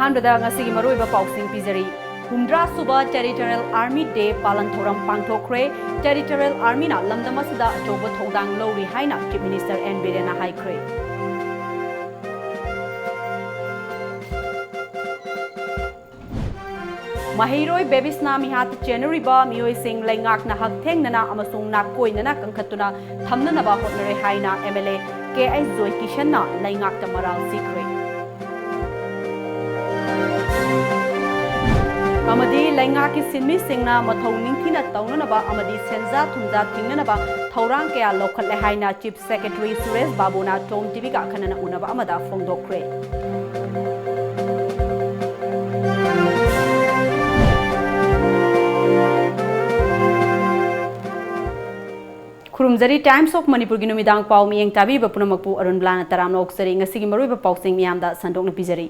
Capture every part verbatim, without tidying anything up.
ꯑꯍꯥꯟꯕꯗ ꯉꯁꯤꯒꯤ ꯃꯔꯨꯑꯣꯏꯕ ꯄꯥꯎꯁꯤꯡ ꯄꯤꯖꯔꯤ꯫ ꯍꯨꯝꯗ꯭ꯔꯥ ꯁꯨꯕ Territorial Army Day ꯄꯥꯂꯟ ꯊꯧꯔꯝ ꯄꯥꯡꯊꯣꯛꯈ꯭ꯔꯦ꯫ Territorial Armyꯅ ꯂꯝꯗꯝ ꯑꯁꯤꯗ ꯑꯆꯧꯕ ꯊꯧꯗꯥꯡ ꯂꯧꯔꯤ ꯍꯥꯏꯅ Chief Minister N ꯕꯤꯔꯦꯟꯅ ꯍꯥꯏꯈ꯭ꯔꯦ꯫ ꯃꯍꯩꯔꯣꯏ ꯕꯦꯕꯤꯁꯅꯥ ꯃꯤꯍꯥꯠꯇ ꯆꯦꯟꯅꯔꯤꯕ ꯃꯤꯑꯣꯏꯁꯤꯡ ꯂꯩꯉꯥꯛꯅ ꯍꯛꯊꯦꯡꯅꯅ ꯑꯃꯁꯨꯡ ꯅꯥꯀꯣꯏꯅꯅ ꯀꯟꯈꯠꯇꯨꯅ ꯊꯝꯅꯅꯕ ꯍꯣꯠꯅꯔꯦ ꯍꯥꯏꯅ MLA ꯀꯦ ꯑꯩꯆ ꯖꯣꯏꯀꯤꯁꯟꯅ ꯂꯩꯉꯥꯛꯇ ꯃꯔꯥꯜ ꯁꯤꯈ꯭ꯔꯦ꯫ ꯑꯃꯗꯤ ꯂꯩꯉꯥꯛꯀꯤ ꯁꯤꯟꯃꯤꯁꯤꯡꯅ ꯃꯊꯧ ꯅꯤꯡꯊꯤꯅ ꯇꯧꯅꯅꯕ ꯑꯃꯗꯤ ꯁꯦꯟꯖꯥ ꯊꯨꯝꯖꯥ ꯊꯤꯡꯅꯅꯕ ꯊꯧꯔꯥꯡ ꯀꯌꯥ ꯂꯧꯈꯠꯂꯦ ꯍꯥꯏꯅ Chief Secretary ꯁꯨꯔꯦꯁ ꯕꯥꯕꯨꯅ Tom ꯇꯤꯚꯤꯒ ꯑꯈꯟꯅꯅ ꯎꯅꯕ ꯑꯃꯗ ꯐꯣꯡꯗꯣꯛꯈ꯭ꯔꯦ꯫ ꯈꯨꯔꯨꯝꯖꯔꯤ꯫ Times of ꯃꯅꯤꯄꯨꯔꯒꯤ ꯅꯨꯃꯤꯗꯥꯡ ꯄꯥꯎ ꯃꯤꯠꯌꯦꯡ ꯇꯥꯕꯤꯔꯤꯕ ꯄꯨꯝꯅꯃꯛꯄꯨ ꯑꯔꯨꯟ ꯕ꯭ꯂꯥꯅ ꯇꯔꯥꯝꯅ ꯑꯣꯛꯆꯔꯤ꯫ ꯉꯁꯤꯒꯤ ꯃꯔꯨꯑꯣꯏꯕ ꯄꯥꯎꯁꯤꯡ ꯃꯤꯌꯥꯝꯗ ꯁꯟꯗꯣꯛꯅ ꯄꯤꯖꯔꯤ꯫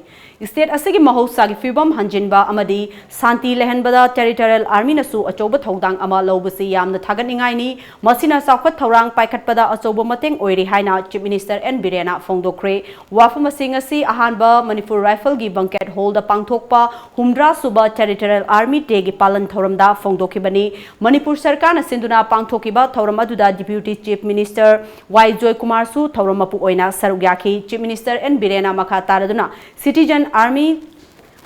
State ꯑꯁꯤꯒꯤ ꯃꯍꯧꯁꯥꯒꯤ ꯐꯤꯕꯝ ꯍꯟꯖꯤꯟꯕ ꯑꯃꯗꯤ ꯁꯥꯟꯇꯤ ꯂꯩꯍꯟꯕꯗ Territorial Armyꯅꯁꯨ ꯑꯆꯧꯕ ꯊꯧꯗꯥꯡ ꯑꯃ ꯂꯧꯕꯁꯤ ꯌꯥꯝꯅ ꯊꯥꯒꯠꯅꯤꯡꯉꯥꯏꯅꯤ꯫ ꯃꯁꯤꯅ ꯆꯥꯎꯈꯠ ꯊꯧꯔꯥꯡ ꯄꯥꯏꯈꯠꯄꯗ ꯑꯆꯧꯕ ꯃꯇꯦꯡ ꯑꯣꯏꯔꯤ ꯍꯥꯏꯅ Chief Minister N ꯕꯤꯔꯦꯟꯅ ꯐꯣꯡꯗꯣꯛꯈ꯭ꯔꯦ꯫ ꯋꯥꯐꯝ ꯑꯁꯤ ꯉꯁꯤ ꯑꯍꯥꯟꯕ ꯃꯅꯤꯄꯨꯔ ꯔꯥꯏꯐꯜꯒꯤ Banquet Hallꯗ ꯄꯥꯡꯊꯣꯛꯄ ꯍꯨꯝꯗ꯭ꯔꯥ ꯁꯨꯕ Territorial Army Dayꯒꯤ ꯄꯥꯂꯟ ꯊꯧꯔꯝꯗ ꯐꯣꯡꯗꯣꯛꯈꯤꯕꯅꯤ꯫ ꯃꯅꯤꯄꯨꯔ ꯁꯔꯀꯥꯔꯅ ꯁꯤꯟꯗꯨꯅ ꯄꯥꯡꯊꯣꯛꯈꯤꯕ ꯊꯧꯔꯝ ꯑꯗꯨꯗ Deputy Chief Minister ꯋꯥꯏ ꯖꯣꯏꯀꯨꯃꯥꯔꯁꯨ ꯊꯧꯔꯝ ꯃꯄꯨ ꯑꯣꯏꯅ ꯁꯔꯨꯛ ꯌꯥꯈꯤ꯫ Chief Minister N ꯕꯤꯔꯦꯟꯅ ꯃꯈꯥ ꯇꯥꯔꯗꯨꯅ Citizen Army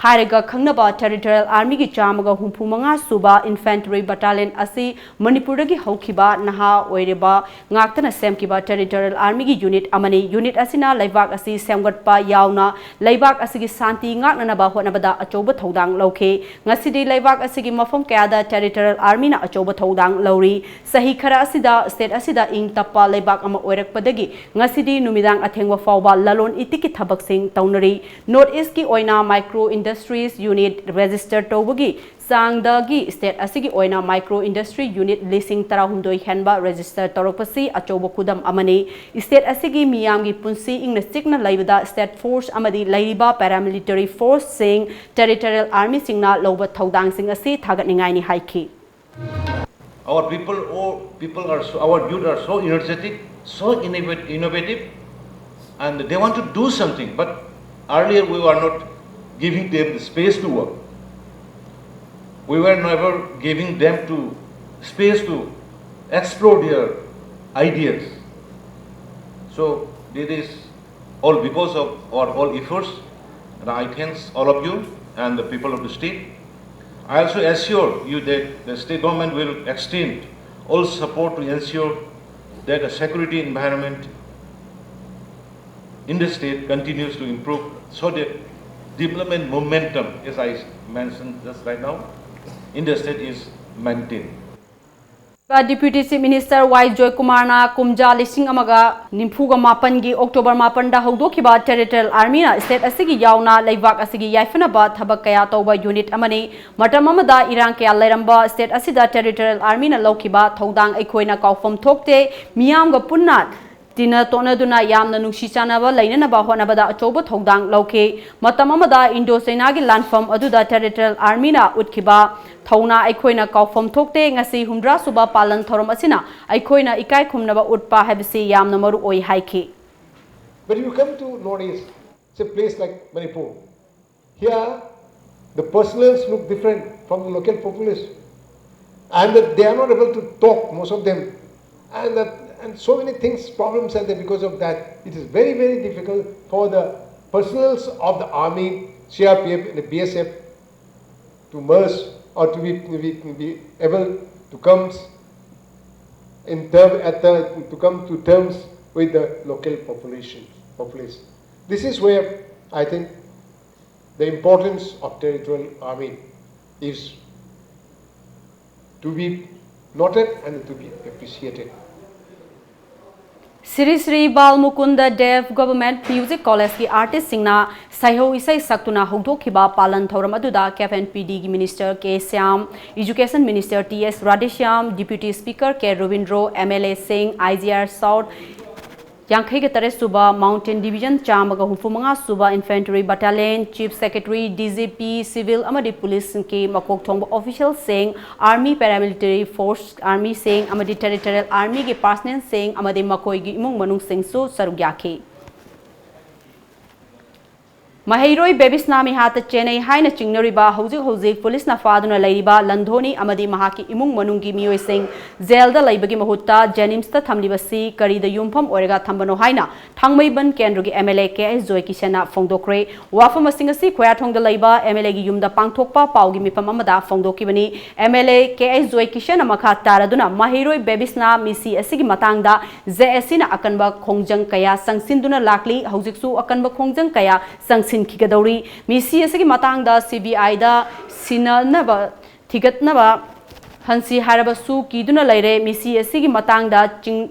ꯍꯥꯏꯔꯒ ꯈꯪꯅꯕ Territorial Armyꯒꯤ ꯆꯥꯝꯃꯒ ꯍꯨꯝꯐꯨ ꯃꯉꯥ ꯁꯨꯕ Infantry Battalion ꯑꯁꯤ ꯃꯅꯤꯄꯨꯔꯗꯒꯤ ꯍꯧꯈꯤꯕ ꯅꯍꯥ ꯑꯣꯏꯔꯤꯕ ꯉꯥꯛꯇꯅ ꯁꯦꯝꯈꯤꯕ Territorial Armyꯒꯤ unit ꯑꯃꯅꯤ꯫ Unit ꯑꯁꯤꯅ ꯂꯩꯕꯥꯛ ꯑꯁꯤ ꯁꯦꯝꯒꯠꯄ ꯌꯥꯎꯅ ꯂꯩꯕꯥꯛ ꯑꯁꯤꯒꯤ ꯁꯥꯟꯇꯤ ꯉꯥꯛꯅꯅꯕ ꯍꯣꯠꯅꯕꯗ ꯑꯆꯧꯕ ꯊꯧꯗꯥꯡ ꯂꯧꯈꯤ꯫ ꯉꯁꯤꯗꯤ ꯂꯩꯕꯥꯛ ꯑꯁꯤꯒꯤ ꯃꯐꯝ ꯀꯌꯥꯗ Territorial Armyꯅ ꯑꯆꯧꯕ ꯊꯧꯗꯥꯡ ꯂꯧꯔꯤ꯫ ꯆꯍꯤ ꯈꯔ ꯑꯁꯤꯗ state ꯑꯁꯤꯗ ꯏꯪ ꯇꯞꯄ ꯂꯩꯕꯥꯛ ꯑꯃ ꯑꯣꯏꯔꯛꯄꯗꯒꯤ ꯉꯁꯤꯗꯤ ꯅꯨꯃꯤꯗꯥꯡ ꯑꯊꯦꯡꯕ ꯐꯥꯎꯕ ꯂꯂꯣꯟ ꯏꯇꯤꯛꯀꯤ ꯊꯕꯛꯁꯤꯡ ꯇꯧꯅꯔꯤ꯫ North Eastꯀꯤ ꯑꯣꯏꯅ micro industries unit register ꯇꯧꯕꯒꯤ ꯆꯥꯡꯗꯒꯤ state ꯑꯁꯤꯒꯤ ꯑꯣꯏꯅ micro industry unit ꯂꯤꯁꯤꯡ ꯇꯔꯥꯍꯨꯝꯗꯣꯏ ꯍꯦꯟꯕ register ꯇꯧꯔꯛꯄꯁꯤ ꯑꯆꯧꯕ ꯈꯨꯗꯝ ꯑꯃꯅꯤ꯫ State ꯑꯁꯤꯒꯤ ꯃꯤꯌꯥꯝꯒꯤ ꯄꯨꯟꯁꯤ ꯏꯪꯅ ꯆꯤꯛꯅ ꯂꯩꯕꯗ state force ꯑꯃꯗꯤ ꯂꯩꯔꯤꯕ paramilitary forceꯁꯤꯡ, Territorial Armyꯁꯤꯡꯅ ꯂꯧꯕ ꯊꯧꯗꯥꯡꯁꯤꯡ ꯑꯁꯤ ꯊꯥꯒꯠꯅꯤꯡꯉꯥꯏꯅꯤ ꯍꯥꯏꯈꯤ꯫ Our people, oh, people are so, our youth are so energetic, so innovat-, innovative, and they want to do something. But earlier we were not giving them the space to work. We were never giving them to space to explore their ideas. So it is all because of our all efforts, and I thanks all of you and the people of the state. I also assure you that the state government will extend all support to ensure that a security environment in the state continues to improve so that development momentum, as I mentioned just right now, in the state is maintained. Deputy Chief Minister Y Joykumar ꯅ ꯀꯨꯝꯖꯥ ꯂꯤꯁꯤꯡ ꯑꯃꯒ ꯅꯤꯐꯨꯒ ꯃꯥꯄꯟꯒꯤ October ꯃꯥꯄꯟꯗ ꯍꯧꯗꯣꯛꯈꯤꯕ Territorial Army ꯅ state ꯑꯁꯤꯒꯤ ꯌꯥꯎꯅ ꯂꯩꯕꯥꯛ ꯑꯁꯤꯒꯤ ꯌꯥꯏꯐꯅꯕ ꯊꯕꯛ ꯀꯌꯥ ꯇꯧꯕ unit ꯑꯃꯅꯤ꯫ ꯃꯇꯝ ꯑꯃꯗ ꯏꯔꯥꯡ ꯀꯌꯥ ꯂꯩꯔꯝꯕ state ꯑꯁꯤꯗ Territorial Army ꯅ ꯂꯧꯈꯤꯕ ꯊꯧꯗꯥꯡ ꯑꯩꯈꯣꯏꯅ ꯀꯥꯎꯐꯝ ꯊꯣꯛꯇꯦ꯫ ꯃꯤꯌꯥꯝꯒ ꯄꯨꯟꯅ ꯇꯤꯟꯅ ꯇꯣꯠꯅꯗꯨꯅ ꯌꯥꯝꯅ ꯅꯨꯡꯁꯤ ꯆꯥꯟꯅꯕ ꯂꯩꯅꯅꯕ ꯍꯣꯠꯅꯕꯗ ꯑꯆꯧꯕ ꯊꯧꯗꯥꯡ ꯂꯧꯈꯤ꯫ ꯃꯇꯝ ꯑꯃꯗ Indo China ꯒꯤ ꯂꯥꯟꯐꯝ ꯑꯗꯨꯗ Territorial Army ꯅ ꯎꯠꯈꯤꯕ ꯊꯧꯅꯥ ꯑꯩꯈꯣꯏꯅ ꯀꯥꯎꯐꯝ ꯊꯣꯛꯇꯦ꯫ ꯉꯁꯤ ꯍꯨꯝꯗ꯭ꯔꯥ ꯁꯨꯕ ꯄꯥꯂꯟ ꯊꯧꯔꯝ ꯑꯁꯤꯅ ꯑꯩꯈꯣꯏꯅ ꯏꯀꯥꯏ ꯈꯨꯝꯅꯕ ꯎꯠꯄ ꯍꯥꯏꯕꯁꯤ ꯌꯥꯝꯅ ꯃꯔꯨ ꯑꯣꯏ ꯍꯥꯏꯈꯤ꯫ When you come to Northeast, say place like Manipur, here the personnels look different from the local populace, and that they are not able to talk, most of them, and that, and so many things, problems are there. Because of that, it is very, very difficult for the personnels of the army, C R P F, and the B S F to merge or to be, to be, to be able to come in term, at the, to come to terms with the local population, populace. This is where I think the importance of Territorial Army is to be noted and to be appreciated. Sri Sri Bal Mukunda Dev Government Music College ꯀꯤ artist ꯁꯤꯡꯅ ꯁꯩꯍꯧ ꯏꯁꯩ ꯁꯛꯇꯨꯅ ꯍꯧꯗꯣꯛꯈꯤꯕ ꯄꯥꯂꯟ ꯊꯧꯔꯝ ꯑꯗꯨꯗ CAF and PD ꯒꯤ Minister K Shyam, Education Minister T S Radheshyam, Deputy Speaker K ꯔꯕꯤꯟꯗ꯭ꯔꯣ, M L A ꯁꯤꯡ, I G R South ꯌꯥꯡꯈꯩꯒ ꯇꯔꯦꯠ ꯁꯨꯕ Mountain Division ꯆꯥꯝꯃꯒ ꯍꯨꯝꯐꯨ ꯃꯉꯥ ꯁꯨꯕ Infantry Battalion, Chief Secretary, D G P, Civil ꯑꯃꯗꯤ Police ꯀꯤ ꯃꯀꯣꯛ ꯊꯣꯡꯕ official ꯁꯤꯡ, Army Paramilitary Force Army ꯁꯤꯡ ꯑꯃꯗꯤ Territorial Army ꯒꯤ personnel ꯁꯤꯡ ꯑꯃꯗꯤ ꯃꯈꯣꯏꯒꯤ ꯏꯃꯨꯡ ꯃꯅꯨꯡꯁꯤꯡꯁꯨ ꯁꯔꯨꯛ ꯌꯥꯈꯤ꯫ ꯃꯍꯩꯔꯣꯏ ꯕꯦꯕꯤꯁꯅꯥ ꯃꯤꯍꯥꯠꯇ ꯆꯦꯟꯅꯩ ꯍꯥꯏꯅ ꯆꯤꯡꯅꯔꯤꯕ, ꯍꯧꯖꯤꯛ ꯍꯧꯖꯤꯛ ꯄꯨꯂꯤꯁꯅ ꯐꯥꯗꯨꯅ ꯂꯩꯔꯤꯕ ꯂꯟꯙꯣꯅꯤ ꯑꯃꯗꯤ ꯃꯍꯥꯛꯀꯤ ꯏꯃꯨꯡ ꯃꯅꯨꯡꯒꯤ ꯃꯤꯑꯣꯏꯁꯤꯡ ꯖꯦꯜꯗ ꯂꯩꯕꯒꯤ ꯃꯍꯨꯠꯇ ꯖꯦꯅꯤꯝꯁꯇ ꯊꯝꯂꯤꯕꯁꯤ ꯀꯔꯤꯗ ꯌꯨꯝꯐꯝ ꯑꯣꯏꯔꯒ ꯊꯝꯕꯅꯣ ꯍꯥꯏꯅ ꯊꯥꯡꯃꯩꯕꯟ ꯀꯦꯟꯗ꯭ꯔꯒꯤ M L A K H Joy ꯀꯤꯁꯟꯅ ꯐꯣꯡꯗꯣꯛꯈ꯭ꯔꯦ꯫ ꯋꯥꯐꯝ ꯑꯁꯤꯡ ꯑꯁꯤ ꯈꯣꯌꯥꯊꯣꯡꯗ ꯂꯩꯕ ꯑꯦꯝ ꯑꯦꯜ ꯑꯦꯒꯤ ꯌꯨꯝꯗ ꯄꯥꯡꯊꯣꯛꯄ ꯄꯥꯎꯒꯤ ꯃꯤꯐꯝ ꯑꯃꯗ ꯐꯣꯡꯗꯣꯛꯈꯤꯕꯅꯤ꯫ M L A K H Joy ꯀꯤꯁꯟꯅ ꯃꯈꯥ ꯇꯥꯔꯗꯨꯅ, ꯃꯍꯩꯔꯣꯏ ꯕꯦꯕꯤꯁꯅꯥ ꯃꯤꯁꯤ ꯑꯁꯤꯒꯤ ꯃꯇꯥꯡꯗ ꯖꯦ ꯑꯦꯁ ꯁꯤꯅ ꯑꯀꯟꯕ ꯈꯣꯡꯖꯪ ꯀꯌꯥ ꯆꯪꯁꯤꯟꯗꯨꯅ ꯂꯥꯛꯂꯤ꯫ ꯍꯧꯖꯤꯛꯁꯨ ꯑꯀꯟꯕ ꯈꯣꯡꯖꯪ ꯀꯌꯥ ꯆꯪꯁꯤꯟꯈꯤꯒꯗꯧꯔꯤ꯫ ꯃꯤꯁꯤ ꯑꯁꯤꯒꯤ ꯃꯇꯥꯡꯗ ꯁꯤ ꯕꯤ ꯑꯥꯏꯗ ꯁꯤꯟꯅꯅꯕ, ꯊꯤꯒꯠꯅꯕ ꯍꯟꯁꯤ ꯍꯥꯏꯔꯕꯁꯨ ꯀꯤꯗꯨꯅ ꯂꯩꯔꯦ꯫ ꯃꯤꯁꯤ ꯑꯁꯤꯒꯤ ꯃꯇꯥꯡꯗ ꯆꯤꯡ-,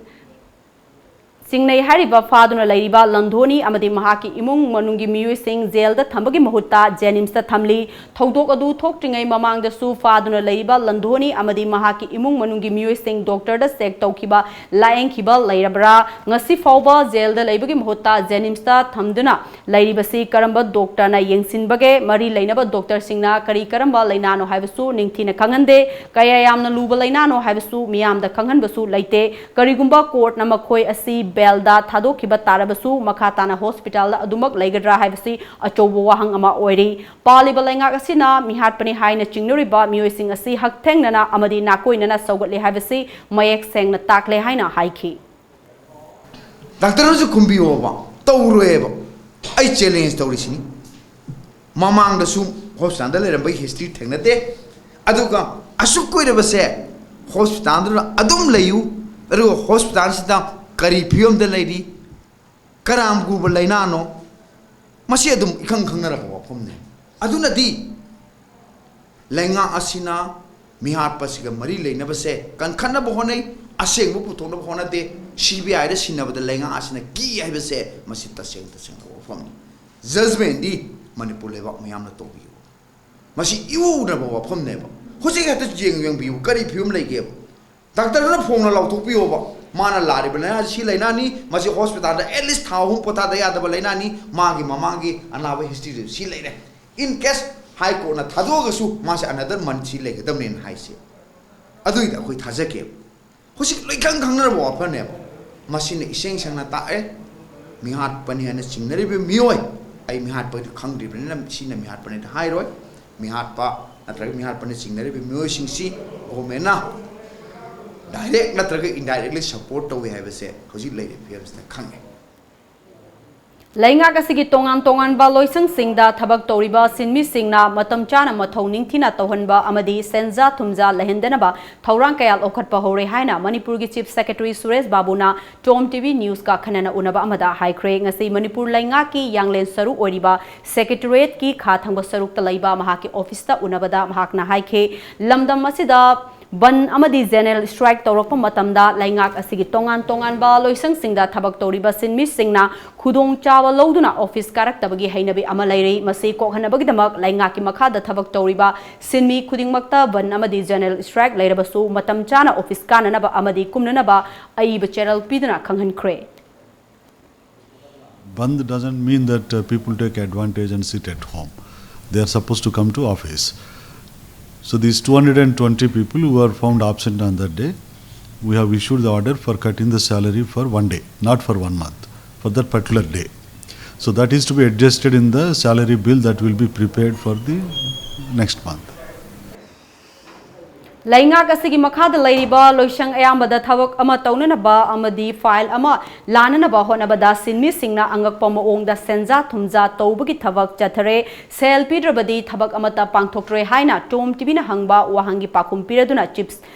ꯆꯤꯡꯅꯩ ꯍꯥꯏꯔꯤꯕ ꯐꯥꯗꯨꯅ ꯂꯩꯔꯤꯕ ꯂꯟꯙꯣꯅꯤ ꯑꯃꯗꯤ ꯃꯍꯥꯛꯀꯤ ꯏꯃꯨꯡ ꯃꯅꯨꯡꯒꯤ ꯃꯤꯑꯣꯏꯁꯤꯡ ꯖꯦꯜꯗ ꯊꯝꯕꯒꯤ ꯃꯍꯨꯠꯇ ꯖꯦꯅꯤꯝꯁꯇ ꯊꯝꯂꯤ꯫ ꯊꯧꯗꯣꯛ ꯑꯗꯨ ꯊꯣꯛꯇ꯭ꯔꯤꯉꯩ ꯃꯃꯥꯡꯗꯁꯨ ꯐꯥꯗꯨꯅ ꯂꯩꯔꯤꯕ ꯂꯟꯙꯣꯅꯤ ꯑꯃꯗꯤ ꯃꯍꯥꯛꯀꯤ ꯏꯃꯨꯡ ꯃꯅꯨꯡꯒꯤ ꯃꯤꯑꯣꯏꯁꯤꯡ ꯗꯣꯛꯇꯔꯗ ꯆꯦꯛ ꯇꯧꯈꯤꯕ, ꯂꯥꯌꯦꯡꯈꯤꯕ ꯂꯩꯔꯕ꯭ꯔꯥ? ꯉꯁꯤ ꯐꯥꯎꯕ ꯖꯦꯜꯗ ꯂꯩꯕꯒꯤ ꯃꯍꯨꯠꯇ ꯖꯦꯅꯤꯝꯁꯇ ꯊꯝꯗꯨꯅ ꯂꯩꯔꯤꯕꯁꯤ ꯀꯔꯝꯕ ꯗꯣꯛꯇꯔꯅ ꯌꯦꯡꯁꯤꯟꯕꯒꯦ? ꯃꯔꯤ ꯂꯩꯅꯕ ꯗꯣꯛꯇꯔꯁꯤꯡꯅ ꯀꯔꯤ ꯀꯔꯝꯕ ꯂꯩꯅꯥꯅꯣ ꯍꯥꯏꯕꯁꯨ ꯅꯤꯡꯊꯤꯅ ꯈꯪꯍꯟꯗꯦ꯫ ꯀꯌꯥ ꯌꯥꯝꯅ ꯂꯨꯕ ꯂꯩꯅꯥꯅꯣ ꯍꯥꯏꯕꯁꯨ ꯃꯤꯌꯥꯝꯗ ꯈꯪꯍꯟꯕꯁꯨ ꯂꯩꯇꯦ꯫ ꯀꯔꯤꯒꯨꯝꯕ ꯀꯣꯔꯠꯅ ꯃꯈꯣꯏ ꯑꯁꯤ ꯕꯦꯜꯗ ꯊꯥꯗꯣꯛꯈꯤꯕ ꯇꯥꯔꯕꯁꯨ, ꯃꯈꯥ ꯇꯥꯅ ꯍꯣꯁꯄꯤꯇꯥꯜꯗ ꯑꯗꯨꯃꯛ ꯂꯩꯒꯗ꯭ꯔꯥ ꯍꯥꯏꯕꯁꯤ ꯑꯆꯧꯕ ꯋꯥꯍꯪ ꯑꯃ ꯑꯣꯏꯔꯤ꯫ ꯄꯥꯜꯂꯤꯕ ꯂꯩꯉꯥꯛ ꯑꯁꯤꯅ ꯃꯤꯍꯥꯠꯄꯅꯤ ꯍꯥꯏꯅ ꯆꯤꯡꯅꯔꯤꯕ ꯃꯤꯑꯣꯏꯁꯤꯡ ꯑꯁꯤ ꯍꯛꯊꯦꯡꯅꯅ ꯑꯃꯗꯤ ꯅꯥꯀꯣꯏꯅꯅ ꯁꯧꯒꯠꯂꯦ ꯍꯥꯏꯕꯁꯤ ꯃꯌꯦꯛ ꯁꯦꯡꯅ ꯇꯥꯛꯂꯦ ꯍꯥꯏꯅ ꯍꯥꯏꯈꯤ꯫ ꯗꯥꯛꯇꯔꯅꯁꯨ ꯈꯨꯝꯕꯤꯌꯣꯕ, ꯇꯧꯔꯣꯏꯕ꯫ ꯑꯩ ꯆꯦꯂꯦꯟꯖ ꯇꯧꯔꯤꯁꯤꯅꯤ꯫ ꯃꯃꯥꯡꯗꯁꯨ ꯍꯣꯁꯄꯤꯇꯥꯜꯗ ꯂꯩꯔꯝꯕꯒꯤ ꯍꯤꯁꯇ꯭ꯔꯤ ꯊꯦꯡꯅꯗꯦ꯫ ꯑꯗꯨꯒ ꯑꯁꯨꯛ ꯀꯨꯏꯔꯕꯁꯦ ꯍꯣꯁꯄꯤꯇꯥꯜꯗꯨꯗ ꯑꯗꯨꯝ ꯂꯩꯌꯨ, ꯑꯗꯨꯒ ꯍꯣꯁꯄꯤꯇꯥꯜꯁꯤꯗ ꯀꯔꯤ ꯐꯤꯕꯝꯗ ꯂꯩꯔꯤ, ꯀꯔꯥꯝ ꯀꯨꯕ ꯂꯩꯅꯥꯅꯣ, ꯃꯁꯤ ꯑꯗꯨꯝ ꯏꯈꯪ ꯈꯪꯅꯔꯕ ꯋꯥꯐꯝꯅꯤ꯫ ꯑꯗꯨꯅꯗꯤ ꯂꯩꯉꯥꯛ ꯑꯁꯤꯅ ꯃꯤꯍꯥꯠꯄꯁꯤꯒ ꯃꯔꯤ ꯂꯩꯅꯕꯁꯦ ꯀꯟꯈꯠꯅꯕ ꯍꯣꯠꯅꯩ, ꯑꯁꯦꯡꯕ ꯄꯨꯊꯣꯛꯅꯕ ꯍꯣꯠꯅꯗꯦ꯫ ꯁꯤ ꯕꯤ ꯑꯥꯏꯗ ꯁꯤꯟꯅꯕꯗ ꯂꯩꯉꯥꯛ ꯑꯁꯤꯅ ꯀꯤ ꯍꯥꯏꯕꯁꯦ ꯃꯁꯤ ꯇꯁꯦꯡ ꯇꯁꯦꯡꯅ ꯋꯥꯐꯝꯅꯤ꯫ ꯖꯖꯃꯦꯟꯗꯤ ꯃꯅꯤꯄꯨꯔ ꯂꯩꯕꯥꯛ ꯃꯤꯌꯥꯝꯅ ꯇꯧꯕꯤꯌꯨ꯫ ꯃꯁꯤ ꯏꯎꯅꯕ ꯋꯥꯐꯝꯅꯦꯕ꯫ ꯍꯧꯖꯤꯛ ꯍꯦꯛꯇ ꯌꯦꯡ-, ꯌꯦꯡꯕꯤꯌꯨ, ꯀꯔꯤ ꯐꯤꯕꯝ ꯂꯩꯒꯦꯕ꯫ ꯗꯥꯛꯇꯔꯗꯨꯅ ꯐꯣꯡꯅ ꯂꯥꯎꯊꯣꯛꯄꯤꯌꯣꯕ, ꯃꯥꯅ ꯂꯥꯛꯂꯤꯕ ꯂꯥꯏꯅꯥꯁꯤ ꯁꯤ ꯂꯥꯏꯅꯥꯅꯤ, ꯃꯁꯤ ꯍꯣꯁꯄꯤꯇꯥꯜꯗ ꯑꯦꯠꯂꯤꯁ ꯊꯥ ꯑꯍꯨꯝ ꯄꯣꯊꯥꯗ ꯌꯥꯗꯕ ꯂꯥꯏꯅꯥꯅꯤ, ꯃꯥꯒꯤ ꯃꯃꯥꯡꯒꯤ ꯑꯅꯥꯕ ꯍꯤꯁꯇ꯭ꯔꯤꯗꯨ ꯁꯤ ꯂꯩꯔꯦ꯫ ꯏꯟ ꯀꯦꯁ ꯍꯥꯏ ꯀꯣꯔꯠꯅ ꯊꯥꯗꯣꯛꯑꯒꯁꯨ ꯃꯥꯁꯦ ꯑꯅꯗꯔ ꯃꯟꯊ ꯁꯤ ꯂꯩꯒꯗꯕꯅꯦꯅ ꯍꯥꯏꯁꯦ꯫ ꯑꯗꯨꯏꯗꯤ ꯑꯩꯈꯣꯏ ꯊꯥꯖꯒꯦꯕ꯫ ꯍꯧꯖꯤꯛ ꯂꯣꯏ ꯈꯪ ꯈꯪꯅꯔꯕ ꯋꯥꯐꯝꯅꯦꯕ꯫ ꯃꯁꯤꯅ ꯏꯁꯦꯡ ꯁꯦꯡꯅ ꯇꯥꯛꯑꯦ, ꯃꯤꯍꯥꯠꯄꯅꯤ ꯍꯥꯏꯅ ꯆꯤꯡꯅꯔꯤꯕ ꯃꯤꯑꯣꯏ ꯑꯩ ꯃꯤꯍꯥꯠꯄꯗꯨ ꯈꯪꯗ꯭ꯔꯤꯕꯅꯤꯅ ꯁꯤꯅ ꯃꯤꯍꯥꯠꯄꯅꯦꯗꯤ ꯍꯥꯏꯔꯣꯏ꯫ ꯃꯤꯍꯥꯠꯄ ꯅꯠꯇ꯭ꯔꯒ ꯃꯤꯍꯥꯠꯄꯅ ꯆꯤꯡꯅꯔꯤꯕ ꯃꯤꯑꯣꯏꯁꯤꯡꯁꯤ ꯒꯣꯚꯔꯟꯃꯦꯟꯅ ꯗꯥꯏꯔꯦꯛ ꯅꯠꯇ꯭ꯔꯒ ꯏꯟꯗꯥꯏꯔꯦꯛꯂꯤ ꯁꯄꯣꯔꯠ ꯇꯧꯏ ꯍꯥꯏꯕꯁꯦ ꯍꯧꯖꯤꯛ ꯂꯩꯔꯤꯕ ꯐꯤꯕꯝꯁꯤꯗ ꯈꯪꯉꯦ꯫ ꯂꯩꯉꯥꯛ ꯑꯁꯤꯒꯤ ꯇꯣꯉꯥꯟ ꯇꯣꯉꯥꯟꯕ ꯂꯣꯏꯁꯪꯁꯤꯡꯗ ꯊꯕꯛ ꯇꯧꯔꯤꯕ ꯁꯤꯟꯃꯤꯁꯤꯡꯅ ꯃꯇꯝ ꯆꯥꯅ ꯃꯊꯧ ꯅꯤꯡꯊꯤꯅ ꯇꯧꯍꯟꯕ ꯑꯃꯗꯤ ꯁꯦꯟꯖꯥ ꯊꯨꯝꯖꯥ ꯂꯩꯍꯟꯗꯅꯕ ꯊꯧꯔꯥꯡ ꯀꯌꯥ ꯂꯧꯈꯠꯄ ꯍꯧꯔꯦ ꯍꯥꯏꯅ ꯃꯅꯤꯄꯨꯔꯒꯤ Chief Secretary Suresh ꯕꯥꯕꯨꯅ Tom TV Newsꯀ ꯈꯟꯅꯅ ꯎꯅꯕ ꯑꯃꯗ ꯍꯥꯏꯈ꯭ꯔꯦ꯫ ꯉꯁꯤ ꯃꯅꯤꯄꯨꯔ ꯂꯩꯉꯥꯛꯀꯤ ꯌꯥꯡꯂꯦꯟ ꯁꯔꯨ ꯑꯣꯏꯔꯤꯕ Secretariatꯀꯤ ꯈꯥ ꯊꯪꯕ ꯁꯔꯨꯛꯇ ꯂꯩꯕ ꯃꯍꯥꯛꯀꯤ officeꯇ ꯎꯅꯕꯗ ꯃꯍꯥꯛꯅ ꯍꯥꯏꯈꯤ, ꯂꯝꯗꯝ ꯑꯁꯤꯗ ꯕꯟ ꯑꯃꯗꯤ general strike ꯇꯧꯔꯛꯄ ꯃꯇꯝꯗ ꯂꯩꯉꯥꯛ ꯑꯁꯤꯒꯤ ꯇꯣꯉꯥꯟ ꯇꯣꯉꯥꯟꯕ ꯂꯣꯏꯁꯪꯁꯤꯡꯗ ꯊꯕꯛ ꯇꯧꯔꯤꯕ ꯁꯤꯟꯃꯤꯁꯤꯡꯅ ꯈꯨꯗꯣꯡꯆꯥꯕ ꯂꯧꯗꯨꯅ office ꯀꯥꯔꯛꯇꯕꯒꯤ ꯍꯩꯅꯕꯤ ꯑꯃ ꯂꯩꯔꯤ꯫ ꯃꯁꯤ ꯀꯣꯛꯍꯟꯅꯕꯒꯤꯗꯃꯛ ꯂꯩꯉꯥꯛꯀꯤ ꯃꯈꯥꯗ ꯊꯕꯛ ꯇꯧꯔꯤꯕ ꯁꯤꯟꯃꯤ ꯈꯨꯗꯤꯡꯃꯛꯇ ꯕꯟ ꯑꯃꯗꯤ general strike ꯂꯩꯔꯕꯁꯨ ꯃꯇꯝ ꯆꯥꯅ office ꯀꯥꯅꯅꯕ ꯑꯃꯗꯤ ꯀꯨꯝꯅꯅꯕ ꯑꯏꯕ ꯆꯦꯔꯦꯜ ꯄꯤꯗꯨꯅ ꯈꯪꯍꯟꯈ꯭ꯔꯦ꯫ Bandh doesn't mean that uh, people take advantage and sit at home. They are supposed to come to office. So these two hundred twenty people who were found absent on that day, we have issued the order for cutting the salary for one day, not for one month, for that particular day. So that is to be adjusted in the salary bill that will be prepared for the next month. ꯂꯩꯉꯥꯛ ꯑꯁꯤꯒꯤ ꯃꯈꯥꯗ ꯂꯩꯔꯤꯕ ꯂꯣꯏꯁꯪ ꯑꯌꯥꯝꯕꯗ ꯊꯕꯛ ꯑꯃ ꯇꯧꯅꯅꯕ ꯑꯃꯗꯤ file ꯑꯃ ꯂꯥꯟꯅꯅꯕ ꯍꯣꯠꯅꯕꯗ ꯁꯤꯟꯃꯤꯁꯤꯡꯅ ꯑꯉꯛꯄ ꯃꯑꯣꯡꯗ ꯁꯦꯟꯖꯥ ꯊꯨꯝꯖꯥ ꯇꯧꯕꯒꯤ ꯊꯕꯛ ꯆꯠꯊꯔꯦ꯫ ꯁꯦꯜ ꯄꯤꯗ꯭ꯔꯕꯗꯤ ꯊꯕꯛ ꯑꯃꯠꯇ ꯄꯥꯡꯊꯣꯛꯇ꯭ꯔꯦ ꯍꯥꯏꯅ Tom TVꯅ ꯍꯪꯕ ꯋꯥꯍꯪꯒꯤ ꯄꯥꯎꯈꯨꯝ ꯄꯤꯔꯗꯨꯅ Chief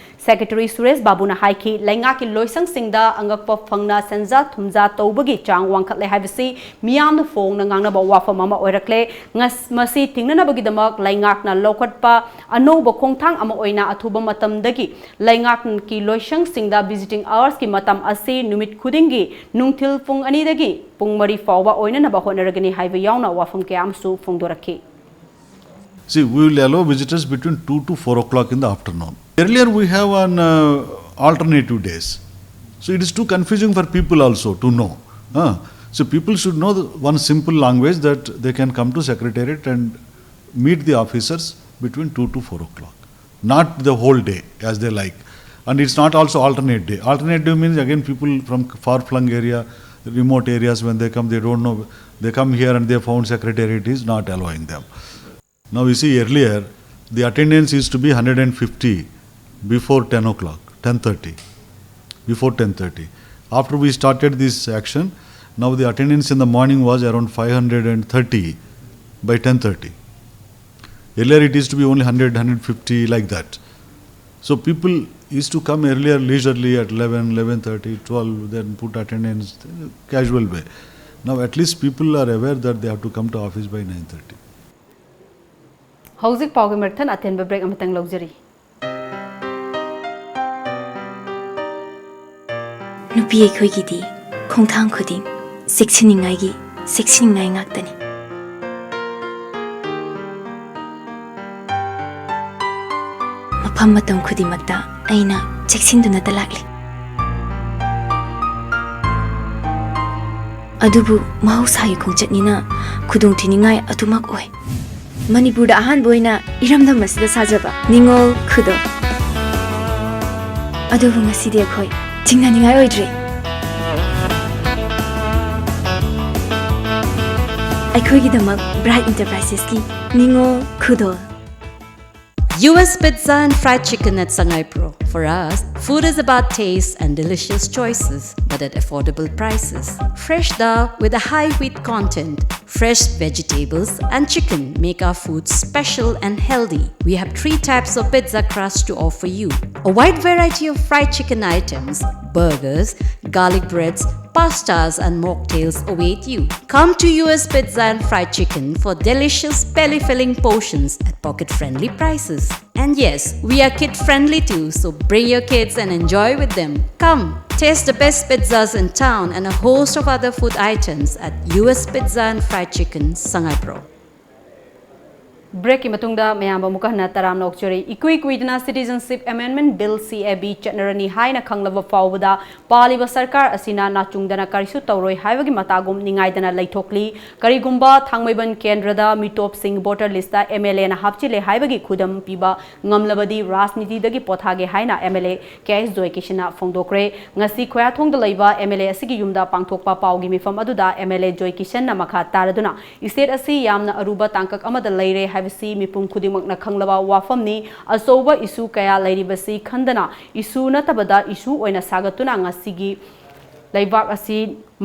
Secretary ꯁꯨꯔꯦꯁ ꯕꯥꯕꯨꯅ ꯍꯥꯏꯈꯤ, ꯂꯩꯉꯥꯛꯀꯤ ꯂꯣꯏꯁꯪꯁꯤꯡꯗ ꯑꯉꯛꯄ ꯐꯪꯅ ꯁꯦꯟꯖꯥ ꯊꯨꯝꯖꯥ ꯇꯧꯕꯒꯤ ꯆꯥꯡ ꯋꯥꯡꯈꯠꯂꯦ ꯍꯥꯏꯕꯁꯤ ꯃꯤꯌꯥꯝꯅ ꯐꯣꯡꯅ ꯉꯥꯡꯅꯕ ꯋꯥꯐꯝ ꯑꯃ ꯑꯣꯏꯔꯛꯂꯦ꯫ ꯉꯁ-, ꯃꯁꯤ ꯊꯤꯡꯅꯅꯕꯒꯤꯗꯃꯛ ꯂꯩꯉꯥꯛꯅ ꯂꯧꯈꯠꯄ ꯑꯅꯧꯕ ꯈꯣꯡꯊꯥꯡ ꯑꯃ ꯑꯣꯏꯅ ꯑꯊꯨꯕ ꯃꯇꯝꯗꯒꯤ ꯂꯩꯉꯥꯛꯀꯤ ꯂꯣꯏꯁꯪꯁꯤꯡꯗ visiting hoursꯀꯤ ꯃꯇꯝ ꯑꯁꯤ ꯅꯨꯃꯤꯠ ꯈꯨꯗꯤꯡꯒꯤ ꯅꯨꯡꯊꯤꯜ ꯄꯨꯡ ꯑꯅꯤꯗꯒꯤ ꯄꯨꯡ ꯃꯔꯤ ꯐꯥꯎꯕ ꯑꯣꯏꯅꯅꯕ ꯍꯣꯠꯅꯔꯒꯅꯤ ꯍꯥꯏꯕ ꯌꯥꯎꯅ ꯋꯥꯐꯝ ꯀꯌꯥ ꯑꯃꯁꯨ ꯐꯣꯡꯗꯣꯔꯛꯈꯤ꯫ See, we will allow visitors between two to four o'clock in the afternoon. Earlier, we have on uh, alternative days. So it is too confusing for people also to know. Uh, so people should know the, one simple language that they can come to secretariat and meet the officers between two to four o'clock. Not the whole day as they like. And it's not also alternate day. Alternate day means again people from far-flung area, Remote areas, when they come, they don't know. They come here and they found secretariat is not allowing them. Now you see, earlier the attendance used to be one hundred fifty before ten o'clock, ten thirty, before ten thirty. After we started this action, now the attendance in the morning was around five hundred thirty by ten thirty. Earlier it used to be only one hundred, one hundred fifty, like that. So people used to come earlier, leisurely, at eleven, eleven thirty, twelve, then put attendance, casual way. Now at least people are aware that they have to come to office by nine thirty. ꯍꯧꯖꯤꯛ ꯄꯥꯎꯒꯤ ꯃꯔꯛꯊꯟ ꯑꯇꯦꯟꯕ break ꯑꯃꯇꯪ ꯂꯧꯖꯔꯤ꯫ ꯅꯨꯄꯤ ꯑꯩꯈꯣꯏꯒꯤꯗꯤ ꯈꯣꯡꯊꯥꯡ ꯈꯨꯗꯤꯡ ꯆꯦꯛꯁꯤꯟꯅꯤꯡꯉꯥꯏꯒꯤ ꯆꯦꯛꯁꯤꯟꯅꯤꯡꯉꯥꯏ ꯉꯥꯛꯇꯅꯤ꯫ ꯃꯐꯝ ꯃꯇꯝ ꯈꯨꯗꯤꯡꯃꯛꯇ ꯑꯩꯅ ꯆꯦꯛꯁꯤꯟꯗꯨꯅꯇ ꯂꯥꯛꯂꯤ꯫ ꯑꯗꯨꯕꯨ ꯃꯍꯧꯁꯥꯒꯤ ꯈꯣꯡꯆꯠꯅꯤꯅ ꯈꯨꯗꯣꯡꯊꯤꯅꯤꯡꯉꯥꯏ ꯑꯗꯨꯃꯛ ꯑꯣꯏ꯫ ꯃꯅꯤꯄꯨꯔꯗ ꯑꯍꯥꯟꯕ ꯑꯣꯏꯅ ꯏꯔꯝꯗꯝ ꯑꯁꯤꯗ ꯁꯥꯖꯕ ꯅꯤꯉꯣꯜ ꯈꯨꯗꯣꯜ꯫ ꯑꯗꯨꯕꯨ ꯉꯁꯤꯗꯤ ꯑꯩꯈꯣꯏ ꯆꯤꯡꯅꯅꯤꯡꯉꯥꯏ ꯑꯣꯏꯗ꯭ꯔꯦ꯫ ꯑꯩꯈꯣꯏꯒꯤꯗꯃꯛ ꯕ꯭ꯔꯥꯏꯠ ꯏꯟꯇꯔꯄ꯭ꯔꯥꯏꯁꯦꯁꯀꯤ ꯅꯤꯉꯣꯜ ꯈꯨꯗꯣꯜ꯫ U S Pizza and Fried Chicken at Sangaipro. For us, food is about taste and delicious choices, but at affordable prices. Fresh dal with a high wheat content, fresh vegetables, and chicken make our food special and healthy. We have three types of pizza crust to offer you: a wide variety of fried chicken items, burgers, garlic breads, pastas, and mocktails await you. Come to U S Pizza and Fried Chicken for delicious, belly filling portions at pocket friendly prices. And yes, we are kid friendly too, so bring your kids and enjoy with them. Come, taste the best pizzas in town and a host of other food items at U S Pizza and Fried Chicken, Sangaipro. ꯕ꯭ꯔꯦꯛꯀꯤ ꯃꯇꯨꯡꯗ ꯃꯌꯥꯝꯕꯨ ꯑꯃꯨꯛꯀ ꯍꯟꯅ ꯇꯔꯥꯝꯅ ꯑꯣꯛꯆꯔꯤ꯫ ꯏꯀꯨꯏ ꯀꯨꯏꯗꯅ Citizenship Amendment Bill, C A B, ꯆꯠꯅꯔꯅꯤ ꯍꯥꯏꯅ ꯈꯪꯂꯕ ꯐꯥꯎꯕꯗ ꯄꯥꯜꯂꯤꯕ ꯁꯔꯀꯥꯔ ꯑꯁꯤꯅ ꯅꯥꯆꯨꯡꯗꯅ ꯀꯔꯤꯁꯨ ꯇꯧꯔꯣꯏ ꯍꯥꯏꯕꯒꯤ ꯃꯇꯥꯒꯨꯝ ꯅꯤꯡꯉꯥꯏꯗꯅ ꯂꯩꯊꯣꯛꯂꯤ꯫ ꯀꯔꯤꯒꯨꯝꯕ ꯊꯥꯡꯃꯩꯕꯟ ꯀꯦꯟꯗ꯭ꯔꯗ ꯃꯤꯇꯣꯞꯁꯤꯡ voter list ꯇ M L A ꯅ ꯍꯥꯞꯆꯤꯜꯂꯦ ꯍꯥꯏꯕꯒꯤ ꯈꯨꯗꯝ ꯄꯤꯕ ꯉꯝꯂꯕꯗꯤ ꯔꯥꯖꯅꯤꯇꯤꯗꯒꯤ ꯄꯣꯊꯥꯒꯦ ꯍꯥꯏꯅ M L A K H ꯖꯣꯏꯀꯤꯁꯟꯅ ꯐꯣꯡꯗꯣꯛꯈ꯭ꯔꯦ꯫ ꯉꯁꯤ ꯈꯣꯌꯥꯊꯣꯡꯗ ꯂꯩꯕ M L A ꯑꯁꯤꯒꯤ ꯌꯨꯝꯗ ꯄꯥꯡꯊꯣꯛꯄ ꯄꯥꯎꯒꯤ ꯃꯤꯐꯝ ꯑꯗꯨꯗ M L A ꯖꯣꯏꯀꯤꯁꯟꯅ ꯃꯈꯥ ꯇꯥꯔꯗꯨꯅ, state ꯑꯁꯤ ꯌꯥꯝꯅ ꯑꯔꯨꯕ ꯇꯥꯡꯀꯛ ꯑꯃꯗ ꯂꯩꯔꯦ ꯍꯥꯏꯕꯁꯤ ꯃꯤꯄꯨꯝ ꯈꯨꯗꯤꯡꯃꯛꯅ ꯈꯪꯂꯕ ꯋꯥꯐꯝꯅꯤ꯫ ꯑꯆꯧꯕ issue ꯀꯌꯥ ꯂꯩꯔꯤꯕꯁꯤ ꯈꯟꯗꯅ issue ꯅꯠꯇꯕꯗ issue ꯑꯣꯏꯅ ꯁꯥꯒꯠꯇꯨꯅ ꯉꯁꯤꯒꯤ ꯂꯩꯕꯥꯛ ꯑꯁꯤ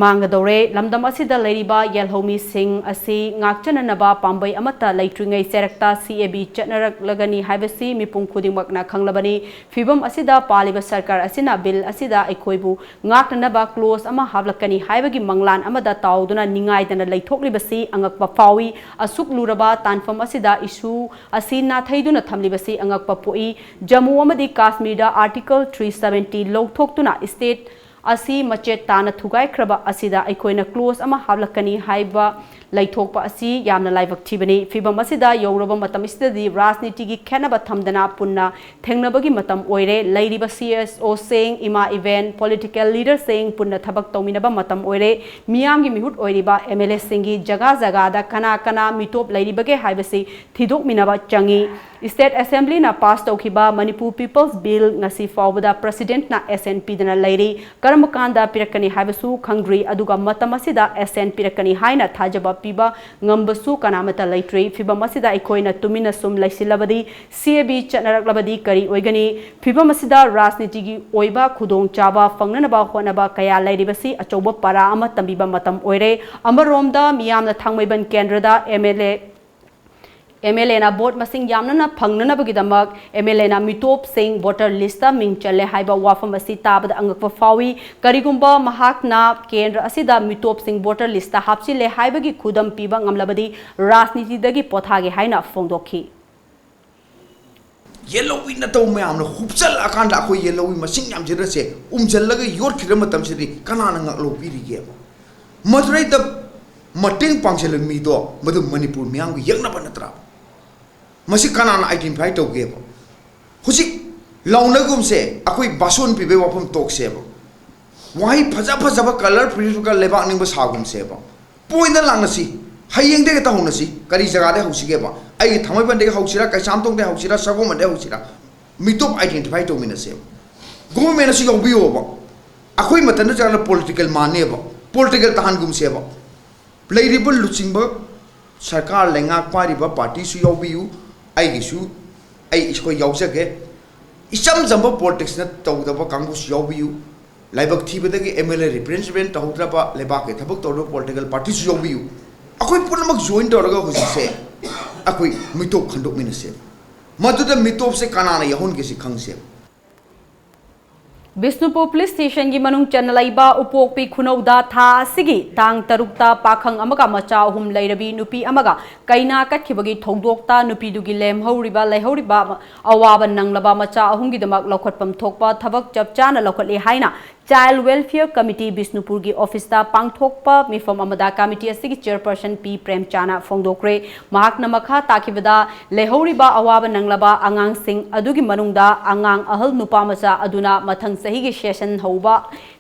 ꯃꯥꯡꯒꯗꯧꯔꯦ꯫ ꯂꯝꯗꯝ ꯑꯁꯤꯗ ꯂꯩꯔꯤꯕ ꯌꯦꯜꯍꯧꯃꯤꯁꯤꯡ ꯑꯁꯤ ꯉꯥꯛꯆꯅꯅꯕ ꯄꯥꯝꯕꯩ ꯑꯃꯠꯇ ꯂꯩꯇ꯭ꯔꯤꯉꯩ ꯆꯩꯔꯛꯇ C A B ꯆꯠꯅꯔꯛꯂꯒꯅꯤ ꯍꯥꯏꯕꯁꯤ ꯃꯤꯄꯨꯝ ꯈꯨꯗꯤꯡꯃꯛꯅ ꯈꯪꯂꯕꯅꯤ꯫ ꯐꯤꯚꯝ ꯑꯁꯤꯗ ꯄꯥꯜꯂꯤꯕ ꯁꯔꯀꯥꯔ ꯑꯁꯤꯅ bill ꯑꯁꯤꯗ ꯑꯩꯈꯣꯏꯕꯨ ꯉꯥꯛꯅꯅꯕ clause ꯑꯃ ꯍꯥꯞꯂꯛꯀꯅꯤ ꯍꯥꯏꯕꯒꯤ ꯃꯪꯂꯥꯟ ꯑꯃꯗ ꯇꯥꯎꯗꯨꯅ ꯅꯤꯡꯉꯥꯏꯗꯅ ꯂꯩꯊꯣꯛꯂꯤꯕꯁꯤ ꯑꯉꯛꯄ ꯐꯥꯎꯏ꯫ ꯑꯁꯨꯛ ꯂꯨꯔꯕ ꯇꯥꯟꯐꯝ ꯑꯁꯤꯗ issue ꯑꯁꯤ ꯅꯥꯊꯩꯗꯨꯅ ꯊꯝꯂꯤꯕꯁꯤ ꯑꯉꯛꯄ ꯄꯣꯛꯏ꯫ ꯖꯝꯃꯨ ꯑꯃꯗꯤ ꯀꯥꯁꯃꯤꯔꯗ Article three seventy ꯂꯧꯊꯣꯛꯇꯨꯅ state ꯑꯁꯤ ꯃꯆꯦꯠ ꯇꯥꯅ ꯊꯨꯒꯥꯏꯈ꯭ꯔꯕ ꯑꯁꯤꯗ ꯑꯩꯈꯣꯏꯅ clause ꯑꯃ ꯍꯥꯞꯂꯛꯀꯅꯤ ꯍꯥꯏꯕ ꯂꯩꯊꯣꯛꯄ ꯑꯁꯤ ꯌꯥꯝꯅ ꯂꯥꯏꯕꯛ ꯊꯤꯕꯅꯤ꯫ ꯐꯤꯚꯝ ꯑꯁꯤꯗ ꯌꯧꯔꯕ ꯃꯇꯝ ꯑꯁꯤꯗꯗꯤ ꯔꯥꯖꯅꯤꯇꯤꯒꯤ ꯈꯦꯠꯅꯕ ꯊꯝꯗꯅ ꯄꯨꯟꯅ ꯊꯦꯡꯅꯕꯒꯤ ꯃꯇꯝ ꯑꯣꯏꯔꯦ꯫ ꯂꯩꯔꯤꯕ C S O ꯁꯤꯡ, ꯏꯃꯥ ꯏꯕꯦꯟ, political leader ꯁꯤꯡ ꯄꯨꯟꯅ ꯊꯕꯛ ꯇꯧꯃꯤꯟꯅꯕ ꯃꯇꯝ ꯑꯣꯏꯔꯦ꯫ ꯃꯤꯌꯥꯝꯒꯤ ꯃꯤꯍꯨꯠ ꯑꯣꯏꯔꯤꯕ M L A ꯁꯤꯡꯒꯤ ꯖꯒꯥ ꯖꯒꯥꯗ ꯀꯅꯥ ꯀꯅꯥ ꯃꯤꯇꯣꯞ ꯂꯩꯔꯤꯕꯒꯦ ꯍꯥꯏꯕꯁꯤ ꯊꯤꯗꯣꯛꯃꯤꯟꯅꯕ ꯆꯪꯏ꯫ State Assembly ꯅ pass ꯇꯧꯈꯤꯕ Manipur People's Bill ꯉꯁꯤ ꯐꯥꯎꯕꯗ President ꯅ assent ꯄꯤꯗꯅ ꯂꯩꯔꯤ꯫ ꯀꯔꯝꯕ ꯀꯥꯟꯗ ꯄꯤꯔꯛꯀꯅꯤ ꯍꯥꯏꯕꯁꯨ ꯈꯪꯗ꯭ꯔꯤ, ꯑꯗꯨꯒ ꯃꯇꯝ ꯑꯁꯤꯗ assent ꯄꯤꯔꯛꯀꯅꯤ ꯍꯥꯏꯅ ꯊꯥꯖꯕ ꯄꯤꯕ ꯉꯝꯕꯁꯨ ꯀꯅꯥꯃꯠꯇ ꯂꯩꯇ꯭ꯔꯤ꯫ ꯐꯤꯚꯝ ꯑꯁꯤꯗ ꯑꯩꯈꯣꯏꯅ ꯇꯨꯃꯤꯟꯅ ꯁꯨꯝ ꯂꯩꯁꯤꯜꯂꯕꯗꯤ C A B ꯆꯠꯅꯔꯛꯂꯕꯗꯤ ꯀꯔꯤ ꯑꯣꯏꯒꯅꯤ? ꯐꯤꯚꯝ ꯑꯁꯤꯗ ꯔꯥꯖꯅꯤꯇꯤꯒꯤ ꯑꯣꯏꯕ ꯈꯨꯗꯣꯡꯆꯥꯕ ꯐꯪꯅꯅꯕ ꯍꯣꯠꯅꯕ ꯀꯌꯥ ꯂꯩꯔꯤꯕꯁꯤ ꯑꯆꯧꯕ ꯄꯔꯥ ꯑꯃ ꯇꯝꯕꯤꯕ ꯃꯇꯝ ꯑꯣꯏꯔꯦ꯫ ꯑꯃꯔꯣꯝꯗ ꯃꯤꯌꯥꯝꯅ ꯊꯥꯡꯃꯩꯕꯟ ꯀꯦꯟꯗ꯭ꯔꯗ M L A M L A ꯅ vote ꯃꯁꯤꯡ ꯌꯥꯝꯅꯅ ꯐꯪꯅꯅꯕꯒꯤꯗꯃꯛ M L A ꯅ ꯃꯤꯇꯣꯞꯁꯤꯡ voter list ꯇ ꯃꯤꯡ ꯆꯜꯂꯦ ꯍꯥꯏꯕ ꯋꯥꯐꯝ ꯑꯁꯤ ꯇꯥꯕꯗ ꯑꯉꯛꯄ ꯐꯥꯎꯏ꯫ ꯀꯔꯤꯒꯨꯝꯕ ꯃꯍꯥꯛꯅ ꯀꯦꯟꯗ꯭ꯔ ꯑꯁꯤꯗ ꯃꯤꯇꯣꯞꯁꯤꯡ voter list ꯇ ꯍꯥꯞꯆꯤꯜꯂꯦ ꯍꯥꯏꯕꯒꯤ ꯈꯨꯗꯝ ꯄꯤꯕ ꯉꯝꯂꯕꯗꯤ ꯔꯥꯖꯅꯤꯇꯤꯗꯒꯤ ꯄꯣꯊꯥꯒꯦ ꯍꯥꯏꯅ ꯐꯣꯡꯗꯣꯛꯈꯤ꯫ ꯌꯦꯜꯍꯧꯃꯤ ꯅꯠꯇꯕ ꯃꯌꯥꯝꯅ ꯍꯨꯞꯆꯜꯂꯛꯑꯀꯥꯟꯗ ꯑꯩꯈꯣꯏ ꯌꯦꯜꯍꯧꯃꯤ ꯃꯁꯤꯡ ꯌꯥꯝꯁꯤꯜꯂꯁꯦ ꯎꯝꯁꯤꯜꯂꯒ ꯌꯣꯠꯈꯤꯗ꯭ꯔ ꯃꯇꯝꯁꯤꯗꯤ ꯀꯅꯥꯅ ꯉꯥꯛꯍꯧꯕꯤꯔꯤꯒꯦꯕ? ꯃꯗꯨꯗꯩꯗ ꯃꯇꯦꯡ ꯄꯥꯡꯁꯤꯜꯂ ꯃꯤꯗꯣ ꯃꯗꯨ ꯃꯅꯤꯄꯨꯔ ꯃꯤꯌꯥꯝꯒꯤ ꯌꯦꯛꯅꯕ ꯅꯠꯇ꯭ꯔꯥ? ꯃꯁꯤ ꯀꯅꯥꯅ identify ꯇꯧꯒꯦꯕ? ꯍꯧꯖꯤꯛ ꯂꯥꯎꯅꯒꯨꯝꯁꯦ, ꯑꯩꯈꯣꯏ ꯕꯥꯁꯣꯟ ꯄꯤꯕꯩ ꯋꯥꯐꯝ ꯇꯣꯛꯁꯦꯕ꯫ ꯋꯥꯍꯩ ꯐꯖ ꯐꯖꯕ colour ꯄꯤꯔꯒ ꯂꯩꯕꯥꯛ ꯅꯤꯡꯕ ꯁꯥꯒꯨꯝꯁꯦꯕ꯫ ꯄꯣꯏꯟꯗ ꯂꯥꯛꯅꯁꯤ, ꯍꯌꯦꯡꯗꯒꯤ ꯇꯧꯍꯧꯅꯁꯤ꯫ ꯀꯔꯤ ꯖꯒꯥꯗꯒꯤ ꯍꯧꯁꯤꯒꯦꯕ? ꯑꯩꯒꯤ ꯊꯥꯡꯃꯩꯕꯟꯗꯒꯤ ꯍꯧꯁꯤꯔꯥ, ꯀꯩꯁꯥꯝꯊꯣꯡꯗꯒꯤ ꯍꯧꯁꯤꯔꯥ, ꯁꯒꯣꯜꯕꯟꯗꯒꯤ ꯍꯧꯁꯤꯔꯥ? ꯃꯤꯇꯣꯞ identify ꯇꯧꯃꯤꯟꯅꯁꯦꯕ꯫ Government ꯑꯁꯤ ꯌꯥꯎꯕꯤꯌꯣꯕ꯫ ꯑꯩꯈꯣꯏ ꯃꯇꯝꯗ ꯆꯠꯂꯒ political ꯃꯥꯟꯅꯦꯕ, political ꯇꯥꯍꯟꯒꯨꯝꯁꯦꯕ꯫ ꯂꯩꯔꯤꯕ ꯂꯨꯆꯤꯡꯕ ꯁꯔꯀꯥꯔ ꯂꯩꯉꯥꯛ ꯄꯥꯏꯔꯤꯕ partyꯁꯨ ꯌꯥꯎꯕꯤꯌꯨ, ꯑꯩꯒꯤꯁꯨ, ꯑꯩ, ꯑꯩꯈꯣꯏ ꯌꯥꯎꯖꯒꯦ꯫ ꯏꯆꯝ ꯆꯝꯕ politicsꯅ ꯇꯧꯗꯕ ꯀꯥꯡꯕꯨꯁꯨ ꯌꯥꯎꯕꯤꯌꯨ꯫ ꯂꯥꯏꯕꯛ ꯊꯤꯕꯗꯒꯤ MLA replacement ꯇꯧꯍꯧꯗ꯭ꯔꯕ, ꯂꯩꯕꯥꯛꯀꯤ ꯊꯕꯛ ꯇꯧꯔꯕ political partyꯁꯨ ꯌꯥꯎꯕꯤꯌꯨ꯫ ꯑꯩꯈꯣꯏ ꯄꯨꯝꯅꯃꯛ join ꯇꯧꯔꯒ ꯍꯧꯖꯤꯛꯁꯦ ꯑꯩꯈꯣꯏ ꯃꯤꯇꯣꯞ ꯈꯟꯗꯣꯛꯃꯤꯟꯅꯁꯦ꯫ ꯃꯗꯨꯗ ꯃꯤꯇꯣꯞꯁꯦ ꯀꯅꯥꯅ ꯌꯥꯎꯍꯟꯒꯦ ꯁꯤ ꯈꯪꯁꯦ꯫ ꯕꯤꯁꯅꯨꯄꯨꯔ ꯄꯨꯂꯤꯁ ꯁ꯭ꯇꯦꯁꯟꯒꯤ ꯃꯅꯨꯡ ꯆꯟꯅ ꯂꯩꯕ ꯎꯄꯣꯛꯄꯤ ꯈꯨꯅꯧꯗ ꯊꯥ ꯑꯁꯤꯒꯤ ꯇꯥꯡ ꯇꯔꯨꯛꯇ ꯄꯥꯈꯪ ꯑꯃꯒ ꯃꯆꯥ ꯑꯍꯨꯝ ꯂꯩꯔꯕꯤ ꯅꯨꯄꯤ ꯑꯃꯒ ꯀꯩꯅꯥ ꯀꯠꯈꯤꯕꯒꯤ ꯊꯧꯗꯣꯛꯇ ꯅꯨꯄꯤꯗꯨꯒꯤ ꯂꯦꯝꯍꯧꯔꯤꯕ ꯂꯩꯍꯧꯔꯤꯕ ꯑꯋꯥꯕ ꯅꯪꯂꯕ ꯃꯆꯥ ꯑꯍꯨꯝꯒꯤꯗꯃꯛ ꯂꯧꯈꯠꯐꯝ ꯊꯣꯛꯄ ꯊꯕꯛ ꯆꯞ ꯆꯥꯅ ꯂꯧꯈꯠꯂꯤ ꯍꯥꯏꯅ Child Welfare Committee ꯕꯤꯁꯅꯨꯄꯨꯔꯒꯤ ꯑꯣꯐꯤꯁꯇ ꯄꯥꯡꯊꯣꯛꯄ ꯃꯤꯐꯝ ꯑꯃꯗ ꯀꯃꯤꯇꯤ ꯑꯁꯤꯒꯤ ꯆꯤꯌꯔꯄꯔꯁꯟ ꯄꯤ ꯄ꯭ꯔꯦꯝꯆꯥꯅ ꯐꯣꯡꯗꯣꯛꯈ꯭ꯔꯦ꯫ ꯃꯍꯥꯛꯅ ꯃꯈꯥ ꯇꯥꯈꯤꯕꯗ, ꯂꯩꯍꯧꯔꯤꯕ ꯑꯋꯥꯕ ꯅꯪꯂꯕ ꯑꯉꯥꯡꯁꯤꯡ ꯑꯗꯨꯒꯤ ꯃꯅꯨꯡꯗ ꯑꯉꯥꯡ ꯑꯍꯜ ꯅꯨꯄꯥ ꯃꯆꯥ ꯑꯗꯨꯅ ꯃꯊꯪ ꯆꯍꯤꯒꯤ ꯁꯦꯁꯟ ꯍꯧꯕ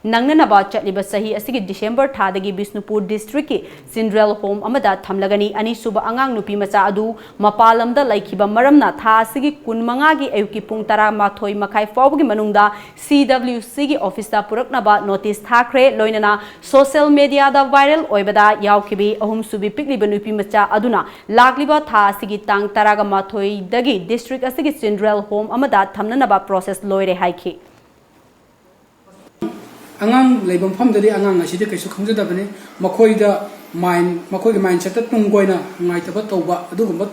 ꯅꯪꯅꯅꯕ ꯆꯠꯂꯤꯕ ꯆꯍꯤ ꯑꯁꯤꯒꯤ ꯗꯤꯁꯦꯝꯕꯔ ꯊꯥꯗꯒꯤ ꯕꯤꯁꯅꯨꯄꯨꯔ ꯗꯤꯁꯇ꯭ꯔꯤꯛꯀꯤ ꯆꯤꯜꯗ꯭ꯔꯦꯟ ꯍꯣꯝ ꯑꯃꯗ ꯊꯝꯂꯒꯅꯤ꯫ ꯑꯅꯤꯁꯨꯕ ꯑꯉꯥꯡ ꯅꯨꯄꯤ ꯃꯆꯥ ꯑꯗꯨ ꯃꯄꯥꯟ ꯂꯝꯗ ꯂꯩꯈꯤꯕ ꯃꯔꯝꯅ ꯊꯥ ꯑꯁꯤꯒꯤ ꯀꯨꯟꯃꯉꯥꯒꯤ ꯑꯌꯨꯛꯀꯤ ꯄꯨꯡ ꯇꯔꯥꯃꯥꯊꯣꯏ ꯃꯈꯥꯏ ꯐꯥꯎꯕꯒꯤ ꯃꯅꯨꯡꯗ ꯁꯤ ꯗꯕ꯭ꯂꯤꯎ ꯁꯤꯒꯤ ꯑꯣꯐꯤꯁꯇ ꯄꯨꯔꯛꯅꯕ ꯅꯣꯇꯤꯁ ꯊꯥꯈ꯭ꯔꯦ꯫ ꯂꯣꯏꯅꯅ ꯁꯣꯁꯤꯌꯦꯜ ꯃꯦꯗꯤꯌꯥꯗ ꯚꯥꯏꯔꯦꯜ ꯑꯣꯏꯕꯗ ꯌꯥꯎꯈꯤꯕꯤ ꯑꯍꯨꯝꯁꯨꯕꯤ ꯄꯤꯛꯂꯤꯕ ꯅꯨꯄꯤ ꯃꯆꯥ ꯑꯗꯨꯅ ꯂꯥꯛꯂꯤꯕ ꯊꯥ ꯑꯁꯤꯒꯤ ꯇꯥꯡ ꯇꯔꯥꯒ ꯃꯥꯊꯣꯏꯗꯒꯤ ꯗꯤꯁꯇ꯭ꯔꯤꯛ ꯑꯁꯤꯒꯤ ꯆꯤꯜꯗ꯭ꯔꯦꯟ ꯍꯣꯝ ꯑꯃꯗ ꯊꯝꯅꯅꯕ ꯄ꯭ꯔꯣꯁꯦꯁ ꯂꯣꯏꯔꯦ ꯍꯥꯏꯈꯤ꯫ ꯑꯉꯥꯡ ꯂꯩꯕ ꯃꯐꯝꯗꯗꯤ ꯑꯉꯥꯡ ꯑꯁꯤꯗꯤ ꯀꯩꯁꯨ ꯈꯪꯖꯗꯕꯅꯤ꯫ ꯃꯈꯣꯏꯗ ꯃꯥꯏꯟ ꯃꯈꯣꯏꯒꯤ ꯃꯥꯏꯟꯁꯦꯠꯇ ꯇꯨꯡ ꯀꯣꯏꯅ ꯅꯨꯡꯉꯥꯏꯇꯕ ꯇꯧꯕ ꯑꯗꯨꯒꯨꯝꯕ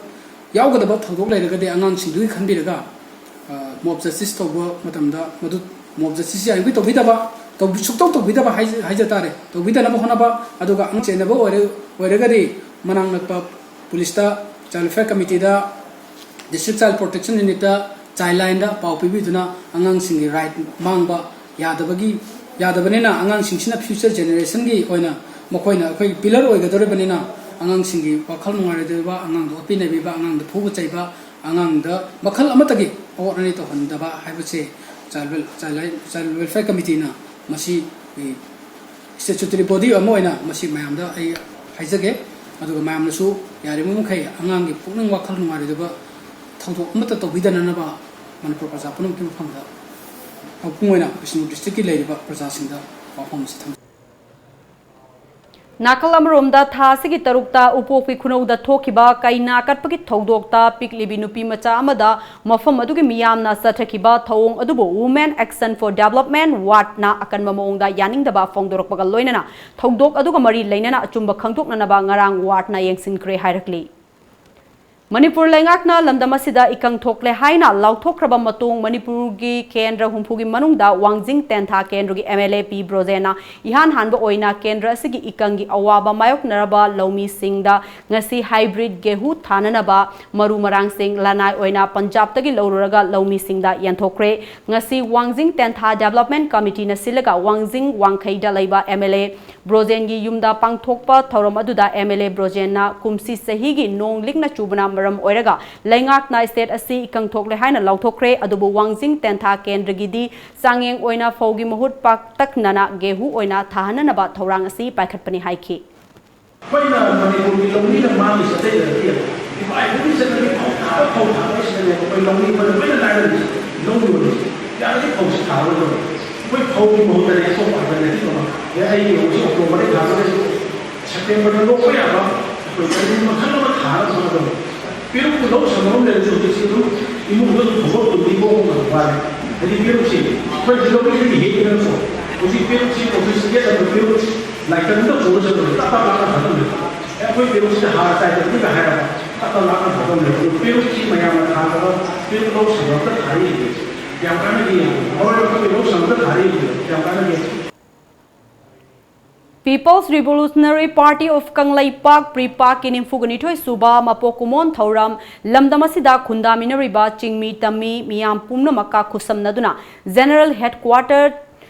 ꯌꯥꯎꯒꯗꯕ ꯊꯧꯗꯣꯛ ꯂꯩꯔꯒꯗꯤ ꯑꯉꯥꯡꯁꯤꯡꯗꯨꯒꯤ ꯈꯟꯕꯤꯔꯒ ꯃꯣꯞ ꯖꯁꯇꯤꯁ ꯇꯧꯕ ꯃꯇꯝꯗ ꯃꯗꯨ ꯃꯣꯞ ꯖꯁꯇꯤꯁ ꯌꯥꯔꯤꯕꯩ ꯇꯧꯕꯤꯗꯕ ꯇꯧꯕꯤ ꯁꯨꯛꯇꯧ ꯇꯧꯕꯤꯗꯕ ꯍꯥꯏꯖ ꯍꯥꯏꯖ ꯇꯥꯔꯦ꯫ ꯇꯧꯕꯤꯗꯅꯕ ꯍꯣꯠꯅꯕ꯫ ꯑꯗꯨꯒ ꯑꯉꯥꯡ ꯆꯦꯟꯅꯕ ꯑꯣꯏꯔ ꯑꯣꯏꯔꯒꯗꯤ ꯃꯅꯥꯛ ꯅꯛꯄ ꯄꯨꯂꯤꯁꯇ, ꯆꯥꯏꯜ ꯋꯦꯜꯐꯤꯌꯔ ꯀꯃꯤꯇꯤꯗ, ꯗꯤꯁꯇ꯭ꯔꯤꯛ ꯆꯥꯏꯜ ꯄ꯭ꯔꯣꯇꯦꯛꯁꯟ ꯌꯨꯅꯤꯠꯇ, ꯆꯥꯏꯜ ꯂꯥꯏꯟꯗ ꯄꯥꯎ ꯄꯤꯕꯤꯗꯨꯅ ꯑꯉꯥꯡꯁꯤꯡꯒꯤ ꯔꯥꯏꯠ ꯃꯥꯡꯕ ꯌꯥꯗꯕꯒꯤ ꯌꯥꯗꯕꯅꯤꯅ ꯑꯉꯥꯡꯁꯤꯡꯁꯤꯅ ꯐ꯭ꯌꯨꯆꯔ ꯖꯦꯅꯦꯔꯦꯁꯟꯒꯤ ꯑꯣꯏꯅ ꯃꯈꯣꯏꯅ ꯑꯩꯈꯣꯏꯒꯤ ꯄꯤꯂꯔ ꯑꯣꯏꯒꯗꯧꯔꯤꯕꯅꯤꯅ ꯑꯉꯥꯡꯁꯤꯡꯒꯤ ꯋꯥꯈꯜ ꯅꯨꯡꯉꯥꯏꯔꯣꯏꯗꯧꯔꯤꯕ, ꯑꯉꯥꯡꯗ ꯑꯣꯠꯄꯤ ꯅꯩꯕꯤꯕ, ꯑꯉꯥꯡꯗ ꯐꯨꯕ ꯆꯩꯕ, ꯑꯉꯥꯡꯗ ꯃꯈꯜ ꯑꯃꯠꯇꯒꯤ ꯑꯋꯥꯠ ꯑꯅꯥ ꯇꯧꯍꯟꯗꯕ ꯍꯥꯏꯕꯁꯦ Child Wel-, Child Child Welfare Committeeꯅ ꯃꯁꯤ, ꯑꯦ, statutory body ꯑꯃ ꯑꯣꯏꯅ ꯃꯁꯤ ꯃꯌꯥꯝꯗ ꯑꯩ ꯍꯥꯏꯖꯒꯦ꯫ ꯑꯗꯨꯒ ꯃꯌꯥꯝꯅꯁꯨ ꯌꯥꯔꯤꯕ ꯃꯈꯩ ꯑꯉꯥꯡꯒꯤ ꯄꯨꯛꯅꯤꯡ ꯋꯥꯈꯜ ꯅꯨꯡꯉꯥꯏꯔꯣꯏꯗꯕ ꯊꯧꯗꯣꯛ ꯑꯃꯠꯇ ꯇꯧꯕꯤꯗꯅꯅꯕ ꯃꯅꯤꯄꯨꯔ ꯄ꯭ꯔꯖꯥ ꯄꯨꯝꯅꯃꯛꯀꯤ ꯃꯐꯝꯗ ꯃꯄꯨꯡ ꯑꯣꯏꯅ ꯕꯤꯁꯅꯨꯄꯨꯔ districtꯀꯤ ꯂꯩꯔꯤꯕ ꯄ꯭ꯔꯖꯥꯁꯤꯡꯗ ꯋꯥꯐꯝ ꯑꯁꯤ ꯊꯝꯖꯒꯦ꯫ ꯅꯥꯀꯜ ꯑꯃꯔꯣꯝꯗ, ꯊꯥ ꯑꯁꯤꯒꯤ ꯇꯔꯨꯛꯇ ꯎꯄꯣꯛꯄꯤ ꯈꯨꯅꯧꯗ ꯊꯣꯛꯈꯤꯕ ꯀꯩꯅꯥ ꯀꯠꯄꯒꯤ ꯊꯧꯗꯣꯛꯇ ꯄꯤꯛꯂꯤꯕꯤ ꯅꯨꯄꯤ ꯃꯆꯥ ꯑꯃꯗ ꯃꯐꯝ ꯑꯗꯨꯒꯤ ꯃꯤꯌꯥꯝꯅ ꯆꯠꯊꯈꯤꯕ ꯊꯧꯑꯣꯡ ꯑꯗꯨꯕꯨ Women Action for Development, ꯋꯥꯠꯅ ꯑꯀꯟꯕ ꯃꯑꯣꯡꯗ ꯌꯥꯅꯤꯡꯗꯕ ꯐꯣꯡꯗꯣꯔꯛꯄꯒ ꯂꯣꯏꯅꯅ ꯊꯧꯗꯣꯛ ꯑꯗꯨꯒ ꯃꯔꯤ ꯂꯩꯅꯅ ꯑꯆꯨꯝꯕ ꯈꯪꯗꯣꯛꯅꯅꯕ ꯉꯔꯥꯡ ꯋꯥꯠꯅ ꯌꯦꯡꯁꯤꯟꯈ꯭ꯔꯦ ꯍꯥꯏꯔꯛꯂꯤ꯫ ꯃꯅꯤꯄꯨꯔ ꯂꯩꯉꯥꯛꯅ ꯂꯝꯗꯝ ꯑꯁꯤꯗ ꯏꯀꯪ ꯊꯣꯛꯂꯦ ꯍꯥꯏꯅ ꯂꯥꯎꯊꯣꯛꯈ꯭ꯔꯕ ꯃꯇꯨꯡ, ꯃꯅꯤꯄꯨꯔꯒꯤ ꯀꯦꯟꯗ꯭ꯔ ꯍꯨꯝꯐꯨꯒꯤ ꯃꯅꯨꯡꯗ ꯋꯥꯡꯖꯤꯡ ꯇꯦꯟꯊꯥ ꯀꯦꯟꯗ꯭ꯔꯒꯤ MLA ꯄꯤ ꯕ꯭ꯔꯣꯖꯦꯟꯅ ꯏꯍꯥꯟ ꯍꯥꯟꯕ ꯑꯣꯏꯅ ꯀꯦꯟꯗ꯭ꯔ ꯑꯁꯤꯒꯤ ꯏꯀꯪꯒꯤ ꯑꯋꯥꯕ ꯃꯥꯌꯣꯛꯅꯔꯕ ꯂꯧꯃꯤꯁꯤꯡꯗ ꯉꯁꯤ hybrid ꯒꯦꯍꯨ ꯊꯥꯅꯅꯕ ꯃꯔꯨ ꯃꯔꯥꯡꯁꯤꯡ ꯂꯅꯥꯏ ꯑꯣꯏꯅ ꯄꯟꯖꯥꯕꯇꯒꯤ ꯂꯧꯔꯨꯔꯒ ꯂꯧꯃꯤꯁꯤꯡꯗ ꯌꯦꯟꯊꯣꯛꯈ꯭ꯔꯦ꯫ ꯉꯁꯤ ꯋꯥꯡꯖꯤꯡ ꯇꯦꯟꯊꯥ Development Committeeꯅ ꯁꯤꯜꯂꯒ ꯋꯥꯡꯖꯤꯡ ꯋꯥꯡꯈꯩꯗ ꯂꯩꯕ MLA ꯕ꯭ꯔꯣꯖꯦꯟꯒꯤ ꯌꯨꯝꯗ ꯄꯥꯡꯊꯣꯛꯄ ꯊꯧꯔꯝ ꯑꯗꯨꯗ MLA ꯕ꯭ꯔꯣꯖꯦꯟꯅ ꯀꯨꯝꯁꯤ ꯆꯍꯤꯒꯤ ꯅꯣꯡ ꯂꯤꯛꯅ ꯆꯨꯕꯅ ꯃꯔꯝ ꯑꯣꯏꯔꯒ ꯂꯩꯉꯥꯛꯅ state ꯑꯁꯤ ꯏꯀꯪ ꯊꯣꯛꯂꯦ ꯍꯥꯏꯅ ꯂꯥꯎꯊꯣꯛꯈ꯭ꯔꯦ, ꯑꯗꯨꯕꯨ ꯋꯥꯡꯖꯤꯡ ꯇꯦꯟꯊꯥ ꯀꯦꯟꯗ꯭ꯔꯒꯤꯗꯤ ꯆꯥꯡꯌꯦꯡ ꯑꯣꯏꯅ ꯐꯧꯒꯤ ꯃꯍꯨꯠ ꯄꯥꯛꯇꯛꯅꯅ ꯒꯦꯍꯨ ꯑꯣꯏꯅ ꯊꯥꯍꯟꯅꯅꯕ ꯊꯧꯔꯥꯡ ꯑꯁꯤ ꯄꯥꯏꯈꯠꯄꯅꯤ ꯍꯥꯏꯈꯤ꯫ ꯑꯩꯈꯣꯏꯅ ꯃꯅꯤꯄꯨꯔꯒꯤ ꯂꯧꯃꯤꯅ ꯃꯥꯒꯤ ꯆꯠꯅꯔꯤꯕ ꯏꯄꯥ ꯏꯄꯨꯒꯤ ꯆꯠꯅꯕꯤ ꯐꯧ ꯊꯥꯕ, ꯐꯧ ꯊꯥꯕ ꯍꯥꯏꯁꯤꯗꯅꯦ ꯑꯩꯈꯣꯏ ꯂꯧꯃꯤ ꯑꯩꯈꯣꯏꯅ ꯂꯣꯏꯅ ꯂꯥꯏꯔꯝꯃꯤꯁꯦ꯫ ꯂꯧ ꯌꯣꯜꯂꯤꯁꯦ꯫ ꯌꯥꯔꯗꯤ ꯐꯧꯁꯤ ꯊꯥꯔꯣꯏꯗꯕ꯫ ꯑꯩꯈꯣꯏ ꯐꯧꯒꯤ ꯃꯍꯨꯠꯇꯅꯦ ꯑꯇꯣꯞꯄ alternative ꯑꯃ, ꯑꯦ, ꯑꯩꯒꯤ ꯐꯧꯁꯤ Octoberꯗ ꯊꯥꯔꯒꯁꯨ Septemberꯗ ꯂꯣꯛꯄ ꯌꯥꯕ ꯑꯩꯈꯣꯏ ꯀꯔꯤ ꯃꯈꯜ ꯑꯃ ꯊꯥꯔꯒ ꯐꯒꯗꯕ꯫ ꯄꯦꯔꯨꯛꯇꯨ ꯂꯧ ꯁꯪꯒꯝ ꯑꯃ ꯂꯩꯔꯁꯨ ꯍꯧꯖꯤꯛꯁꯤ ꯑꯗꯨꯝ ꯏꯃꯨꯡꯗ ꯑꯗꯨꯝ ꯐꯧꯕꯣꯠ ꯀꯨꯟ ꯅꯤꯐꯨ ꯉꯝꯕ ꯋꯥꯔꯦ꯫ ꯍꯥꯏꯗꯤ ꯄꯦꯔꯨꯛꯁꯤ ꯑꯩꯈꯣꯏ ꯂꯧꯃꯤꯁꯤꯡꯒꯤ ꯍꯦꯛꯏꯗꯅꯀꯣ꯫ ꯍꯧꯖꯤꯛ ꯄꯦꯔꯨꯛꯁꯤ office ꯌꯦꯠꯂꯒ ꯄꯦꯔꯨꯛ ꯂꯥꯏꯀꯪꯗ ꯄꯨꯔ ꯆꯠꯄꯗꯣ ꯇꯞ ꯇꯞ ꯂꯥꯛꯅ ꯐꯒꯠꯂꯦ꯫ ꯑꯦ, ꯑꯩꯈꯣꯏ ꯄꯦꯔꯨꯛꯁꯤꯗ ꯍꯥꯔ ꯆꯥꯏꯗꯕꯅꯤꯒ ꯍꯥꯏꯔꯒ ꯇꯞ ꯇꯞ ꯂꯥꯛꯅ ꯐꯒꯠꯂꯦ꯫ ꯑꯗꯨ ꯄꯦꯔꯨꯛꯁꯤ ꯃꯌꯥꯝꯅ ꯊꯥꯗꯕ ꯄꯦꯔꯨꯛ ꯂꯧ ꯁꯪꯒꯝꯗ ꯊꯥꯔꯛꯏꯁꯦ ꯀꯌꯥꯝ ꯀꯥꯟꯅꯒꯦ ꯌꯦꯡꯉꯣ꯫ ꯃꯔꯨ ꯑꯣꯏꯅ ꯑꯩꯈꯣꯏ ꯂꯧ ꯁꯪꯒꯝꯗ ꯊꯥꯔꯛꯏꯁꯦ ꯀꯌꯥꯝ ꯀꯥꯟꯅꯒꯦ? People's Revolutionary Party of Kangleipak, ꯄ꯭ꯔꯤꯄꯥꯛꯀꯤ ꯅꯤꯐꯨꯒ ꯅꯤꯊꯣꯏ ꯁꯨꯕ ꯃꯄꯣꯛ ꯀꯨꯝꯑꯣꯟ ꯊꯧꯔꯝ ꯂꯝꯗꯝ ꯑꯁꯤꯗ ꯈꯨꯟꯗꯥꯃꯤꯟꯅꯔꯤꯕ ꯆꯤꯡꯃꯤ ꯇꯝꯃꯤ ꯃꯤꯌꯥꯝ ꯄꯨꯝꯅꯃꯛꯀ ꯈꯨꯠꯁꯝꯅꯗꯨꯅ General Headquarter,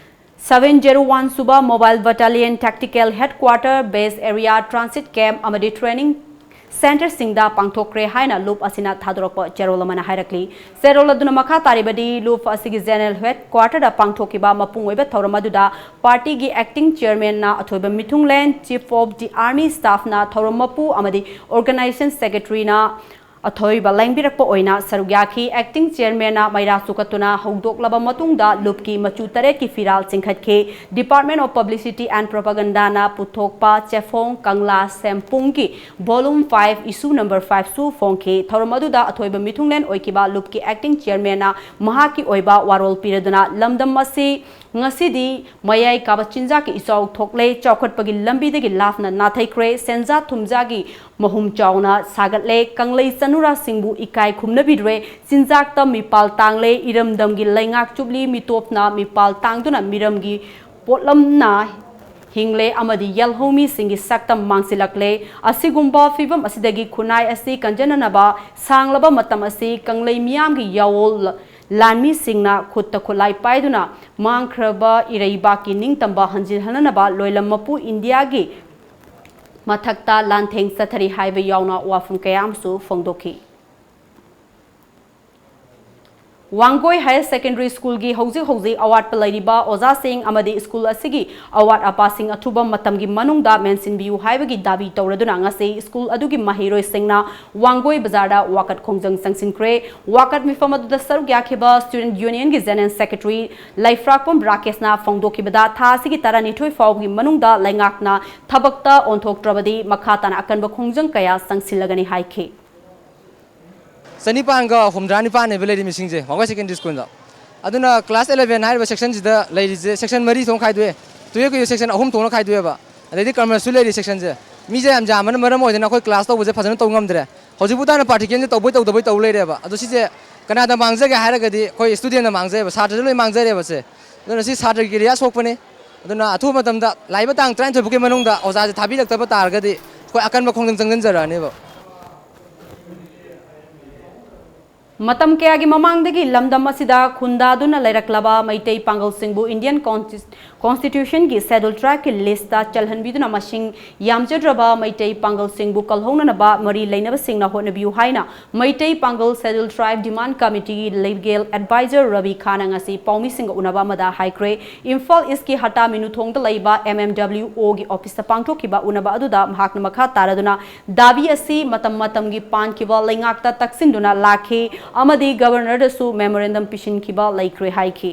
seven zero one ꯁꯨꯕ Mobile Battalion Tactical Headquarter, Base Area, Transit Camp ꯑꯃꯗꯤ Training ꯁꯦꯟꯇꯔꯁꯤꯡꯗ ꯄꯥꯡꯊꯣꯛꯈ꯭ꯔꯦ ꯍꯥꯏꯅ ꯂꯨꯞ ꯑꯁꯤꯅ ꯊꯥꯗꯣꯔꯛꯄ ꯆꯦꯔꯣꯜ ꯑꯃꯅ ꯍꯥꯏꯔꯛꯂꯤ꯫ ꯆꯦꯔꯣꯜ ꯑꯗꯨꯅ ꯃꯈꯥ ꯇꯥꯔꯤꯕꯗꯤ, ꯂꯨꯞ ꯑꯁꯤꯒꯤ ꯖꯦꯅꯔꯦꯜ ꯍꯦꯗ ꯀ꯭ꯋꯥꯇꯔꯗ ꯄꯥꯡꯊꯣꯛꯈꯤꯕ ꯃꯄꯨꯡ ꯑꯣꯏꯕ ꯊꯧꯔꯝ ꯑꯗꯨꯗ ꯄꯥꯔꯇꯤꯒꯤ ꯑꯦꯛꯇꯤꯡ ꯆꯤꯌꯔꯃꯦꯟꯅ ꯑꯊꯣꯏꯕ ꯃꯤꯊꯨꯡꯂꯦꯟ, ꯆꯤꯐ ꯑꯣꯐ ꯗꯤ ꯑꯥꯔꯃꯤ ꯁ꯭ꯇꯥꯐꯅ ꯊꯧꯔꯝ ꯃꯄꯨ ꯑꯃꯗꯤ ꯑꯣꯔꯒꯅꯥꯏꯖꯦꯁꯟ ꯁꯦꯀ꯭ꯔꯦꯇꯔꯤꯅ ꯑꯊꯣꯏꯕ ꯂꯦꯡꯕꯤꯔꯛꯄ ꯑꯣꯏꯅ ꯁꯔꯨꯛ ꯌꯥꯈꯤ꯫ ꯑꯦꯛꯇꯤꯡ ꯆꯤꯌꯔꯃꯦꯟꯅ ꯃꯩꯔꯥ ꯆꯨꯀꯠꯇꯨꯅ ꯍꯧꯗꯣꯛꯂꯕ ꯃꯇꯨꯡꯗ ꯂꯨꯞꯀꯤ ꯃꯆꯨ ꯇꯔꯦꯠꯀꯤ ꯐꯤꯔꯥꯜ ꯆꯤꯡꯈꯠꯈꯤ꯫ Department of Publicity and Propaganda ꯅ ꯄꯨꯊꯣꯛꯄ ꯆꯦꯐꯣꯡ ꯀꯪꯂꯥ ꯁꯦꯝꯄꯨꯡꯒꯤ volume five, issue number five ꯁꯨ ꯐꯣꯡꯈꯤ꯫ ꯊꯧꯔꯝ ꯑꯗꯨꯗ ꯑꯊꯣꯏꯕ ꯃꯤꯊꯨꯡꯂꯦꯟ ꯑꯣꯏꯈꯤꯕ ꯂꯨꯞꯀꯤ ꯑꯦꯛꯇꯤꯡ ꯆꯤꯌꯔꯃꯦꯟꯅ ꯃꯍꯥꯛꯀꯤ ꯑꯣꯏꯕ ꯋꯥꯔꯣꯜ ꯄꯤꯔꯗꯨꯅ, ꯂꯝꯗꯝ ꯑꯁꯤ ꯉꯁꯤꯗꯤ ꯃꯌꯥꯏ ꯀꯥꯕ ꯆꯤꯟꯖꯥꯛꯀꯤ ꯏꯆꯥꯎ ꯊꯣꯛꯂꯦ, ꯆꯥꯎꯈꯠꯄꯒꯤ ꯂꯝꯕꯤꯗꯒꯤ ꯂꯥꯞꯅ ꯅꯥꯊꯩꯈ꯭ꯔꯦ, ꯁꯦꯟꯖꯥ ꯊꯨꯝꯖꯥꯒꯤ ꯃꯍꯨꯝ ꯆꯥꯎꯅ ꯁꯥꯒꯠꯂꯦ, ꯀꯪꯂꯩ ꯆꯅꯨꯔꯥꯁꯤꯡꯕꯨ ꯏꯀꯥꯏ ꯈꯨꯝꯅꯕꯤꯗ꯭ꯔꯦ, ꯆꯤꯟꯖꯥꯛꯇ ꯃꯤꯄꯥꯜ ꯇꯥꯡꯂꯦ, ꯏꯔꯝꯗꯝꯒꯤ ꯂꯩꯉꯥꯛ ꯆꯨꯞꯂꯤ ꯃꯤꯇꯣꯞꯅ ꯃꯤꯄꯥꯜ ꯇꯥꯡꯗꯨꯅ ꯃꯤꯔꯝꯒꯤ ꯄꯣꯠꯂꯝꯅ ꯍꯤꯡꯂꯦ ꯑꯃꯗꯤ ꯌꯦꯜꯍꯧꯃꯤꯁꯤꯡꯒꯤ ꯁꯛꯇꯝ ꯃꯥꯡꯁꯤꯜꯂꯛꯂꯦ꯫ ꯑꯁꯤꯒꯨꯝꯕ ꯐꯤꯚꯝ ꯑꯁꯤꯗꯒꯤ ꯈꯨꯟꯅꯥꯏ ꯑꯁꯤ ꯀꯟꯖꯅꯅꯕ ꯁꯥꯡꯂꯕ ꯃꯇꯝ ꯑꯁꯤ ꯀꯪꯂꯩ ꯃꯤꯌꯥꯝꯒꯤ ꯌꯥꯑꯣꯜ ꯂꯥꯟꯃꯤꯁꯤꯡꯅ ꯈꯨꯠꯇ ꯈꯨꯠꯂꯥꯏ ꯄꯥꯏꯗꯨꯅ ꯃꯥꯡꯈ꯭ꯔꯕ ꯏꯔꯩꯕꯥꯛꯀꯤ ꯅꯤꯡꯇꯝꯕ ꯍꯟꯖꯤꯜꯍꯟꯅꯅꯕ ꯂꯣꯏꯂꯝ ꯃꯄꯨ ꯏꯟꯗꯤꯌꯥꯒꯤ ꯃꯊꯛꯇ ꯂꯥꯟꯊꯦꯡ ꯆꯠꯊꯔꯤ ꯍꯥꯏꯕ ꯌꯥꯎꯅ ꯋꯥꯐꯝ ꯀꯌꯥ ꯑꯃꯁꯨ ꯐꯣꯡꯗꯣꯛꯈꯤ꯫ ꯋꯥꯡꯒꯣꯏ ꯍꯥꯌꯔ ꯁꯦꯀꯦꯟꯗꯔꯤ ꯁ꯭ꯀꯨꯜꯒꯤ ꯍꯧꯖꯤꯛ ꯍꯧꯖꯤꯛ ꯑꯋꯥꯠꯄ ꯂꯩꯔꯤꯕ ꯑꯣꯖꯥꯁꯤꯡ ꯑꯃꯗꯤ ꯁ꯭ꯀꯨꯜ ꯑꯁꯤꯒꯤ ꯑꯋꯥꯠ ꯑꯄꯥꯁꯤꯡ ꯑꯊꯨꯕ ꯃꯇꯝꯒꯤ ꯃꯅꯨꯡꯗ ꯃꯦꯟꯁꯤꯟꯕꯤꯌꯨ ꯍꯥꯏꯕꯒꯤ ꯗꯥꯕꯤ ꯇꯧꯔꯗꯨꯅ ꯉꯁꯤ ꯁ꯭ꯀꯨꯜ ꯑꯗꯨꯒꯤ ꯃꯍꯩꯔꯣꯏꯁꯤꯡꯅ ꯋꯥꯡꯒꯣꯏ ꯕꯖꯥꯔꯗ ꯋꯥꯀꯠ ꯈꯣꯡꯖꯪ ꯆꯪꯁꯤꯟꯈ꯭ꯔꯦ꯫ ꯋꯥꯀꯠ ꯃꯤꯐꯝ ꯑꯗꯨꯗ ꯁꯔꯨꯛ ꯌꯥꯈꯤꯕ ꯁ꯭ꯇꯨꯗꯦꯟꯠ ꯌꯨꯅꯤꯌꯟꯒꯤ ꯖꯦꯅꯔꯦꯜ ꯁꯦꯀ꯭ꯔꯦꯇꯔꯤ ꯂꯩꯐ꯭ꯔꯥꯛꯄꯝ ꯔꯥꯀꯦꯁꯅ ꯐꯣꯡꯗꯣꯛꯈꯤꯕꯗ, ꯊꯥ ꯑꯁꯤꯒꯤ ꯇꯔꯥꯅꯤꯊꯣꯏ ꯐꯥꯎꯕꯒꯤ ꯃꯅꯨꯡꯗ ꯂꯩꯉꯥꯛꯅ ꯊꯕꯛꯇ ꯑꯣꯟꯊꯣꯛꯇ꯭ꯔꯕꯗꯤ ꯃꯈꯥ ꯇꯥꯅ ꯑꯀꯟꯕ ꯈꯣꯡꯖꯪ ꯀꯌꯥ ꯆꯪꯁꯤꯜꯂꯒꯅꯤ ꯍꯥꯏꯈꯤ꯫ ꯆꯅꯤꯄꯥꯟꯒ ꯍꯨꯝꯗ꯭ꯔꯥ ꯅꯤꯄꯥꯟꯅꯦꯕ ꯂꯩꯔꯤ ꯃꯤꯁꯤꯡꯁꯦ ꯋꯥꯡꯒꯣꯏ ꯁꯦꯀꯦꯟꯗꯔꯤ ꯁ꯭ꯀꯨꯜꯗ꯫ ꯑꯗꯨꯅ ꯀ꯭ꯂꯥꯁ ꯑꯦꯂꯦꯚꯦꯟ ꯍꯥꯏꯔꯤꯕ ꯁꯦꯛꯁꯟꯁꯤꯗ ꯂꯩꯔꯤꯁꯦ ꯁꯦꯛꯁꯟ ꯃꯔꯤ ꯊꯣꯛꯅ ꯈꯥꯏꯗꯣꯛꯑꯦ꯫ ꯇꯨꯌꯦꯜꯞꯀꯤꯁꯨ ꯁꯦꯛꯁꯟ ꯑꯍꯨꯝ ꯊꯣꯛꯅ ꯈꯥꯏꯗꯣꯛꯑꯦꯕ꯫ ꯑꯗꯩꯗꯤ ꯀꯃꯔꯁꯁꯨ ꯂꯩꯔꯤ ꯁꯦꯛꯁꯟꯁꯦ꯫ ꯃꯤꯁꯦ ꯌꯥꯝ ꯌꯥꯝꯕꯅ ꯃꯔꯝ ꯑꯣꯏꯗꯅ ꯑꯩꯈꯣꯏ ꯀ꯭ꯂꯥꯁ ꯇꯧꯕꯁꯦ ꯐꯖꯅ ꯇꯧ ꯉꯝꯗ꯭ꯔꯦ꯫ ꯍꯧꯖꯤꯛꯄꯨ ꯇꯥꯅ ꯄ꯭ꯔꯥꯛꯇꯤꯀꯦꯜꯁꯦ ꯇꯧꯕꯩ ꯇꯧꯗꯕꯩ ꯇꯧ ꯂꯩꯔꯦꯕ꯫ ꯑꯗꯣ ꯁꯤꯁꯦ ꯀꯅꯥꯗ ꯃꯥꯡꯖꯒꯦ ꯍꯥꯏꯔꯒꯗꯤ ꯑꯩꯈꯣꯏ ꯁ꯭ꯇꯨꯗꯦꯟꯠꯅ ꯃꯥꯡꯖꯩꯑꯕ, ꯁꯥꯇ꯭ꯔꯁꯦ ꯂꯣꯏ ꯃꯥꯡꯖꯔꯦꯕ ꯁꯦ꯫ ꯑꯗꯨꯅ ꯁꯤ ꯁꯥꯇ꯭ꯔꯒꯤ ꯑꯦꯔꯤꯌꯥ ꯁꯣꯛꯄꯅꯤ꯫ ꯑꯗꯨꯅ ꯑꯊꯨꯕ ꯃꯇꯝꯗ ꯂꯥꯛꯏꯕ ꯇꯥꯡ ꯇꯔꯥꯅꯤꯊꯣꯏ ꯐꯥꯎꯒꯤ ꯃꯅꯨꯡꯗ ꯑꯣꯖꯥꯁꯦ ꯊꯥꯕꯤꯔꯛꯇꯕ ꯇꯥꯔꯒꯗꯤ ꯑꯩꯈꯣꯏ ꯑꯀꯟꯕ ꯈꯣꯡꯖꯪ ꯆꯪꯁꯤꯟꯖꯔꯛꯑꯅꯦꯕ꯫ ꯃꯇꯝ ꯀꯌꯥꯒꯤ ꯃꯃꯥꯡꯗꯒꯤ ꯂꯝꯗꯝ ꯑꯁꯤꯗ ꯈꯨꯟꯗꯥꯗꯨꯅ ꯂꯩꯔꯛꯂꯕ ꯃꯩꯇꯩ ꯄꯥꯡꯒꯜꯁꯤꯡꯕꯨ Indian Consti-, Constitution ꯒꯤ Schedule Tribe ꯀꯤ list ꯇ ꯆꯜꯍꯟꯕꯤꯗꯨꯅ ꯃꯁꯤꯡ ꯌꯥꯝꯖꯗ꯭ꯔꯕ ꯃꯩꯇꯩ ꯄꯥꯡꯒꯜꯁꯤꯡꯕꯨ ꯀꯜꯍꯧꯅꯅꯕ ꯃꯔꯤ ꯂꯩꯅꯕꯁꯤꯡꯅ ꯍꯣꯠꯅꯕꯤꯌꯨ ꯍꯥꯏꯅ ꯃꯩꯇꯩ ꯄꯥꯡꯒꯜ Schedule Tribe Demand Committee ꯒꯤ Legal Advisor ꯔꯕꯤ ꯈꯥꯟꯅ ꯉꯁꯤ ꯄꯥꯎꯃꯤꯁꯤꯡꯒ ꯎꯅꯕ ꯑꯃꯗ ꯍꯥꯏꯈ꯭ꯔꯦ꯫ ꯏꯝꯐꯥꯜ East ꯀꯤ ꯍꯇꯥ ꯃꯤꯅꯨꯊꯣꯡꯗ ꯂꯩꯕ M M W O ꯒꯤ office ꯇ ꯄꯥꯡꯊꯣꯛꯈꯤꯕ ꯎꯅꯕ ꯑꯗꯨꯗ ꯃꯍꯥꯛꯅ ꯃꯈꯥ ꯇꯥꯔꯗꯨꯅ ꯗꯥꯕꯤ ꯑꯁꯤ ꯃꯇꯝ ꯃꯇꯝꯒꯤ ꯄꯥꯟꯈꯤꯕ ꯂꯩꯉꯥꯛꯇ ꯇꯛꯁꯤꯟꯗꯨꯅ ꯂꯥꯛꯈꯤ ꯑꯃꯗꯤ Governor ꯗꯁꯨ memorandum ꯄꯤꯁꯤꯟꯈꯤꯕ ꯂꯩꯈ꯭ꯔꯦ ꯍꯥꯏꯈꯤ꯫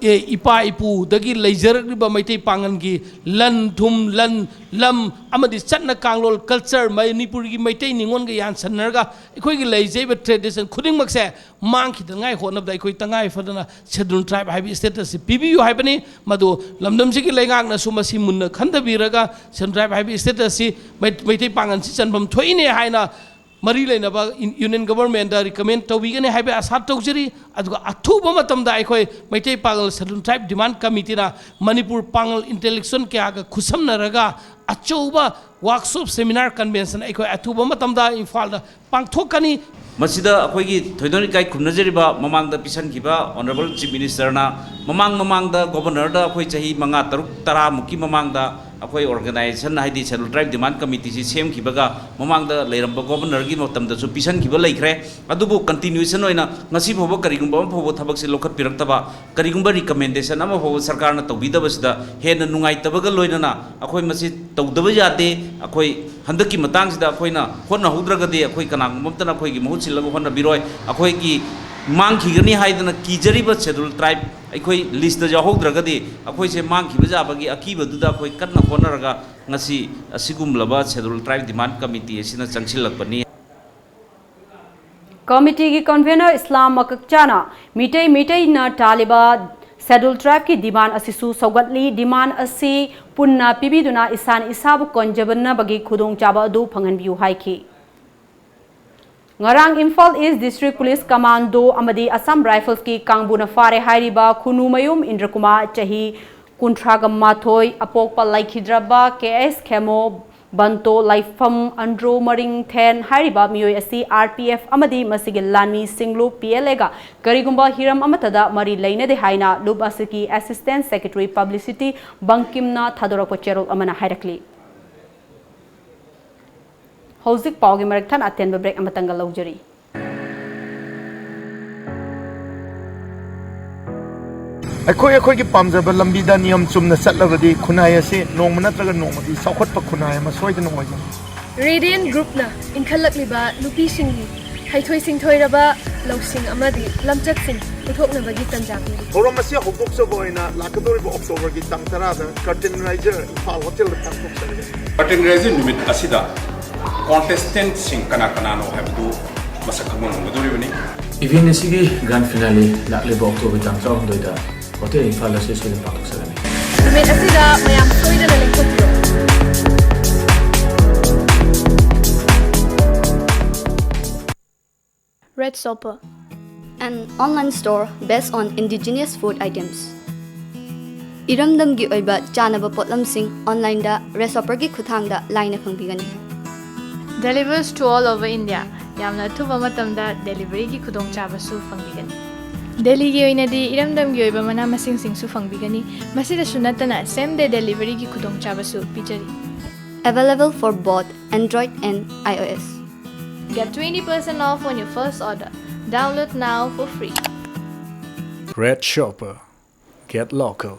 ꯑꯦ, ꯏꯄꯥ ꯏꯄꯨꯗꯒꯤ ꯂꯩꯖꯔꯛꯂꯤꯕ ꯃꯩꯇꯩ ꯄꯥꯉꯜꯒꯤ ꯂꯟ ꯊꯨꯝ, ꯂꯟ ꯂꯝ ꯑꯃꯗꯤ ꯆꯠꯅ ꯀꯥꯡꯂꯣꯟ, culture, ꯃꯅꯤꯄꯨꯔꯒꯤ ꯃꯩꯇꯩ ꯅꯤꯉꯣꯜꯒ ꯌꯥꯟꯁꯟꯅꯔꯒ ꯑꯩꯈꯣꯏꯒꯤ ꯂꯩꯖꯔꯤꯕ tradition ꯈꯨꯗꯤꯡꯃꯛꯁꯦ ꯃꯥꯡꯈꯤꯗꯅꯉꯥꯏ ꯍꯣꯠꯅꯕꯗ ꯑꯩꯈꯣꯏ ꯇꯉꯥꯏ ꯐꯗꯅ Schedule Tribe ꯍꯥꯏꯕ status ꯁꯤ ꯄꯤꯕꯤꯌꯨ ꯍꯥꯏꯕꯅꯤ꯫ ꯃꯗꯨ ꯂꯝꯗꯝꯁꯤꯒꯤ ꯂꯩꯉꯥꯛꯅꯁꯨ ꯃꯁꯤ ꯃꯨꯟꯅ ꯈꯟꯊꯕꯤꯔꯒ Schedule Tribe ꯍꯥꯏꯕ status ꯁꯤ ꯃꯩ-, ꯃꯩꯇꯩ ꯄꯥꯉꯜꯁꯤ ꯆꯟꯐꯝ ꯊꯣꯛꯏꯅꯦ ꯍꯥꯏꯅ ꯃꯔꯤ ꯂꯩꯅꯕ ꯏꯟ-, Union Government ꯗ recommend ꯇꯧꯕꯤꯒꯅꯤ ꯍꯥꯏꯕ ꯑꯁꯥ ꯇꯧꯖꯔꯤ꯫ ꯑꯗꯨꯒ ꯑꯊꯨꯕ ꯃꯇꯝꯗ ꯑꯩꯈꯣꯏ ꯃꯩꯇꯩ ꯄꯥꯉꯜ Schedule Tribe Demand Committee ꯅ ꯃꯅꯤꯄꯨꯔ ꯄꯥꯉꯜ intellectual ꯀꯌꯥꯒ ꯈꯨꯠꯁꯝꯅꯔꯒ ꯑꯆꯧꯕ workshop, seminar, convention ꯑꯩꯈꯣꯏ ꯑꯊꯨꯕ ꯃꯇꯝꯗ ꯏꯝꯐꯥꯜꯗ ꯄꯥꯡꯊꯣꯛꯀꯅꯤ꯫ ꯃꯁꯤꯗ ꯑꯩꯈꯣꯏꯒꯤ ꯊꯣꯏꯗꯣꯛ ꯏꯀꯥꯏ ꯈꯨꯝꯅꯖꯔꯤꯕ ꯃꯃꯥꯡꯗ ꯄꯤꯁꯟꯈꯤꯕ Honourable Chief Minister ꯅ ꯃꯃꯥꯡ ꯃꯃꯥꯡꯗ Governor ꯗ ꯑꯩꯈꯣꯏ ꯆꯍꯤ ꯃꯉꯥ, ꯇꯔꯨꯛ, ꯇꯔꯥ ꯃꯨꯛꯀꯤ ꯃꯃꯥꯡꯗ ꯑꯩꯈꯣꯏ organization ꯍꯥꯏꯗꯤ Schedule Tribe Demand Committee ꯁꯤ ꯁꯦꯝꯈꯤꯕꯒ ꯃꯃꯥꯡꯗ ꯂꯩꯔꯝꯕ Governor ꯒꯤ ꯃꯇꯝꯗꯁꯨ ꯄꯤꯁꯟꯈꯤꯕ ꯂꯩꯈ꯭ꯔꯦ꯫ ꯑꯗꯨꯕꯨ continuation ꯑꯣꯏꯅ ꯉꯁꯤ ꯐꯥꯎꯕ ꯀꯔꯤꯒꯨꯝꯕ ꯑꯃ ꯐꯥꯎꯕ ꯊꯕꯛꯁꯤ ꯂꯧꯈꯠꯄꯤꯔꯛꯇꯕ, ꯀꯔꯤꯒꯨꯝꯕ recommendation ꯑꯃ ꯐꯥꯎꯕ ꯁꯔꯀꯥꯔꯅ ꯇꯧꯕꯤꯗꯕꯁꯤꯗ ꯍꯦꯟꯅ ꯅꯨꯡꯉꯥꯏꯇꯕꯒ ꯂꯣꯏꯅꯅ ꯑꯩꯈꯣꯏ ꯃꯁꯤ ꯇꯧꯗꯕ ꯌꯥꯗꯦ꯫ ꯑꯩꯈꯣꯏ ꯍꯟꯗꯛꯀꯤ ꯃꯇꯥꯡꯁꯤꯗ ꯑꯩꯈꯣꯏꯅ ꯍꯣꯠꯅꯍꯧꯗ꯭ꯔꯒꯗꯤ ꯑꯩꯈꯣꯏ ꯀꯅꯥꯒꯨꯝꯕ ꯑꯃꯠꯇꯅ ꯑꯩꯈꯣꯏꯒꯤ ꯃꯍꯨꯠ ꯁꯤꯜꯂꯒ ꯍꯣꯠꯅꯕꯤꯔꯣꯏ꯫ ꯑꯩꯈꯣꯏꯒꯤ ꯃꯥꯡꯈꯤꯒꯅꯤ ꯍꯥꯏꯗꯅ ꯀꯤꯖꯔꯤꯕ Schedule Tribe ꯑꯩꯈꯣꯏ list ꯇ ꯌꯥꯎꯍꯧꯗ꯭ꯔꯒꯗꯤ ꯑꯩꯈꯣꯏꯁꯦ ꯃꯥꯡꯈꯤꯕ ꯌꯥꯕꯒꯤ ꯑꯀꯤꯕꯗꯨꯗ ꯑꯩꯈꯣꯏ ꯀꯟꯅ ꯍꯣꯠꯅꯔꯒ ꯉꯁꯤ ꯑꯁꯤꯒꯨꯝꯂꯕ Schedule Tribe Demand Committee ꯑꯁꯤꯅ ꯆꯪꯁꯤꯜꯂꯛꯄꯅꯤ꯫ Committee ꯒꯤ convener ꯏꯁꯂꯥꯝ ꯃꯀꯛꯆꯥꯅ ꯃꯤꯇꯩ ꯃꯤꯇꯩꯅ ꯇꯥꯜꯂꯤꯕ Schedule Tribe ꯀꯤ demand ꯑꯁꯤꯁꯨ ꯁꯧꯒꯠꯂꯤ꯫ Demand ꯑꯁꯤ ꯄꯨꯟꯅ ꯄꯤꯕꯤꯗꯨꯅ ꯏꯁꯥꯅ ꯏꯁꯥꯕꯨ ꯀꯟꯖꯕꯅꯕꯒꯤ ꯈꯨꯗꯣꯡꯆꯥꯕ ꯑꯗꯨ ꯐꯪꯍꯟꯕꯤꯌꯨ ꯍꯥꯏꯈꯤ꯫ ꯉꯔꯥꯡ Imphal East District Police Commando ꯑꯃꯗꯤ Assam Rifles ꯀꯤ ꯀꯥꯡꯕꯨꯅ ꯐꯥꯔꯦ ꯍꯥꯏꯔꯤꯕ ꯈꯨꯅꯨꯃꯌꯨꯝ ꯏꯟꯗ꯭ꯔꯀꯨꯃꯥꯔ, ꯆꯍꯤ ꯀꯨꯟꯊ꯭ꯔꯥꯒ ꯃꯥꯊꯣꯏ, ꯑꯄꯣꯛꯄ ꯂꯩꯈꯤꯗ꯭ꯔꯕ K S ꯈꯦꯃꯣ, ꯕꯟꯇꯣ ꯂꯥꯏꯐꯝ ꯑꯟꯗ꯭ꯔꯣ ꯃꯔꯤꯡꯊꯦꯟ ꯍꯥꯏꯔꯤꯕ ꯃꯤꯑꯣꯏ ꯑꯁꯤ ꯑꯥꯔ ꯄꯤ ꯑꯦꯐ ꯑꯃꯗꯤ ꯃꯁꯤꯒꯤ ꯂꯥꯟꯃꯤꯁꯤꯡ ꯂꯨꯞ ꯄꯤ ꯑꯦꯜ ꯑꯦꯒ ꯀꯔꯤꯒꯨꯝꯕ ꯍꯤꯔꯝ ꯑꯃꯠꯇꯗ ꯃꯔꯤ ꯂꯩꯅꯗꯦ ꯍꯥꯏꯅ ꯂꯨꯞ ꯑꯁꯤꯒꯤ Assistant Secretary Publicity ꯕꯪꯀꯤꯝꯅ ꯊꯥꯗꯣꯔꯛꯄ ꯆꯦꯔꯣꯜ ꯑꯃꯅ ꯍꯥꯏꯔꯛꯂꯤ꯫ ꯍꯧꯖꯤꯛ ꯄꯥꯎꯒꯤ ꯃꯔꯛ ꯊꯠꯅ ꯑꯇꯦꯟꯕ ꯕ꯭ꯔꯦꯛ ꯑꯃꯇꯪꯒ ꯂꯧꯖꯔꯤ꯫ ꯑꯩꯈꯣꯏ ꯑꯩꯈꯣꯏꯒꯤ ꯄꯥꯝꯖꯕ ꯂꯝꯕꯤꯗ ꯅꯤꯌꯝ ꯆꯨꯝꯅ ꯆꯠꯂꯕꯗꯤ ꯈꯨꯟꯅꯥꯏ ꯑꯁꯤ ꯅꯣꯡꯃ ꯅꯠꯇ꯭ꯔꯒ ꯅꯣꯡꯃꯗꯤ ꯆꯥꯎꯈꯠꯄ ꯈꯨꯟꯅꯥꯏ ꯑꯃ ꯁꯣꯏꯗꯅ ꯑꯣꯏꯒꯅꯤ꯫ ꯔꯦꯗꯤꯌꯟ ꯒ꯭ꯔꯨꯞꯅ ꯏꯟꯈꯠꯂꯛꯂꯤꯕ ꯅꯨꯄꯤꯁꯤꯡꯒꯤ ꯍꯩꯊꯣꯏ ꯁꯤꯡꯊꯣꯏꯔꯕ ꯂꯧꯁꯤꯡ ꯑꯃꯗꯤ ꯂꯝꯆꯠꯁꯤꯡ ꯄꯨꯊꯣꯛꯅꯕꯒꯤ ꯇꯟꯖꯥ ꯄꯤꯔꯤ꯫ ꯊꯧꯔꯝ ꯑꯁꯤ ꯍꯧꯗꯣꯛꯆꯕ ꯑꯣꯏꯅ ꯂꯥꯛꯀꯗꯧꯔꯤꯕ ꯑꯣꯛꯇꯣꯕꯔꯒꯤ ꯇꯥꯡ ꯇꯔꯥꯗ Curtain Raiser ꯏꯝꯐꯥꯜ ꯍꯣꯇꯦꯜꯗ ꯄꯥꯡꯊꯣꯛꯆꯔꯒꯅꯤ꯫ Curtain Raiser ꯅꯨꯃꯤꯠ ꯑꯁꯤꯗ contestant ꯁꯤꯡ ꯀꯅꯥ ꯀꯅꯥꯅꯣ ꯍꯥꯏꯕꯗꯨ ꯃꯁꯛ ꯈꯪꯕ ꯉꯝꯒꯗꯧꯔꯤꯕꯅꯤ꯫ Event ꯑꯁꯤꯒꯤ grand finale ꯂꯥꯛꯂꯤꯕ ꯑꯣꯛꯇꯣꯕꯔ ꯇꯥꯡ ꯇꯔꯥꯍꯨꯝꯗꯣꯏꯗ ꯍꯣꯇꯦꯜ ꯏꯝꯐꯥꯜ ꯑꯁꯤ ꯁꯣꯏꯗꯅ ꯄꯥꯡꯊꯣꯛꯆꯒꯅꯤ꯫ ꯅꯨꯃꯤꯠ ꯑꯁꯤꯗ ꯃꯌꯥꯝ ꯁꯣꯏꯗꯅ ꯂꯦꯡꯊꯣꯛꯄꯤꯌꯨ꯫ Red Shopper, an online store based on indigenous food items. ꯏꯔꯝꯗꯝꯒꯤ ꯑꯣꯏꯕ ꯆꯥꯅꯕ ꯄꯣꯠꯂꯝꯁꯤꯡ online ꯗ Red Shopper ꯒꯤ ꯈꯨꯠꯊꯥꯡꯗ ꯂꯥꯏꯅ ꯐꯪꯕꯤꯒꯅꯤ꯫ Delivers to all over India. ꯌꯥꯝꯅ ꯑꯊꯨꯕ ꯃꯇꯝꯗ delivery ꯒꯤ ꯈꯨꯗꯣꯡꯆꯥꯕꯁꯨ ꯐꯪꯕꯤꯒꯅꯤ꯫ ꯗꯦꯜꯂꯤꯒꯤ ꯑꯣꯏꯅꯗꯤ ꯏꯔꯝꯗꯝꯒꯤ ꯑꯣꯏꯕ ꯃꯅꯥ ꯃꯁꯤꯡꯁꯤꯡꯁꯨ ꯐꯪꯕꯤꯒꯅꯤ꯫ ꯃꯁꯤꯗꯁꯨ ꯅꯠꯇꯅ same day delivery ꯒꯤ ꯈꯨꯗꯣꯡꯆꯥꯕꯁꯨ ꯄꯤꯖꯔꯤ꯫ Available for both Android and iOS. Get twenty percent off on your first order. Download now for free. Red Shopper. Get local.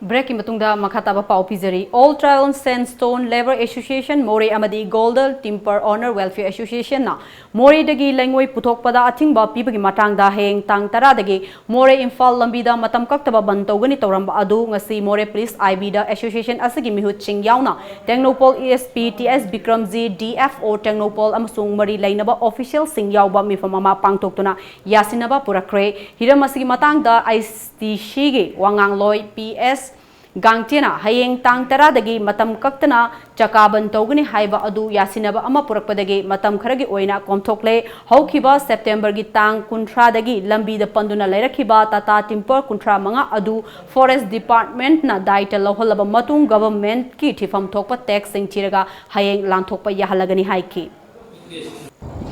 ꯕ꯭ꯔꯦꯛꯀꯤ ꯃꯇꯨꯡꯗ ꯃꯈꯥ ꯇꯥꯕ ꯄꯥꯎ ꯄꯤꯖꯔꯤ꯫ All Tribal Sandstone Labour Association, ꯃꯣꯔꯦ ꯑꯃꯗꯤ Golden Timber Owner Welfare Association ꯅ ꯃꯣꯔꯦꯗꯒꯤ ꯂꯩꯉꯣꯏ ꯄꯨꯊꯣꯛꯄꯗ ꯑꯊꯤꯡꯕ ꯄꯤꯕꯒꯤ ꯃꯇꯥꯡꯗ ꯍꯌꯦꯡ ꯇꯥꯡ ꯇꯔꯥꯗꯒꯤ ꯃꯣꯔꯦ ꯏꯝꯐꯥꯜ ꯂꯝꯕꯤꯗ ꯃꯇꯝ ꯀꯛꯇꯕ ꯕꯟ ꯇꯧꯒꯅꯤ ꯇꯧꯔꯝꯕ ꯑꯗꯨ ꯉꯁꯤ ꯃꯣꯔꯦ ꯄꯨꯂꯤꯁ ꯑꯥꯏ ꯕꯤꯗ association ꯑꯁꯤꯒꯤ ꯃꯤꯍꯨꯠꯁꯤꯡ ꯌꯥꯎꯅ Tengnoupal S P T S Bikramjit, D F O Tengnoupal ꯑꯃꯁꯨꯡ ꯃꯔꯤ ꯂꯩꯅꯕ official ꯁꯤꯡ ꯌꯥꯎꯕ ꯃꯤꯐꯝ ꯑꯃ ꯄꯥꯡꯊꯣꯛꯇꯨꯅ ꯌꯥꯁꯤꯟꯅꯕ ꯄꯨꯔꯛꯈ꯭ꯔꯦ꯫ ꯍꯤꯔꯝ ꯑꯁꯤꯒꯤ ꯃꯇꯥꯡꯗ ꯑꯥꯏ ꯇꯤ ꯁꯤꯒꯤ ꯋꯥꯉꯥꯡꯂꯣꯏ ꯄꯤ ꯑꯦꯁ ꯒꯥꯡꯆꯦꯅ ꯍꯌꯦꯡ ꯇꯥꯡ ꯇꯔꯥꯗꯒꯤ ꯃꯇꯝ ꯀꯛꯇꯅ ꯆꯀꯥ ꯕꯟ ꯇꯧꯒꯅꯤ ꯍꯥꯏꯕ ꯑꯗꯨ ꯌꯥꯁꯤꯟꯅꯕ ꯑꯃ ꯄꯨꯔꯛꯄꯗꯒꯤ ꯃꯇꯝ ꯈꯔꯒꯤ ꯑꯣꯏꯅ ꯀꯣꯝꯊꯣꯛꯂꯦ꯫ ꯍꯧꯈꯤꯕ ꯁꯦꯞꯇꯦꯝꯕꯔꯒꯤ ꯇꯥꯡ ꯀꯨꯟꯊ꯭ꯔꯥꯗꯒꯤ ꯂꯝꯕꯤꯗ ꯄꯟꯗꯨꯅ ꯂꯩꯔꯛꯈꯤꯕ ꯇꯥꯇꯥ ꯇꯤꯝꯄꯔ ꯀꯨꯟꯊ꯭ꯔꯥ ꯃꯉꯥ ꯑꯗꯨ ꯐꯣꯔꯦꯁ ꯗꯤꯄꯥꯔꯠꯃꯦꯟꯠꯅ ꯗꯥꯏꯇ ꯂꯧꯍꯜꯂꯕ ꯃꯇꯨꯡ ꯒꯚꯔꯟꯃꯦꯟꯠꯀꯤ ꯊꯤꯐꯝ ꯊꯣꯛꯄ ꯇꯦꯛꯁꯁꯤꯡ ꯊꯤꯔꯒ ꯍꯌꯦꯡ ꯂꯥꯟꯊꯣꯛꯄ ꯌꯥꯍꯜꯂꯒꯅꯤ ꯍꯥꯏꯈꯤ꯫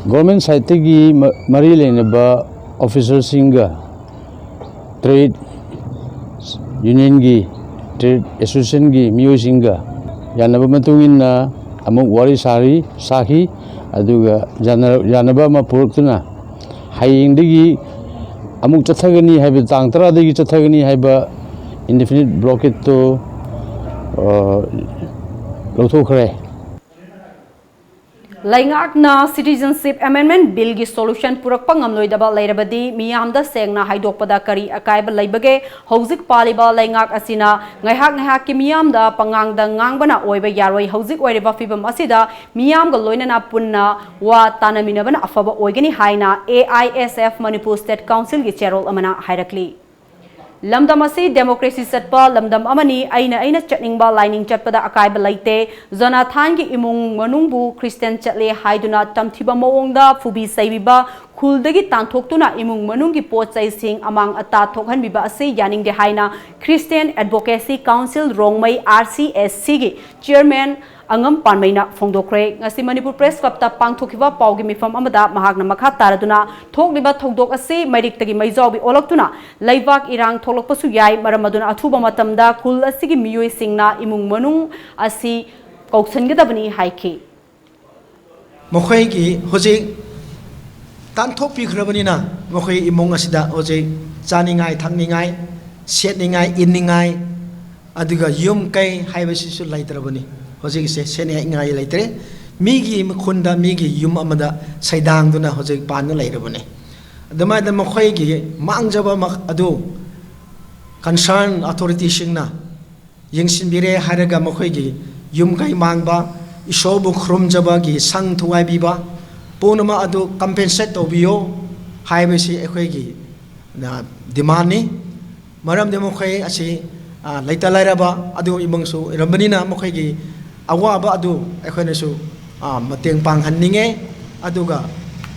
ꯒꯣꯔꯃꯦꯟ ꯁꯥꯏꯠꯇꯒꯤ ꯃ- ꯃꯔꯤ ꯂꯩꯅꯕ ꯑꯣꯐꯤꯁꯔꯁꯤꯡꯒ, ꯇ꯭ꯔꯦꯗ ꯌꯨꯅꯤꯌꯟꯒꯤ, ꯇ꯭ꯔꯦꯗ ꯑꯦꯁꯣꯁꯤꯌꯦꯁꯟꯒꯤ ꯃꯤꯑꯣꯏꯁꯤꯡꯒ ꯌꯥꯅꯕ ꯃꯇꯨꯡ ꯏꯟꯅ ꯑꯃꯨꯛ ꯋꯥꯔꯤ ꯁꯥꯔꯤ ꯁꯥꯈꯤ꯫ ꯑꯗꯨꯒ ꯌꯥꯅ- ꯌꯥꯅꯕ ꯑꯃ ꯄꯨꯔꯛꯇꯨꯅ ꯍꯌꯦꯡꯗꯒꯤ ꯑꯃꯨꯛ ꯆꯠꯊꯒꯅꯤ ꯍꯥꯏꯕ, ꯇꯥꯡ ꯇꯔꯥꯗꯒꯤ ꯆꯠꯊꯒꯅꯤ ꯍꯥꯏꯕ ꯏꯟꯗꯤꯐꯤꯅꯤꯠ ꯕ꯭ꯂꯣꯀꯦꯠꯇꯨ ꯂꯧꯊꯣꯛꯈ꯭ꯔꯦ꯫ ꯂꯩꯉꯥꯛꯅ ꯁꯤꯇꯤꯖꯟꯁꯤꯞ ꯑꯦꯃꯦꯟꯗꯃꯦꯟꯠ ꯕꯤꯜꯒꯤ ꯁꯣꯂꯨꯁꯟ ꯄꯨꯔꯛꯄ ꯉꯝꯂꯣꯏꯗꯕ ꯂꯩꯔꯕꯗꯤ ꯃꯤꯌꯥꯝꯗ ꯁꯦꯡꯅ ꯍꯥꯏꯗꯣꯛꯄꯗ ꯀꯔꯤ ꯑꯀꯥꯏꯕ ꯂꯩꯕꯒꯦ? ꯍꯧꯖꯤꯛ ꯄꯥꯜꯂꯤꯕ ꯂꯩꯉꯥꯛ ꯑꯁꯤꯅ ꯉꯥꯏꯍꯥꯛ ꯉꯥꯏꯍꯥꯛꯀꯤ ꯃꯤꯌꯥꯝꯗ ꯄꯉꯥꯡꯗ ꯉꯥꯡꯕꯅ ꯑꯣꯏꯕ ꯌꯥꯔꯣꯏ꯫ ꯍꯧꯖꯤꯛ ꯑꯣꯏꯔꯤꯕ ꯐꯤꯕꯝ ꯑꯁꯤꯗ ꯃꯤꯌꯥꯝꯒ ꯂꯣꯏꯅꯅ ꯄꯨꯟꯅ ꯋꯥ ꯇꯥꯅꯃꯤꯟꯅꯕꯅ ꯑꯐꯕ ꯑꯣꯏꯒꯅꯤ ꯍꯥꯏꯅ A I S F Manipur State Councilꯒꯤ ꯆꯦꯔꯣꯜ ꯑꯃꯅ ꯍꯥꯏꯔꯛꯂꯤ꯫ ꯂꯝꯗꯝ ꯑꯁꯤ ꯗꯦꯃꯣꯀ꯭ꯔꯦꯁꯤ ꯆꯠꯄ ꯂꯝꯗꯝ ꯑꯃꯅꯤ꯫ ꯑꯩꯅ ꯑꯩꯅ ꯆꯠꯅꯤꯡꯕ ꯂꯥꯏꯅꯤꯡ ꯆꯠꯄꯗ ꯑꯀꯥꯏꯕ ꯂꯩꯇꯦ꯫ ꯖꯣꯅꯥꯊꯥꯟꯒꯤ ꯏꯃꯨꯡ ꯃꯅꯨꯡꯕꯨ ꯈ꯭ꯔꯤꯁꯇꯤꯌꯥꯟ ꯆꯠꯂꯦ ꯍꯥꯏꯗꯨꯅ ꯇꯝꯊꯤꯕ ꯃꯑꯣꯡꯗ ꯐꯨꯕꯤ ꯆꯩꯕꯤꯕ, ꯈꯨꯜꯗꯒꯤ ꯇꯥꯟꯊꯣꯛꯇꯨꯅ ꯏꯃꯨꯡ ꯃꯅꯨꯡꯒꯤ ꯄꯣꯠ ꯆꯩꯁꯤꯡ ꯑꯃꯥꯡ ꯑꯇꯥ ꯊꯣꯛꯍꯟꯕꯤꯕ ꯑꯁꯤ ꯌꯥꯅꯤꯡꯗꯦ ꯍꯥꯏꯅ Christian Advocacy Council Rongmei, R C A Cꯒꯤ chairman ꯑꯉꯝ ꯄꯥꯟꯃꯩꯅ ꯐꯣꯡꯗꯣꯛꯈ꯭ꯔꯦ꯫ ꯉꯁꯤ ꯃꯅꯤꯄꯨꯔ ꯄ꯭ꯔꯦꯁ ꯀ꯭ꯂꯕꯇ ꯄꯥꯡꯊꯣꯛꯈꯤꯕ ꯄꯥꯎꯒꯤ ꯃꯤꯐꯝ ꯑꯃꯗ ꯃꯍꯥꯛꯅ ꯃꯈꯥ ꯇꯥꯔꯗꯨꯅ, ꯊꯣꯛꯂꯤꯕ ꯊꯧꯗꯣꯛ ꯑꯁꯤ ꯃꯩꯔꯤꯛꯇꯒꯤ ꯃꯩꯖꯥꯎꯕꯤ ꯑꯣꯜꯂꯛꯇꯨꯅ ꯂꯩꯕꯥꯛ ꯏꯔꯥꯡ ꯊꯣꯛꯂꯛꯄꯁꯨ ꯌꯥꯏ, ꯃꯔꯝ ꯑꯗꯨꯅ ꯑꯊꯨꯕ ꯃꯇꯝꯗ ꯈꯨꯜ ꯑꯁꯤꯒꯤ ꯃꯤꯑꯣꯏꯁꯤꯡꯅ ꯏꯃꯨꯡ ꯃꯅꯨꯡ ꯑꯁꯤ ꯀꯧꯁꯟꯒꯗꯕꯅꯤ ꯍꯥꯏꯈꯤ꯫ ꯃꯈꯣꯏꯒꯤ ꯍꯧꯖꯤꯛ ꯇꯥꯟꯊꯣꯛꯄꯤꯈ꯭ꯔꯕꯅꯤꯅ, ꯃꯈꯣꯏ ꯏꯃꯨꯡ ꯑꯁꯤꯗ ꯍꯧꯖꯤꯛ ꯆꯥꯅꯤꯡꯉꯥꯏ, ꯊꯛꯅꯤꯡꯉꯥꯏ, ꯁꯦꯠꯅꯤꯡꯉꯥꯏ, ꯏꯟꯅꯤꯡꯉꯥꯏ, ꯑꯗꯨꯒ ꯌꯨꯝ ꯀꯩ ꯍꯥꯏꯕꯁꯤꯁꯨ ꯂꯩꯇ꯭ꯔꯕꯅꯤ꯫ ꯍꯧꯖꯤꯛꯁꯦ ꯁꯦꯠꯅꯤꯡꯉꯥꯏ ꯂꯩꯇ꯭ꯔꯦ꯫ ꯃꯤꯒꯤ ꯃꯈꯨꯟꯗ, ꯃꯤꯒꯤ ꯌꯨꯝ ꯑꯃꯗ ꯁꯩꯗꯥꯡꯗꯨꯅ ꯍꯧꯖꯤꯛ ꯄꯥꯟꯗꯨꯅ ꯂꯩꯔꯕꯅꯤ꯫ ꯑꯗꯨꯃꯥꯏꯅ ꯃꯈꯣꯏꯒꯤ ꯃꯥꯡꯖꯕ ꯃꯛ-, ꯑꯗꯨ concern authorityꯁꯤꯡꯅ ꯌꯦꯡꯁꯤꯟꯕꯤꯔꯦ ꯍꯥꯏꯔꯒ ꯃꯈꯣꯏꯒꯤ ꯌꯨꯝ ꯀꯩ ꯃꯥꯡꯕ, ꯏꯁꯣꯔꯕꯨ ꯈꯨꯔꯨꯝꯖꯕꯒꯤ ꯁꯪ ꯊꯨꯒꯥꯏꯕꯤꯕ ꯄꯨꯝꯅꯃꯛ ꯑꯗꯨ compensate ꯇꯧꯕꯤꯌꯣ ꯍꯥꯏꯕꯁꯤ ꯑꯩꯈꯣꯏꯒꯤ, ꯑ, demandꯅꯤ꯫ ꯃꯔꯝꯗꯤ ꯃꯈꯣꯏ ꯑꯁꯤ ꯑ, ꯂꯩꯇ ꯂꯥꯏꯔꯕ ꯑꯗꯨꯒꯨꯝꯕ ꯏꯃꯨꯡꯁꯨ ꯏꯔꯝꯕꯅꯤꯅ, ꯃꯈꯣꯏꯒꯤ ꯑꯋꯥꯕ ꯑꯗꯨ ꯑꯩꯈꯣꯏꯅꯁꯨ, ꯑ, ꯃꯇꯦꯡ ꯄꯥꯡꯍꯟꯅꯤꯡꯉꯦ꯫ ꯑꯗꯨꯒ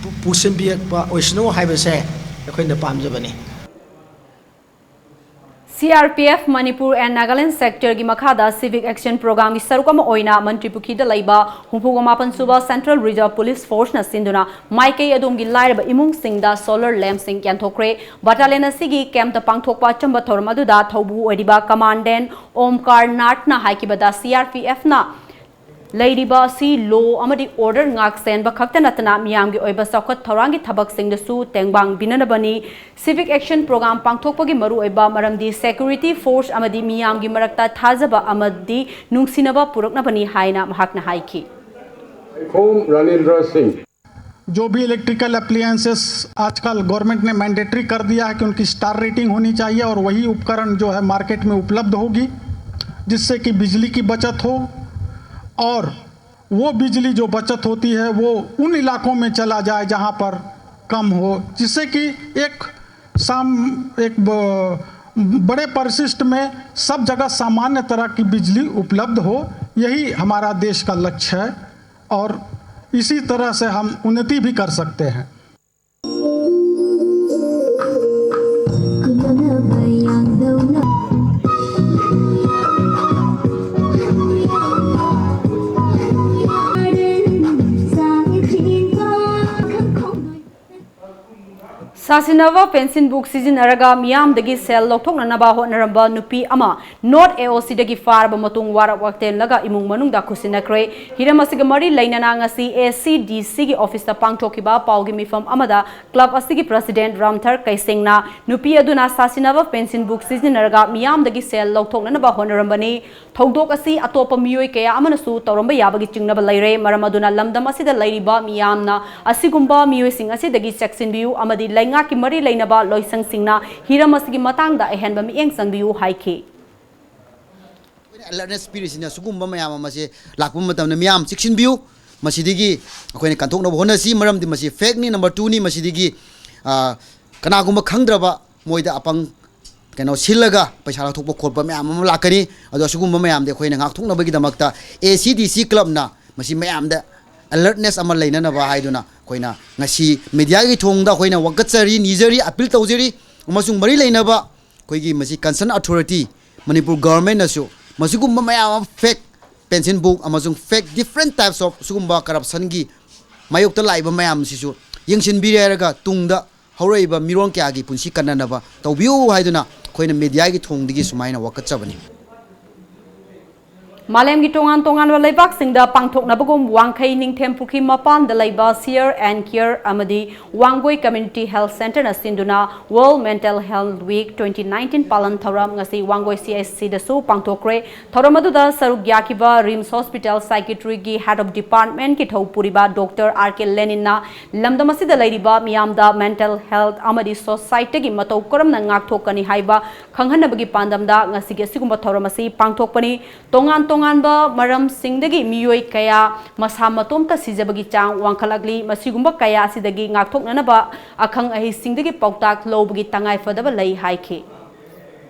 ꯄꯨ-, ꯄꯨꯁꯤꯟꯕꯤꯔꯛꯄ ꯑꯣꯏꯁꯅꯨ ꯍꯥꯏꯕꯁꯦ ꯑꯩꯈꯣꯏꯅ ꯄꯥꯝꯖꯕꯅꯤ꯫ C R P F Manipur and Nagaland Sector ꯒꯤ ꯃꯈꯥꯗ Civic Action Program ꯒꯤ ꯁꯔꯨꯛ ꯑꯃ ꯑꯣꯏꯅ ꯃꯟꯇ꯭ꯔꯤ ꯄꯨꯈ꯭ꯔꯤꯗ ꯂꯩꯕ ꯍꯨꯝꯐꯨꯒ ꯃꯥꯄꯟ ꯁꯨꯕ Central Reserve Police Force ꯅ ꯁꯤꯟꯗꯨꯅ ꯃꯥꯏꯀꯩ ꯑꯗꯣꯝꯒꯤ ꯂꯥꯏꯔꯕ ꯏꯃꯨꯡꯁꯤꯡꯗ solar lamp ꯁꯤꯡ ꯌꯦꯟꯊꯣꯛꯈ꯭ꯔꯦ꯫ Battalion ꯑꯁꯤꯒꯤ camp ꯇ ꯄꯥꯡꯊꯣꯛꯄ ꯑꯆꯝꯕ ꯊꯧꯔꯝ ꯑꯗꯨꯗ ꯊꯧꯕꯨ ꯑꯣꯏꯔꯤꯕ Commandant Omkar Nath ꯅ ꯍꯥꯏꯈꯤꯕꯗ, C R P F ꯅ ꯂꯩꯔꯤꯕ ꯑꯁꯤ law ꯑꯃꯗꯤ order ꯉꯥꯛ ꯁꯦꯟꯕ ꯈꯛꯇ ꯅꯠꯇꯅ ꯃꯤꯌꯥꯝꯒꯤ ꯑꯣꯏꯕ ꯆꯥꯎꯈꯠ ꯊꯧꯔꯥꯡꯒꯤ ꯊꯕꯛꯁꯤꯡꯗꯁꯨ ꯇꯦꯡꯕꯥꯡ ꯄꯤꯅꯅꯕꯅꯤ꯫ Civic Action Program ꯄꯥꯡꯊꯣꯛꯄꯒꯤ ꯃꯔꯨꯑꯣꯏꯕ ꯃꯔꯝꯗꯤ security force ꯑꯃꯗꯤ ꯃꯤꯌꯥꯝꯒꯤ ꯃꯔꯛꯇ ꯊꯥꯖꯕ ꯑꯃꯗꯤ ꯅꯨꯡꯁꯤꯅꯕ ꯄꯨꯔꯛꯅꯕꯅꯤ ꯍꯥꯏꯅ ꯃꯍꯥꯛꯅ ꯍꯥꯏꯈꯤ꯫ Home Ranindra Singh. जो भी इलेक्ट्रिकल अप्लायंसेस आजकल गवर्नमेंट ने मैंडेटरी कर दिया है कि उनकी स्टार रेटिंग होनी चाहिए और वही उपकरण जो है मार्केट में उपलब्ध होगी, जिससे कि बिजली की बचत हो और वो बिजली जो बचत होती है वो उन इलाकों में चला जाए जहाँ पर कम हो, जिससे कि एक साम एक ब- बड़े परिशिष्ट में सब जगह सामान्य तरह की बिजली उपलब्ध हो। यही हमारा देश का लक्ष्य है और इसी तरह से हम उन्नति भी कर सकते हैं। ꯁꯥꯁꯤꯟꯅꯕ ꯄꯦꯟꯁꯤꯟ ꯕꯨꯛ ꯁꯤꯖꯤꯟꯅꯔꯒ ꯃꯤꯌꯥꯝꯗꯒꯤ ꯁꯦꯜ ꯂꯧꯊꯣꯛꯅꯅꯕ ꯍꯣꯠꯅꯔꯝꯕ ꯅꯨꯄꯤ ꯑꯃ ꯅꯣꯔꯠ ꯑꯦ ꯑꯣ ꯁꯤꯗꯒꯤ ꯐꯥꯔꯕ ꯃꯇꯨꯡ ꯋꯥꯔꯛ ꯋꯥꯇꯦꯜꯂꯒ ꯏꯃꯨꯡ ꯃꯅꯨꯡꯗ ꯈꯨꯠꯁꯤꯟꯅꯈ꯭ꯔꯦ꯫ ꯍꯤꯔꯝ ꯑꯁꯤꯒ ꯃꯔꯤ ꯂꯩꯅꯅ ꯉꯁꯤ ꯑꯦ ꯁꯤ ꯗꯤ ꯁꯤꯒꯤ ꯑꯣꯐꯤꯁꯇ ꯄꯥꯡꯊꯣꯛꯈꯤꯕ ꯄꯥꯎꯒꯤ ꯃꯤꯐꯝ ꯑꯃꯗ ꯀ꯭ꯂꯕ ꯑꯁꯤꯒꯤ ꯄ꯭ꯔꯁꯤꯗꯦꯟꯠ ꯔꯥꯝꯊꯔ ꯀꯩꯁꯦꯡꯅ ꯅꯨꯄꯤ ꯑꯗꯨꯅ ꯁꯥꯁꯤꯟꯅꯕ ꯄꯦꯟꯁꯤꯟ ꯕꯨꯛ ꯁꯤꯖꯤꯟꯅꯔꯒ ꯃꯤꯌꯥꯝꯗꯒꯤ ꯁꯦꯜ ꯂꯧꯊꯣꯛꯅꯅꯕ ꯍꯣꯠꯅꯔꯝꯕꯅꯤ꯫ ꯊꯧꯗꯣꯛ ꯑꯁꯤ ꯑꯇꯣꯞꯄ ꯃꯤꯑꯣꯏ ꯀꯌꯥ ꯑꯃꯅꯁꯨ ꯇꯧꯔꯝꯕ ꯌꯥꯕꯒꯤ ꯆꯤꯡꯅꯕ ꯂꯩꯔꯦ꯫ ꯃꯔꯝ ꯑꯗꯨꯅ ꯂꯝꯗꯝ ꯑꯁꯤꯗ ꯂꯩꯔꯤꯕ ꯃꯤꯌꯥꯝꯅ ꯑꯁꯤꯒꯨꯝꯕ ꯃꯤꯑꯣꯏꯁꯤꯡ ꯑꯁꯤꯗꯒꯤ ꯆꯦꯛꯁꯤꯟꯕꯤꯌꯨ ꯑꯃꯗꯤ ꯂꯩꯉꯥꯛꯀꯤ ꯃꯔꯤ ꯂꯩꯅꯕ ꯂꯣꯏꯁꯪꯁꯤꯡꯅ ꯍꯤꯔꯝ ꯑꯁꯤꯒꯤ ꯃꯇꯥꯡꯗ ꯑꯍꯦꯟꯕ ꯃꯤꯠꯌꯦꯡ ꯆꯪꯕꯤꯌꯨ ꯍꯥꯏꯈꯤ꯫ ꯑꯩꯈꯣꯏꯅ ꯑꯦꯂꯔꯠꯅꯦꯁ ꯄꯤꯔꯤꯁꯤꯅ ꯁꯤꯒꯨꯝꯕ ꯃꯌꯥꯝ ꯑꯃꯁꯦ ꯂꯥꯛꯄ ꯃꯇꯝꯗ ꯃꯤꯌꯥꯝ ꯆꯦꯛꯁꯤꯟꯕꯤꯌꯨ꯫ ꯃꯁꯤꯗꯒꯤ ꯑꯩꯈꯣꯏꯅ ꯀꯟꯊꯣꯛꯅꯕ ꯍꯣꯠꯅꯁꯤ, ꯃꯔꯝꯗꯤ ꯃꯁꯤ ꯐꯦꯛꯅꯤ꯫ ꯅꯝꯕꯔ ꯇꯨꯅꯤ, ꯃꯁꯤꯗꯒꯤ, ꯑ, ꯀꯅꯥꯒꯨꯝꯕ ꯈꯪꯗ꯭ꯔꯕ ꯃꯣꯏꯗ ꯑꯄꯪ ꯀꯩꯅꯣ ꯁꯤꯜꯂꯒ ꯄꯩꯁꯥ ꯂꯧꯊꯣꯛꯄ ꯈꯣꯠꯄ ꯃꯌꯥꯝ ꯑꯃ ꯂꯥꯛꯀꯅꯤ꯫ ꯑꯗꯣ ꯑꯁꯤꯒꯨꯝꯕ ꯃꯌꯥꯝꯗꯤ ꯑꯩꯈꯣꯏꯅ ꯉꯥꯛꯊꯣꯛꯅꯕꯒꯤꯗꯃꯛꯇ ꯑꯦ ꯁꯤ ꯗꯤ ꯁꯤ ꯀ꯭ꯂꯕꯅ ꯃꯁꯤ ꯃꯌꯥꯝꯗ ꯑꯦꯂꯔꯠꯅꯦꯁ ꯑꯃ ꯂꯩꯅꯅꯕ ꯍꯥꯏꯗꯨꯅ ꯑꯩꯈꯣꯏꯅ ꯉꯁꯤ ꯃꯦꯗꯤꯌꯥꯒꯤ ꯊꯣꯡꯗ ꯑꯩꯈꯣꯏꯅ ꯋꯥꯀꯠꯆꯔꯤ, ꯅꯤꯖꯔꯤ, ꯑꯄꯤꯜ ꯇꯧꯖꯔꯤ꯫ ꯑꯃꯁꯨꯡ ꯃꯔꯤ ꯂꯩꯅꯕ ꯑꯩꯈꯣꯏꯒꯤ ꯃꯁꯤ ꯀꯟꯁꯔꯟ ꯑꯣꯊꯣꯔꯤꯇꯤ, ꯃꯅꯤꯄꯨꯔ ꯒꯚꯔꯟꯃꯦꯟꯅꯁꯨ ꯃꯁꯤꯒꯨꯝꯕ ꯃꯌꯥꯝ ꯑꯃ ꯐꯦꯛ ꯄꯦꯟꯁꯤꯟ ꯕꯨꯛ ꯑꯃꯁꯨꯡ ꯐꯦꯛ ꯗꯤꯐ꯭ꯔꯦꯟ ꯇꯥꯏꯞꯁ ꯑꯣꯐ ꯁꯤꯒꯨꯝꯕ ꯀꯔꯞꯁꯟꯒꯤ ꯃꯥꯌꯣꯛꯇ ꯂꯥꯛꯏꯕ ꯃꯌꯥꯝꯁꯤꯁꯨ ꯌꯦꯡꯁꯤꯟꯕꯤꯔꯦ ꯍꯥꯏꯔꯒ ꯇꯨꯡꯗ ꯍꯧꯔꯛꯏꯕ ꯃꯤꯔꯣꯟ ꯀꯌꯥꯒꯤ ꯄꯨꯟꯁꯤ ꯀꯟꯅꯅꯕ ꯇꯧꯕꯤꯌꯨ ꯍꯥꯏꯗꯨꯅ ꯑꯩꯈꯣꯏꯅ ꯃꯦꯗꯤꯌꯥꯒꯤ ꯊꯣꯡꯗꯒꯤ ꯁꯨꯃꯥꯏꯅ ꯋꯥꯀꯠꯆꯕꯅꯤ꯫ ꯃꯥꯂꯦꯝꯒꯤ ꯇꯣꯉꯥꯟ ꯇꯣꯉꯥꯟꯕ ꯂꯩꯕꯥꯛꯁꯤꯡꯗ ꯄꯥꯡꯊꯣꯛꯅꯕꯒꯨꯝ ꯋꯥꯡꯈꯩ ꯅꯤꯡꯊꯦꯝ ꯄꯨꯈ꯭ꯔꯤ ꯃꯄꯥꯟꯗ ꯂꯩꯕ ꯁꯤꯌꯔ ꯑꯦꯟ ꯀꯤꯌꯔ ꯑꯃꯗꯤ ꯋꯥꯡꯒꯣꯏ ꯀꯝꯃ꯭ꯌꯨꯅꯤꯇꯤ ꯍꯦꯜꯊ ꯁꯦꯟꯇꯔꯅ ꯁꯤꯟꯗꯨꯅ World Mental Health Week twenty nineteen ꯄꯥꯂꯟ ꯊꯧꯔꯝ ꯉꯁꯤ ꯋꯥꯡꯒꯣꯏ ꯁꯤ ꯑꯩꯆ ꯁꯤꯗꯁꯨ ꯄꯥꯡꯊꯣꯛꯈ꯭ꯔꯦ꯫ ꯊꯧꯔꯝ ꯑꯗꯨꯗ ꯁꯔꯨꯛ ꯌꯥꯈꯤꯕ ꯔꯤꯝꯁ ꯍꯣꯁꯄꯤꯇꯥꯜ ꯁꯥꯏꯀꯤꯌꯥꯇ꯭ꯔꯤꯒꯤ ꯍꯦꯗ ꯑꯣꯐ ꯗꯤꯄꯥꯔꯠꯃꯦꯟꯀꯤ ꯊꯧꯄꯨꯔꯤꯕ ꯗꯣꯛꯇꯔ ꯑꯥꯔ ꯀꯦ ꯂꯦꯅꯤꯟꯅ ꯂꯝꯗꯝ ꯑꯁꯤꯗ ꯂꯩꯔꯤꯕ ꯃꯤꯌꯥꯝꯗ ꯃꯦꯟꯇꯦꯜ ꯍꯦꯜꯊ ꯑꯃꯗꯤ ꯁꯣꯁꯥꯏꯇꯤꯒꯤ ꯃꯇꯧ ꯀꯔꯝꯅ ꯉꯥꯛꯊꯣꯛꯀꯅꯤ ꯍꯥꯏꯕ ꯈꯪꯍꯟꯅꯕꯒꯤ ꯄꯥꯟꯗꯝꯗ ꯉꯁꯤꯒꯤ ꯑꯁꯤꯒꯨꯝꯕ ꯊꯧꯔꯝ ꯑꯁꯤ ꯄꯥꯡꯊꯣꯛꯄꯅꯤ꯫ ꯇꯣꯉꯥꯟ ꯇꯣꯉꯥꯟꯕ ꯃꯔꯝꯁꯤꯡꯗꯒꯤ ꯃꯤꯑꯣꯏ ꯀꯌꯥ ꯃꯁꯥ ꯃꯇꯣꯝꯇ ꯁꯤꯖꯕꯒꯤ ꯆꯥꯡ ꯋꯥꯡꯈꯠꯂꯛꯂꯤ꯫ ꯃꯁꯤꯒꯨꯝꯕ ꯀꯌꯥ ꯑꯁꯤꯗꯒꯤ ꯉꯥꯛꯊꯣꯛꯅꯅꯕ ꯑꯈꯪ ꯑꯍꯩꯁꯤꯡꯗꯒꯤ ꯄꯥꯎꯇꯥꯛ ꯂꯧꯕꯒꯤ ꯇꯉꯥꯏꯐꯗꯕ ꯂꯩ ꯍꯥꯏꯈꯤ꯫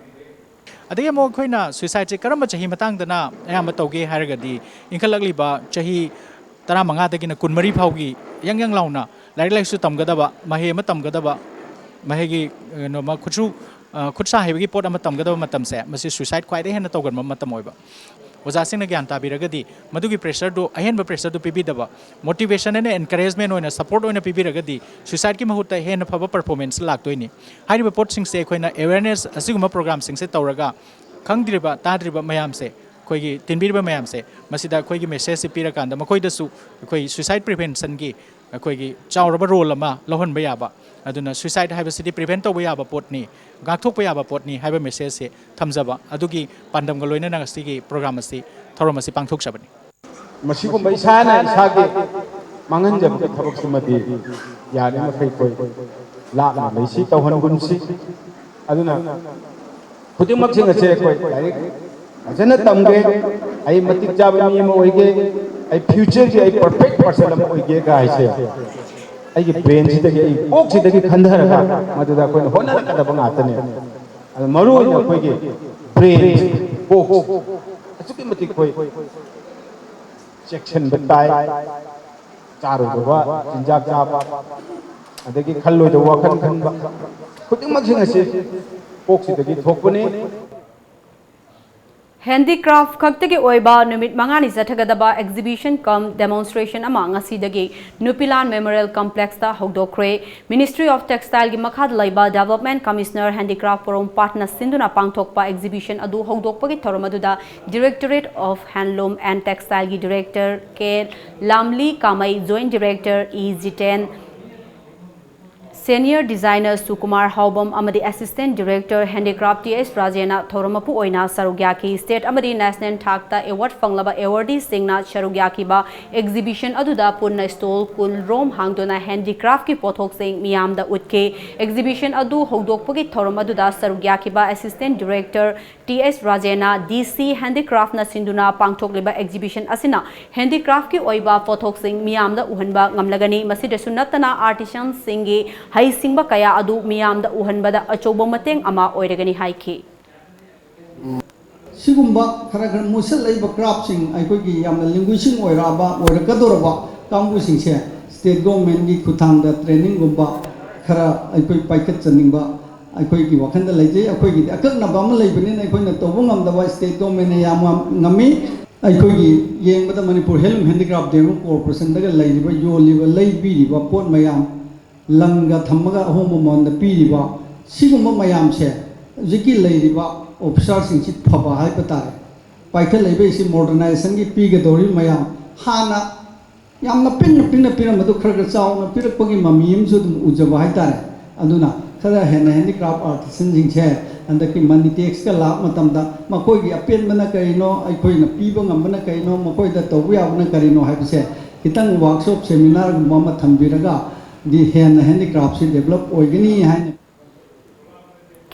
ꯑꯗꯒꯤ ꯑꯃꯨꯛ ꯑꯩꯈꯣꯏꯅ ꯁꯨꯏꯁꯥꯏꯠꯁꯦ ꯀꯔꯝꯕ ꯆꯍꯤ ꯃꯇꯥꯡꯗꯅ ꯑꯌꯥꯝꯕ ꯇꯧꯒꯦ ꯍꯥꯏꯔꯒꯗꯤ, ꯏꯟꯈꯠꯂꯛꯂꯤꯕ ꯆꯍꯤ ꯇꯔꯥꯃꯉꯥꯗꯒꯤꯅ ꯀꯨꯟꯃꯔꯤ ꯐꯥꯎꯒꯤ ꯌꯪ ꯌꯪ ꯂꯥꯎꯅ ꯂꯥꯏꯔꯤꯛ ꯂꯥꯏꯁꯨ ꯇꯝꯒꯗꯕ, ꯃꯍꯩ ꯑꯃ ꯇꯝꯒꯗꯕ, ꯃꯍꯩꯒꯤ ꯀꯩꯅꯣꯃ ꯈꯨꯠꯁꯨ, ꯑ, ꯈꯨꯠ ꯁꯥ ꯍꯩꯕꯒꯤ ꯄꯣꯠ ꯑꯃ ꯇꯝꯒꯗꯕ ꯃꯇꯝꯁꯦ, ꯃꯁꯤ ꯁꯨꯏꯁꯥꯏꯠ ꯈ꯭ꯋꯥꯏꯗꯒꯤ ꯍꯦꯟꯅ ꯇꯧꯒꯟꯕ ꯃꯇꯝ ꯑꯣꯏꯕ꯫ ꯑꯣꯖꯥꯁꯤꯡꯅ ꯒ꯭ꯌꯥꯟ ꯇꯥꯕꯤꯔꯒꯗꯤ, ꯃꯗꯨꯒꯤ ꯄ꯭ꯔꯦꯁꯔꯗꯨ, ꯑꯍꯦꯟꯕ ꯄ꯭ꯔꯦꯁꯔꯗꯨ ꯄꯤꯕꯤꯗꯕ, motivation and encouragement ꯑꯣꯏꯅ, support ꯑꯣꯏꯅ ꯄꯤꯕꯤꯔꯒꯗꯤ, ꯁꯨꯏꯁꯥꯏꯠꯀꯤ ꯃꯍꯨꯠꯇ ꯍꯦꯟꯅ ꯐꯕ ꯄꯔꯐꯣꯔꯃꯦꯟꯁ ꯂꯥꯛꯇꯣꯏꯅꯤ꯫ ꯍꯥꯏꯔꯤꯕ ꯄꯣꯠꯁꯤꯡꯁꯦ ꯑꯩꯈꯣꯏꯅ ꯑꯦꯋꯦꯔꯅꯦꯁ ꯑꯁꯤꯒꯨꯝꯕ ꯄ꯭ꯔꯣꯒ꯭ꯔꯥꯝꯁꯤꯡꯁꯦ ꯇꯧꯔꯒ, ꯈꯪꯗ꯭ꯔꯤꯕ ꯇꯥꯗ꯭ꯔꯤꯕ ꯃꯌꯥꯝꯁꯦ, ꯑꯩꯈꯣꯏꯒꯤ ꯇꯤꯟꯕꯤꯔꯤꯕ ꯃꯌꯥꯝꯁꯦ, ꯃꯁꯤꯗ ꯑꯩꯈꯣꯏꯒꯤ ꯃꯦꯁꯦꯖꯁꯤ ꯄꯤꯔꯀꯥꯟꯗ ꯃꯈꯣꯏꯗꯁꯨ ꯑꯩꯈꯣꯏ ꯁꯨꯏꯁꯥꯏꯠ ꯄ꯭ꯔꯤꯚꯦꯟꯁꯟꯒꯤ ꯑꯩꯈꯣꯏꯒꯤ ꯆꯥꯎꯔꯕ ꯔꯣꯜ ꯑꯃ ꯂꯧꯍꯟꯕ ꯌꯥꯕ꯫ ꯑꯗꯨꯅ ꯁꯨꯏꯁꯥꯏꯠ ꯍꯥꯏꯕꯁꯤꯗꯤ ꯄ꯭ꯔꯤꯚꯦꯟ ꯇꯧꯕ ꯌꯥꯕ ꯄꯣꯠꯅꯤ, ꯉꯥꯛꯊꯣꯛꯄ ꯌꯥꯕ ꯄꯣꯠꯅꯤ ꯍꯥꯏꯕ ꯃꯦꯁꯦꯖꯁꯦ ꯊꯝꯖꯕ ꯑꯗꯨꯒꯤ ꯄꯥꯟꯗꯝꯒ ꯂꯣꯏꯅꯅ ꯉꯁꯤꯒꯤ ꯄ꯭ꯔꯣꯒ꯭ꯔꯥꯝ ꯑꯁꯤ, ꯊꯧꯔꯝ ꯑꯁꯤ ꯄꯥꯡꯊꯣꯛꯆꯕꯅꯤ꯫ ꯃꯁꯤꯒꯨꯝꯕ ꯏꯁꯥꯅ ꯏꯁꯥꯒꯤ ꯃꯥꯡꯍꯟꯖꯕꯒꯤ ꯊꯕꯛꯁꯤꯃꯗꯤ ꯌꯥꯔꯤꯕ ꯃꯈꯩ ꯑꯩꯈꯣꯏ ꯂꯥꯞꯅ ꯂꯩꯁꯤ, ꯇꯧꯍꯟꯒꯨꯝꯁꯤ꯫ ꯑꯗꯨꯅ ꯈꯨꯗꯤꯡꯃꯛꯁꯤꯡ ꯑꯁꯦ ꯑꯩꯈꯣꯏ ꯂꯥꯏꯔꯤꯛ ꯐꯖꯅ ꯇꯝꯒꯦ, ꯑꯩ ꯃꯇꯤꯛ ꯆꯥꯕ ꯃꯤ ꯑꯃ ꯑꯣꯏꯒꯦ, ꯑꯩ ꯐ꯭ꯌꯨꯆꯔꯒꯤ ꯑꯩ ꯄꯔꯐꯦꯛ ꯄꯔꯁꯟ ꯑꯃ ꯑꯣꯏꯒꯦꯒ ꯍꯥꯏꯁꯦ ꯑꯩꯒꯤ ꯕ꯭ꯔꯦꯟꯁꯤꯗꯒꯤ, ꯑꯩꯒꯤ ꯀꯣꯛꯁꯤꯗꯒꯤ ꯈꯟꯊꯔꯒ ꯃꯗꯨꯗ ꯑꯩꯈꯣꯏꯅ ꯍꯣꯠꯅꯔꯛꯀꯗꯕ ꯉꯥꯛꯇꯅꯦ꯫ ꯑꯗꯣ ꯃꯔꯨ ꯑꯣꯏꯅ ꯑꯩꯈꯣꯏꯒꯤ ꯕ꯭ꯔꯦꯟ, ꯀꯣꯛ ꯑꯁꯨꯛꯀꯤ ꯃꯇꯤꯛ ꯑꯩꯈꯣꯏ ꯆꯦꯛꯁꯤꯟꯕ ꯇꯥꯏ꯫ ꯆꯥꯔꯣꯏꯗꯕ ꯆꯤꯟꯖꯥꯛ ꯆꯥꯕ, ꯑꯗꯒꯤ ꯈꯜꯂꯣꯏꯗꯕ ꯋꯥꯈꯜ ꯈꯟꯕ, ꯈꯨꯗꯤꯡꯃꯛꯁꯤꯡ ꯑꯁꯤ ꯀꯣꯛꯁꯤꯗꯒꯤ ꯊꯣꯛꯄꯅꯤ꯫ ꯍꯦꯟꯗꯤꯀ꯭ꯔꯥꯐ ꯈꯛꯇꯒꯤ ꯑꯣꯏꯕ ꯅꯨꯃꯤꯠ ꯃꯉꯥꯅꯤ ꯆꯠꯊꯒꯗꯕ exhibition cum demonstration ꯑꯃ ꯉꯁꯤꯗꯒꯤ ꯅꯨꯄꯤꯂꯥꯟ Memorial Complex ꯇ ꯍꯧꯗꯣꯛꯈ꯭ꯔꯦ꯫ Ministry of Textile ꯒꯤ ꯃꯈꯥꯗ ꯂꯩꯕ Development Commissioner Handicraft ꯄꯣꯔꯣꯝꯄꯥꯠꯅ ꯁꯤꯟꯗꯨꯅ ꯄꯥꯡꯊꯣꯛꯄ exhibition ꯑꯗꯨ ꯍꯧꯗꯣꯛꯄꯒꯤ ꯊꯧꯔꯝ ꯑꯗꯨꯗ Directorate of Handloom and Textile ꯒꯤ Director ꯀꯦ ꯂꯥꯝꯂꯤ ꯀꯥꯃꯩ, Joint Director E Jiten, Senior Designer ꯁꯨꯀꯨꯃꯥꯔ ꯍꯥꯎꯕꯝ ꯑꯃꯗꯤ Assistant Director Handicraft ꯇꯤ ꯑꯦꯁ ꯔꯥꯖꯦꯟꯅ ꯊꯧꯔꯝ ꯃꯄꯨ ꯑꯣꯏꯅ ꯁꯔꯨꯛ ꯌꯥꯈꯤ꯫ State ꯑꯃꯗꯤ national ꯊꯥꯛꯇ award ꯐꯪꯂꯕ awardee ꯁꯤꯡꯅ ꯁꯔꯨꯛ ꯌꯥꯈꯤꯕ exhibition ꯑꯗꯨꯗ ꯄꯨꯟꯅ stall ꯀꯨꯟ ꯔꯣꯝ ꯍꯥꯡꯗꯨꯅ handicraft ꯀꯤ ꯄꯣꯠꯊꯣꯛꯁꯤꯡ ꯃꯤꯌꯥꯝꯗ ꯎꯠꯈꯤ꯫ Exhibition ꯑꯗꯨ ꯍꯧꯗꯣꯛꯄꯒꯤ ꯊꯧꯔꯝ ꯑꯗꯨꯗ ꯁꯔꯨꯛ ꯌꯥꯈꯤꯕ Assistant Director ꯇꯤ ꯑꯦꯁ ꯔꯥꯖꯦꯟꯅ ꯗꯤ ꯁꯤ Handicraft ꯅ ꯁꯤꯟꯗꯨꯅ ꯄꯥꯡꯊꯣꯛꯂꯤꯕ exhibition ꯑꯁꯤꯅ handicraft ꯀꯤ ꯑꯣꯏꯕ ꯄꯣꯠꯊꯣꯛꯁꯤꯡ ꯃꯤꯌꯥꯝꯗ ꯎꯍꯟꯕ ꯉꯝꯂꯒꯅꯤ꯫ ꯃꯁꯤꯗꯁꯨ ꯅꯠꯇꯅ artisan ꯁꯤꯡꯒꯤ ꯍꯩꯁꯤꯡꯕ ꯀꯌꯥ ꯑꯗꯨ ꯃꯤꯌꯥꯝꯗ ꯎꯍꯟꯕꯗ ꯑꯆꯧꯕ ꯃꯇꯦꯡ ꯑꯃ ꯑꯣꯏꯔꯒꯅꯤ ꯍꯥꯏꯈꯤ꯫ ꯁꯤꯒꯨꯝꯕ ꯈꯔ ꯈꯔ ꯃꯨꯠꯁꯤꯜꯂꯛꯏꯕ craft ꯁꯤꯡ, ꯑꯩꯈꯣꯏꯒꯤ ꯌꯥꯝꯅ ꯂꯤꯡꯒꯨꯏꯁꯤꯡ ꯑꯣꯏꯔꯛꯑꯕ, ꯑꯣꯏꯔꯛꯀꯗꯧꯔꯕ ꯀꯥꯡꯕꯨꯁꯤꯡꯁꯦ state government ꯀꯤ ꯈꯨꯠꯊꯥꯡꯗ training ꯒꯨꯝꯕ ꯈꯔ ꯑꯩꯈꯣꯏ ꯄꯥꯏꯈꯠꯆꯅꯤꯡꯕ ꯑꯩꯈꯣꯏꯒꯤ ꯋꯥꯈꯜꯗ ꯂꯩꯖꯩ꯫ ꯑꯩꯈꯣꯏꯒꯤꯗꯤ ꯑꯀꯛꯅꯕ ꯑꯃ ꯂꯩꯕꯅꯤꯅ ꯑꯩꯈꯣꯏꯅ ꯇꯧꯕ ꯉꯝꯗꯕ state government ꯅ ꯌꯥꯝ ꯉꯝꯃꯤ꯫ ꯑꯩꯈꯣꯏꯒꯤ ꯌꯦꯡꯕꯗ Manipur Handloom Handicraft Development Corporation ꯗꯒ ꯂꯩꯔꯤꯕ, ꯌꯣꯜꯂꯤꯕ, ꯂꯩꯕꯤꯔꯤꯕ ꯄꯣꯠ ꯃꯌꯥꯝ, ꯂꯪꯒ ꯊꯝꯃꯒ ꯑꯍꯣꯡꯕ ꯃꯃꯜꯗ ꯄꯤꯔꯤꯕ, ꯁꯤꯒꯨꯝꯕ ꯃꯌꯥꯝꯁꯦ ꯍꯧꯖꯤꯛꯀꯤ ꯂꯩꯔꯤꯕ officer ꯁꯤꯡꯁꯤ ꯐꯕ ꯍꯥꯏꯕ ꯇꯥꯔꯦ꯫ ꯄꯥꯏꯈꯠꯂꯛꯏꯕ ꯑꯁꯤ modernization ꯒꯤ ꯄꯤꯒꯗꯧꯔꯤꯕ ꯃꯌꯥꯝ, ꯍꯥꯟꯅ ꯌꯥꯝꯅ ꯄꯤꯛꯅ ꯄꯤꯛꯅ ꯄꯤꯔꯝꯕꯗꯨ ꯈꯔ ꯈꯔ ꯆꯥꯎꯅ ꯄꯤꯔꯛꯄꯒꯤ ꯃꯃꯤ ꯑꯃꯁꯨ ꯑꯗꯨꯝ ꯎꯖꯕ ꯍꯥꯏꯇꯥꯔꯦ꯫ ꯑꯗꯨꯅ ꯈꯔ ꯍꯦꯟꯅ handicraft artisan ꯁꯤꯡꯁꯦ ꯍꯟꯗꯛꯀꯤ money tax ꯀ ꯂꯥꯛꯄ ꯃꯇꯝꯗ ꯃꯈꯣꯏꯒꯤ ꯑꯄꯦꯟꯕꯅ ꯀꯔꯤꯅꯣ, ꯑꯩꯈꯣꯏꯅ ꯄꯤꯕ ꯉꯝꯕꯅ ꯀꯔꯤꯅꯣ, ꯃꯈꯣꯏꯗ ꯇꯧꯕ ꯌꯥꯕꯅ ꯀꯔꯤꯅꯣ ꯍꯥꯏꯕꯁꯦ ꯈꯤꯇꯪ workshop seminar ꯒꯨꯝꯕ ꯑꯃ ꯊꯝꯕꯤꯔꯒꯗꯤ ꯍꯦꯟꯅ handicraft ꯁꯤ develop ꯑꯣꯏꯒꯅꯤ ꯍꯥꯏꯅ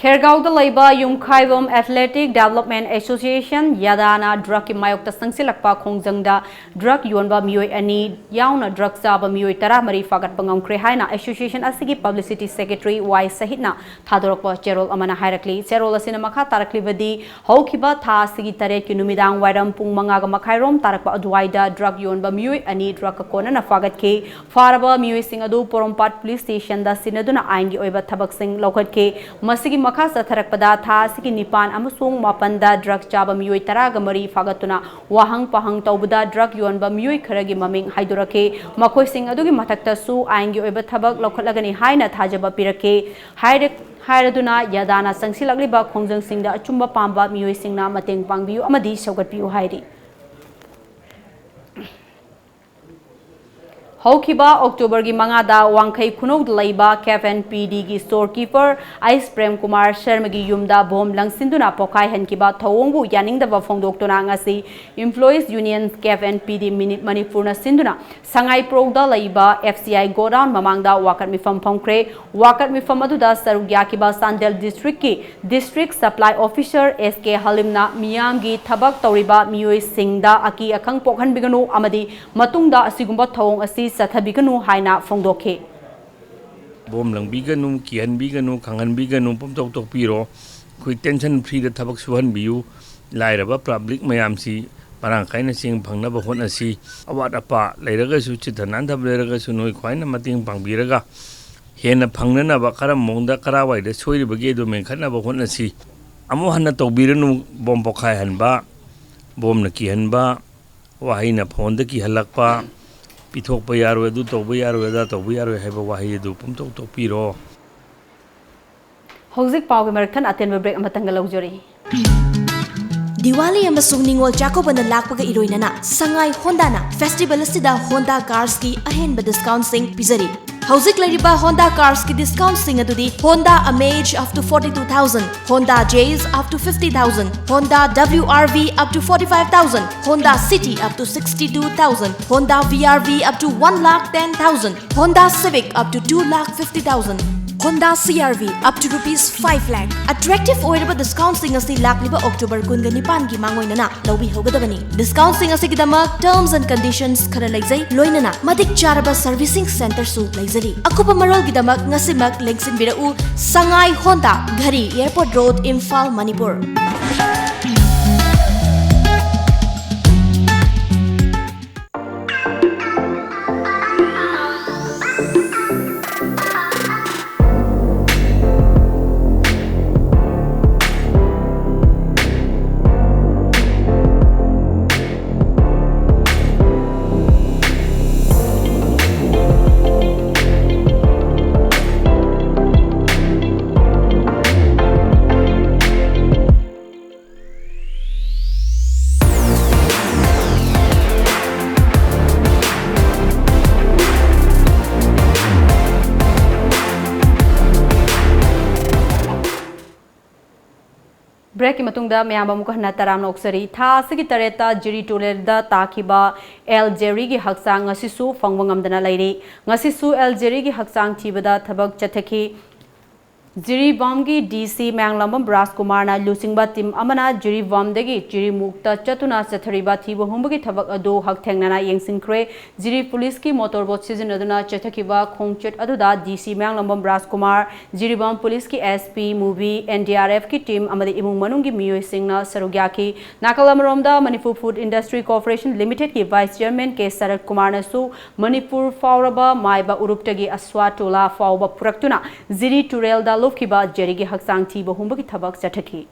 ꯈꯦꯔꯒꯥꯎꯗ ꯂꯩꯕ ꯌꯨꯝꯈꯥꯏꯕꯝ Athletic Development Association, ꯌꯥꯗꯥꯅ drugꯀꯤ ꯃꯥꯌꯣꯛꯇ ꯆꯪꯁꯤꯜꯂꯛꯄ ꯈꯣꯡꯖꯪꯗ drug ꯌꯣꯟꯕ ꯃꯤꯑꯣꯏ ꯑꯅꯤ ꯌꯥꯎꯅ drug ꯆꯥꯕ ꯃꯤꯑꯣꯏ ꯇꯔꯥꯃꯔꯤ ꯐꯥꯒꯠꯄ ꯉꯝꯈ꯭ꯔꯦ ꯍꯥꯏꯅ association ꯑꯁꯤꯒꯤ publicity secretary ꯋꯥꯏ ꯁꯍꯤꯠꯅ ꯊꯥꯗꯣꯔꯛꯄ ꯆꯦꯔꯣꯜ ꯑꯃꯅ ꯍꯥꯏꯔꯛꯂꯤ꯫ ꯆꯦꯔꯣꯜ ꯑꯁꯤꯅ ꯃꯈꯥ ꯇꯥꯔꯛꯂꯤꯕꯗꯤ, ꯍꯧꯈꯤꯕ ꯊꯥ ꯑꯁꯤꯒꯤ ꯇꯔꯦꯠꯀꯤ ꯅꯨꯃꯤꯗꯥꯡ ꯋꯥꯏꯔꯝ ꯄꯨꯡ ꯃꯉꯥꯒ ꯃꯈꯥꯏꯔꯣꯝ ꯇꯥꯔꯛꯄ ꯑꯗꯨꯋꯥꯏꯗ drug ꯌꯣꯟꯕ ꯃꯤꯑꯣꯏ ꯑꯅꯤ drugꯀ ꯀꯣꯟꯅꯅ ꯐꯥꯒꯠꯈꯤ꯫ ꯐꯥꯔꯕ ꯃꯤꯑꯣꯏꯁꯤꯡ ꯑꯗꯨ ꯄꯣꯔꯣꯝꯄꯥꯠ police stationꯗ ꯁꯤꯟꯅꯗꯨꯅ ꯑꯥꯏꯟꯒꯤ ꯑꯣꯏꯕ ꯊꯕꯛꯁꯤꯡ ꯂꯧꯈꯠꯈꯤ꯫ ꯃꯁꯤꯒꯤ ꯃꯈꯥ ꯆꯠꯊꯔꯛꯄꯗ, ꯊꯥ ꯑꯁꯤꯒꯤ ꯅꯤꯄꯥꯟ ꯑꯃꯁꯨꯡ ꯃꯥꯄꯟꯗ drug ꯆꯥꯕ ꯃꯤꯑꯣꯏ ꯇꯔꯥꯒ ꯃꯔꯤ ꯐꯥꯒꯠꯇꯨꯅ ꯋꯥꯍꯪ ꯄꯥꯍꯪ ꯇꯧꯕꯗ drug ꯌꯣꯟꯕ ꯃꯤꯑꯣꯏ ꯈꯔꯒꯤ ꯃꯃꯤꯡ ꯍꯥꯏꯗꯣꯔꯛꯈꯤ꯫ ꯃꯈꯣꯏꯁꯤꯡ ꯑꯗꯨꯒꯤ ꯃꯊꯛꯇꯁꯨ ꯑꯥꯏꯟꯒꯤ ꯑꯣꯏꯕ ꯊꯕꯛ ꯂꯧꯈꯠꯂꯒꯅꯤ ꯍꯥꯏꯅ ꯊꯥꯖꯕ ꯄꯤꯔꯛꯈꯤ꯫ ꯍꯥꯏꯔ-, ꯍꯥꯏꯔꯗꯨꯅ ꯌꯥꯗꯥꯅ ꯆꯪꯁꯤꯜꯂꯛꯂꯤꯕ ꯈꯣꯡꯖꯪꯁꯤꯡꯗ ꯑꯆꯨꯝꯕ ꯄꯥꯝꯕ ꯃꯤꯑꯣꯏꯁꯤꯡꯅ ꯃꯇꯦꯡ ꯄꯥꯡꯕꯤꯌꯨ ꯑꯃꯗꯤ ꯁꯧꯒꯠꯄꯤꯌꯨ ꯍꯥꯏꯔꯤ꯫ ꯍꯧꯈꯤꯕ Octoberꯒꯤ ꯃꯉꯥꯗ ꯋꯥꯡꯈꯩ ꯈꯨꯅꯧꯗ ꯂꯩꯕ Cafe and P Dꯒꯤ store keeper ꯑꯩꯁ ꯄ꯭ꯔꯦꯝ ꯀꯨꯃꯥꯔ ꯁꯔꯃꯒꯤ ꯌꯨꯝꯗ bomb ꯂꯪꯁꯤꯟꯗꯨꯅ ꯄꯣꯈꯥꯏꯍꯟꯈꯤꯕ ꯊꯧꯑꯣꯡꯕꯨ ꯌꯥꯅꯤꯡꯗꯕ ꯐꯣꯡꯗꯣꯛꯇꯨꯅ ꯉꯁꯤ Employees Union Cafe and P D ꯃꯅꯤ-, ꯃꯅꯤꯄꯨꯔꯅ ꯁꯤꯟꯗꯨꯅ ꯁꯉꯥꯏꯄ꯭ꯔꯧꯗ ꯂꯩꯕ F C I godown ꯃꯃꯥꯡꯗ ꯋꯥꯀꯠ ꯃꯤꯐꯝ ꯐꯝꯈ꯭ꯔꯦ꯫ ꯋꯥꯀꯠ ꯃꯤꯐꯝ ꯑꯗꯨꯗ ꯁꯔꯨꯛ ꯌꯥꯈꯤꯕ Chandel districtꯀꯤ District Supply Officer S K ꯍꯂꯤꯝꯅ ꯃꯤꯌꯥꯝꯒꯤ ꯊꯕꯛ ꯇꯧꯔꯤꯕ ꯃꯤꯑꯣꯏꯁꯤꯡꯗ ꯑꯀꯤ ꯑꯈꯪ ꯄꯣꯛꯍꯟꯕꯤꯒꯅꯨ ꯑꯃꯗꯤ ꯃꯇꯨꯡꯗ ꯑꯁꯤꯒꯨꯝꯕ ꯊꯧꯑꯣꯡ ꯑꯁꯤ ꯆꯠꯊꯕꯤꯒꯅꯨ ꯍꯥꯏꯅ ꯐꯣꯡꯗꯣꯛꯈꯤ꯫ Bomb ꯂꯪꯕꯤꯒꯅꯨ, ꯀꯤꯍꯟꯕꯤꯒꯅꯨ, ꯈꯪꯍꯟꯕꯤꯒꯅꯨ, ꯄꯨꯝꯇꯣꯛ ꯇꯣꯛꯄꯤꯔꯣ꯫ ꯑꯩꯈꯣꯏ tension freeꯗ ꯊꯕꯛ ꯁꯨꯍꯟꯕꯤꯌꯨ꯫ ꯂꯥꯏꯔꯕ public ꯃꯌꯥꯝꯁꯤ ꯃꯔꯥꯡ ꯀꯥꯏꯅ ꯆꯦꯡ ꯐꯪꯅꯕ ꯍꯣꯠꯅꯁꯤ꯫ ꯑꯋꯥꯠ ꯑꯄꯥ ꯂꯩꯔꯒꯁꯨ, ꯆꯤꯠꯊ ꯅꯥꯟꯊꯕ ꯂꯩꯔꯒꯁꯨ, ꯅꯣꯏ ꯈ꯭ꯋꯥꯏꯅ ꯃꯇꯦꯡ ꯄꯥꯡꯕꯤꯔꯒ ꯍꯦꯟꯅ ꯐꯪꯅꯅꯕ ꯀꯔꯝꯕ ꯃꯑꯣꯡꯗ ꯀꯔꯥꯏꯋꯥꯏꯗ ꯁꯣꯏꯔꯤꯕꯒꯦ ꯑꯗꯨ ꯃꯦꯟꯈꯠꯅꯕ ꯍꯣꯠꯅꯁꯤ꯫ ꯑꯃꯨꯛ ꯍꯟꯅ ꯇꯧꯕꯤꯔꯅꯨ꯫ Bomb ꯄꯣꯈꯥꯏꯍꯟꯕ, bombꯅ ꯀꯤꯍꯟꯕ, ꯋꯥꯍꯩꯅ phoneꯗ ꯀꯤꯍꯜꯂꯛꯄ, ꯄꯤꯊꯣꯛꯄ ꯌꯥꯔꯣꯏ, ꯑꯗꯨ ꯇꯧꯕ ꯌꯥꯔꯣꯏ, ꯑꯗꯥ ꯇꯧꯕ ꯌꯥꯔꯣꯏ ꯍꯥꯏꯕ ꯋꯥꯍꯩ ꯑꯗꯨ ꯄꯨꯝꯇꯣꯛ ꯇꯣꯛꯄꯤꯔꯣ꯫ ꯍꯧꯖꯤꯛ ꯄꯥꯎꯒꯤ ꯃꯔꯛ ꯊꯠꯅ ꯑꯇꯦꯟꯕ break ꯑꯃꯇꯪꯒ ꯂꯧꯖꯔꯤ꯫ ꯗꯤꯋꯥꯂꯤ ꯑꯃꯁꯨꯡ ꯅꯤꯉꯣꯜ ꯆꯥꯛꯀꯧꯕꯅ ꯂꯥꯛꯄꯒ ꯏꯔꯣꯏꯅꯅ ꯁꯉꯥꯏ ꯍꯣꯟꯗꯥꯅ festival ꯑꯁꯤꯗ Honda carsꯀꯤ ꯑꯍꯦꯟꯕ discountꯁꯤꯡ ꯄꯤꯖꯔꯤ꯫ ꯍꯧꯖꯤꯛ ꯂꯩꯔꯤꯕ Honda carsꯀꯤ discountꯁꯤꯡ ꯑꯗꯨꯗꯤ Honda Amaze up to forty-two thousand, Honda Jazz up to fifty thousand, Honda W R V up to forty-five thousand, Honda City up to sixty-two thousand, Honda V R V up to one lakh ten thousand, Honda Civic up to two lakh fifty thousand. Honda C R V up to rupees five lakh꯫ Attractive ꯑꯣꯏꯔꯕ discountꯁꯤꯡ ꯑꯁꯤ ꯂꯥꯛꯂꯤꯕ October ꯀꯨꯟꯒ ꯅꯤꯄꯥꯟꯒꯤ ꯃꯥꯡꯑꯣꯏꯅꯅ ꯂꯧꯕꯤꯍꯧꯒꯗꯕꯅꯤ꯫ Discountꯁꯤꯡ ꯑꯁꯤꯒꯤꯗꯃꯛ terms and conditions ꯈꯔ ꯂꯩꯖꯩ, ꯂꯣꯏꯅꯅ ꯃꯇꯤꯛ ꯆꯥꯔꯕ servicing centreꯁꯨ ꯂꯩꯖꯔꯤ꯫ ꯑꯀꯨꯞꯄ ꯃꯔꯣꯜꯒꯤꯗꯃꯛ ꯉꯁꯤꯃꯛ ꯂꯦꯡꯁꯤꯟꯕꯤꯔꯛꯎ, ꯁꯉꯥꯏ ꯍꯣꯟꯗꯥ, ꯘꯔꯤ, Airport Road, ꯏꯝꯐꯥꯜ, ꯃꯅꯤꯄꯨꯔ꯫ Breakꯀꯤ ꯃꯇꯨꯡꯗ ꯃꯌꯥꯝ ꯑꯃꯨꯛ ꯍꯟꯅ ꯇꯔꯥꯝꯅ ꯑꯣꯛꯆꯔꯤ꯫ ꯊꯥ ꯑꯁꯤꯒꯤ ꯇꯔꯦꯠꯇ ꯖꯤꯔꯤ ꯇꯨꯔꯦꯜꯗ ꯇꯥꯈꯤꯕ ꯑꯦꯜ ꯖꯦꯔꯤꯒꯤ ꯍꯛꯆꯥꯡ ꯉꯁꯤꯁꯨ ꯐꯪꯕ ꯉꯝꯗꯅ ꯂꯩꯔꯤ꯫ ꯉꯁꯤꯁꯨ ꯑꯦꯜ ꯖꯦꯔꯤꯒꯤ ꯍꯛꯆꯥꯡ ꯊꯤꯕꯗ ꯊꯕꯛ ꯆꯠꯊꯈꯤ꯫ ꯖꯤꯔꯤꯕꯥꯝꯒꯤ ꯗꯤ ꯁꯤ ꯃꯌꯥꯡꯂꯥꯡꯕꯝ ꯔꯥꯖꯀꯨꯃꯥꯔꯅ ꯂꯨꯆꯤꯡꯕ ꯇꯤꯝ ꯑꯃꯅ ꯖꯤꯔꯤꯕꯥꯝꯗꯒꯤ ꯖꯤꯔꯤꯃꯨꯛꯇ ꯆꯠꯇꯨꯅ ꯆꯠꯊꯔꯤꯕ ꯊꯤꯕ ꯍꯨꯝꯕꯒꯤ ꯊꯕꯛ ꯑꯗꯨ ꯍꯛꯊꯦꯡꯅꯅ ꯌꯦꯡꯁꯤꯟꯈ꯭ꯔꯦ꯫ ꯖꯤꯔꯤ ꯄꯨꯂꯤꯁꯀꯤ ꯃꯣꯇꯣꯔ ꯕꯣꯠ ꯁꯤꯖꯤꯟꯅꯗꯨꯅ ꯆꯠꯊꯈꯤꯕ ꯈꯣꯡꯆꯠ ꯑꯗꯨꯗ ꯗꯤ ꯁꯤ ꯃꯌꯥꯡꯂꯥꯡꯕꯝ ꯔꯥꯖꯀꯨꯃꯥꯔ, ꯖꯤꯔꯤꯕꯥꯝ ꯄꯨꯂꯤꯁꯀꯤ ꯑꯦꯁ ꯄꯤ, ꯃꯨꯚꯤ, ꯑꯦꯟ ꯗꯤ ꯑꯥꯔ ꯑꯦꯐꯀꯤ ꯇꯤꯝ ꯑꯃꯗꯤ ꯏꯃꯨꯡ ꯃꯅꯨꯡꯒꯤ ꯃꯤꯑꯣꯏꯁꯤꯡꯅ ꯁꯔꯨꯛ ꯌꯥꯈꯤ꯫ ꯅꯥꯀꯜ ꯑꯃꯔꯣꯝꯗ, ꯃꯅꯤꯄꯨꯔ ꯐꯨꯗ ꯏꯟꯗꯁꯇ꯭ꯔꯤ ꯀꯣꯔꯄꯣꯔꯦꯁꯟ ꯂꯤꯃꯤꯇꯦꯗꯀꯤ ꯚꯥꯏꯁ ꯆꯤꯌꯔꯃꯦꯟ ꯀꯦ ꯁꯔꯠ ꯀꯨꯃꯥꯔꯅꯁꯨ ꯃꯅꯤꯄꯨꯔ ꯐꯥꯎꯔꯕ ꯃꯥꯏꯕ ꯎꯔꯨꯞꯇꯒꯤ ꯑꯁ꯭ꯋꯥ ꯇꯣꯂꯥ ꯐꯥꯎꯕ ꯄꯨꯔꯛꯇꯨꯅ ꯖꯤꯔꯤ ꯇꯨꯔꯦꯜꯗ ꯂꯨꯞꯈꯤꯕ ꯖꯦꯔꯤꯒꯤ ꯍꯛꯆꯥꯡ ꯊꯤꯕ ꯍꯨꯝꯕꯒꯤ ꯊꯕꯛ ꯆꯠꯊꯈꯤ꯫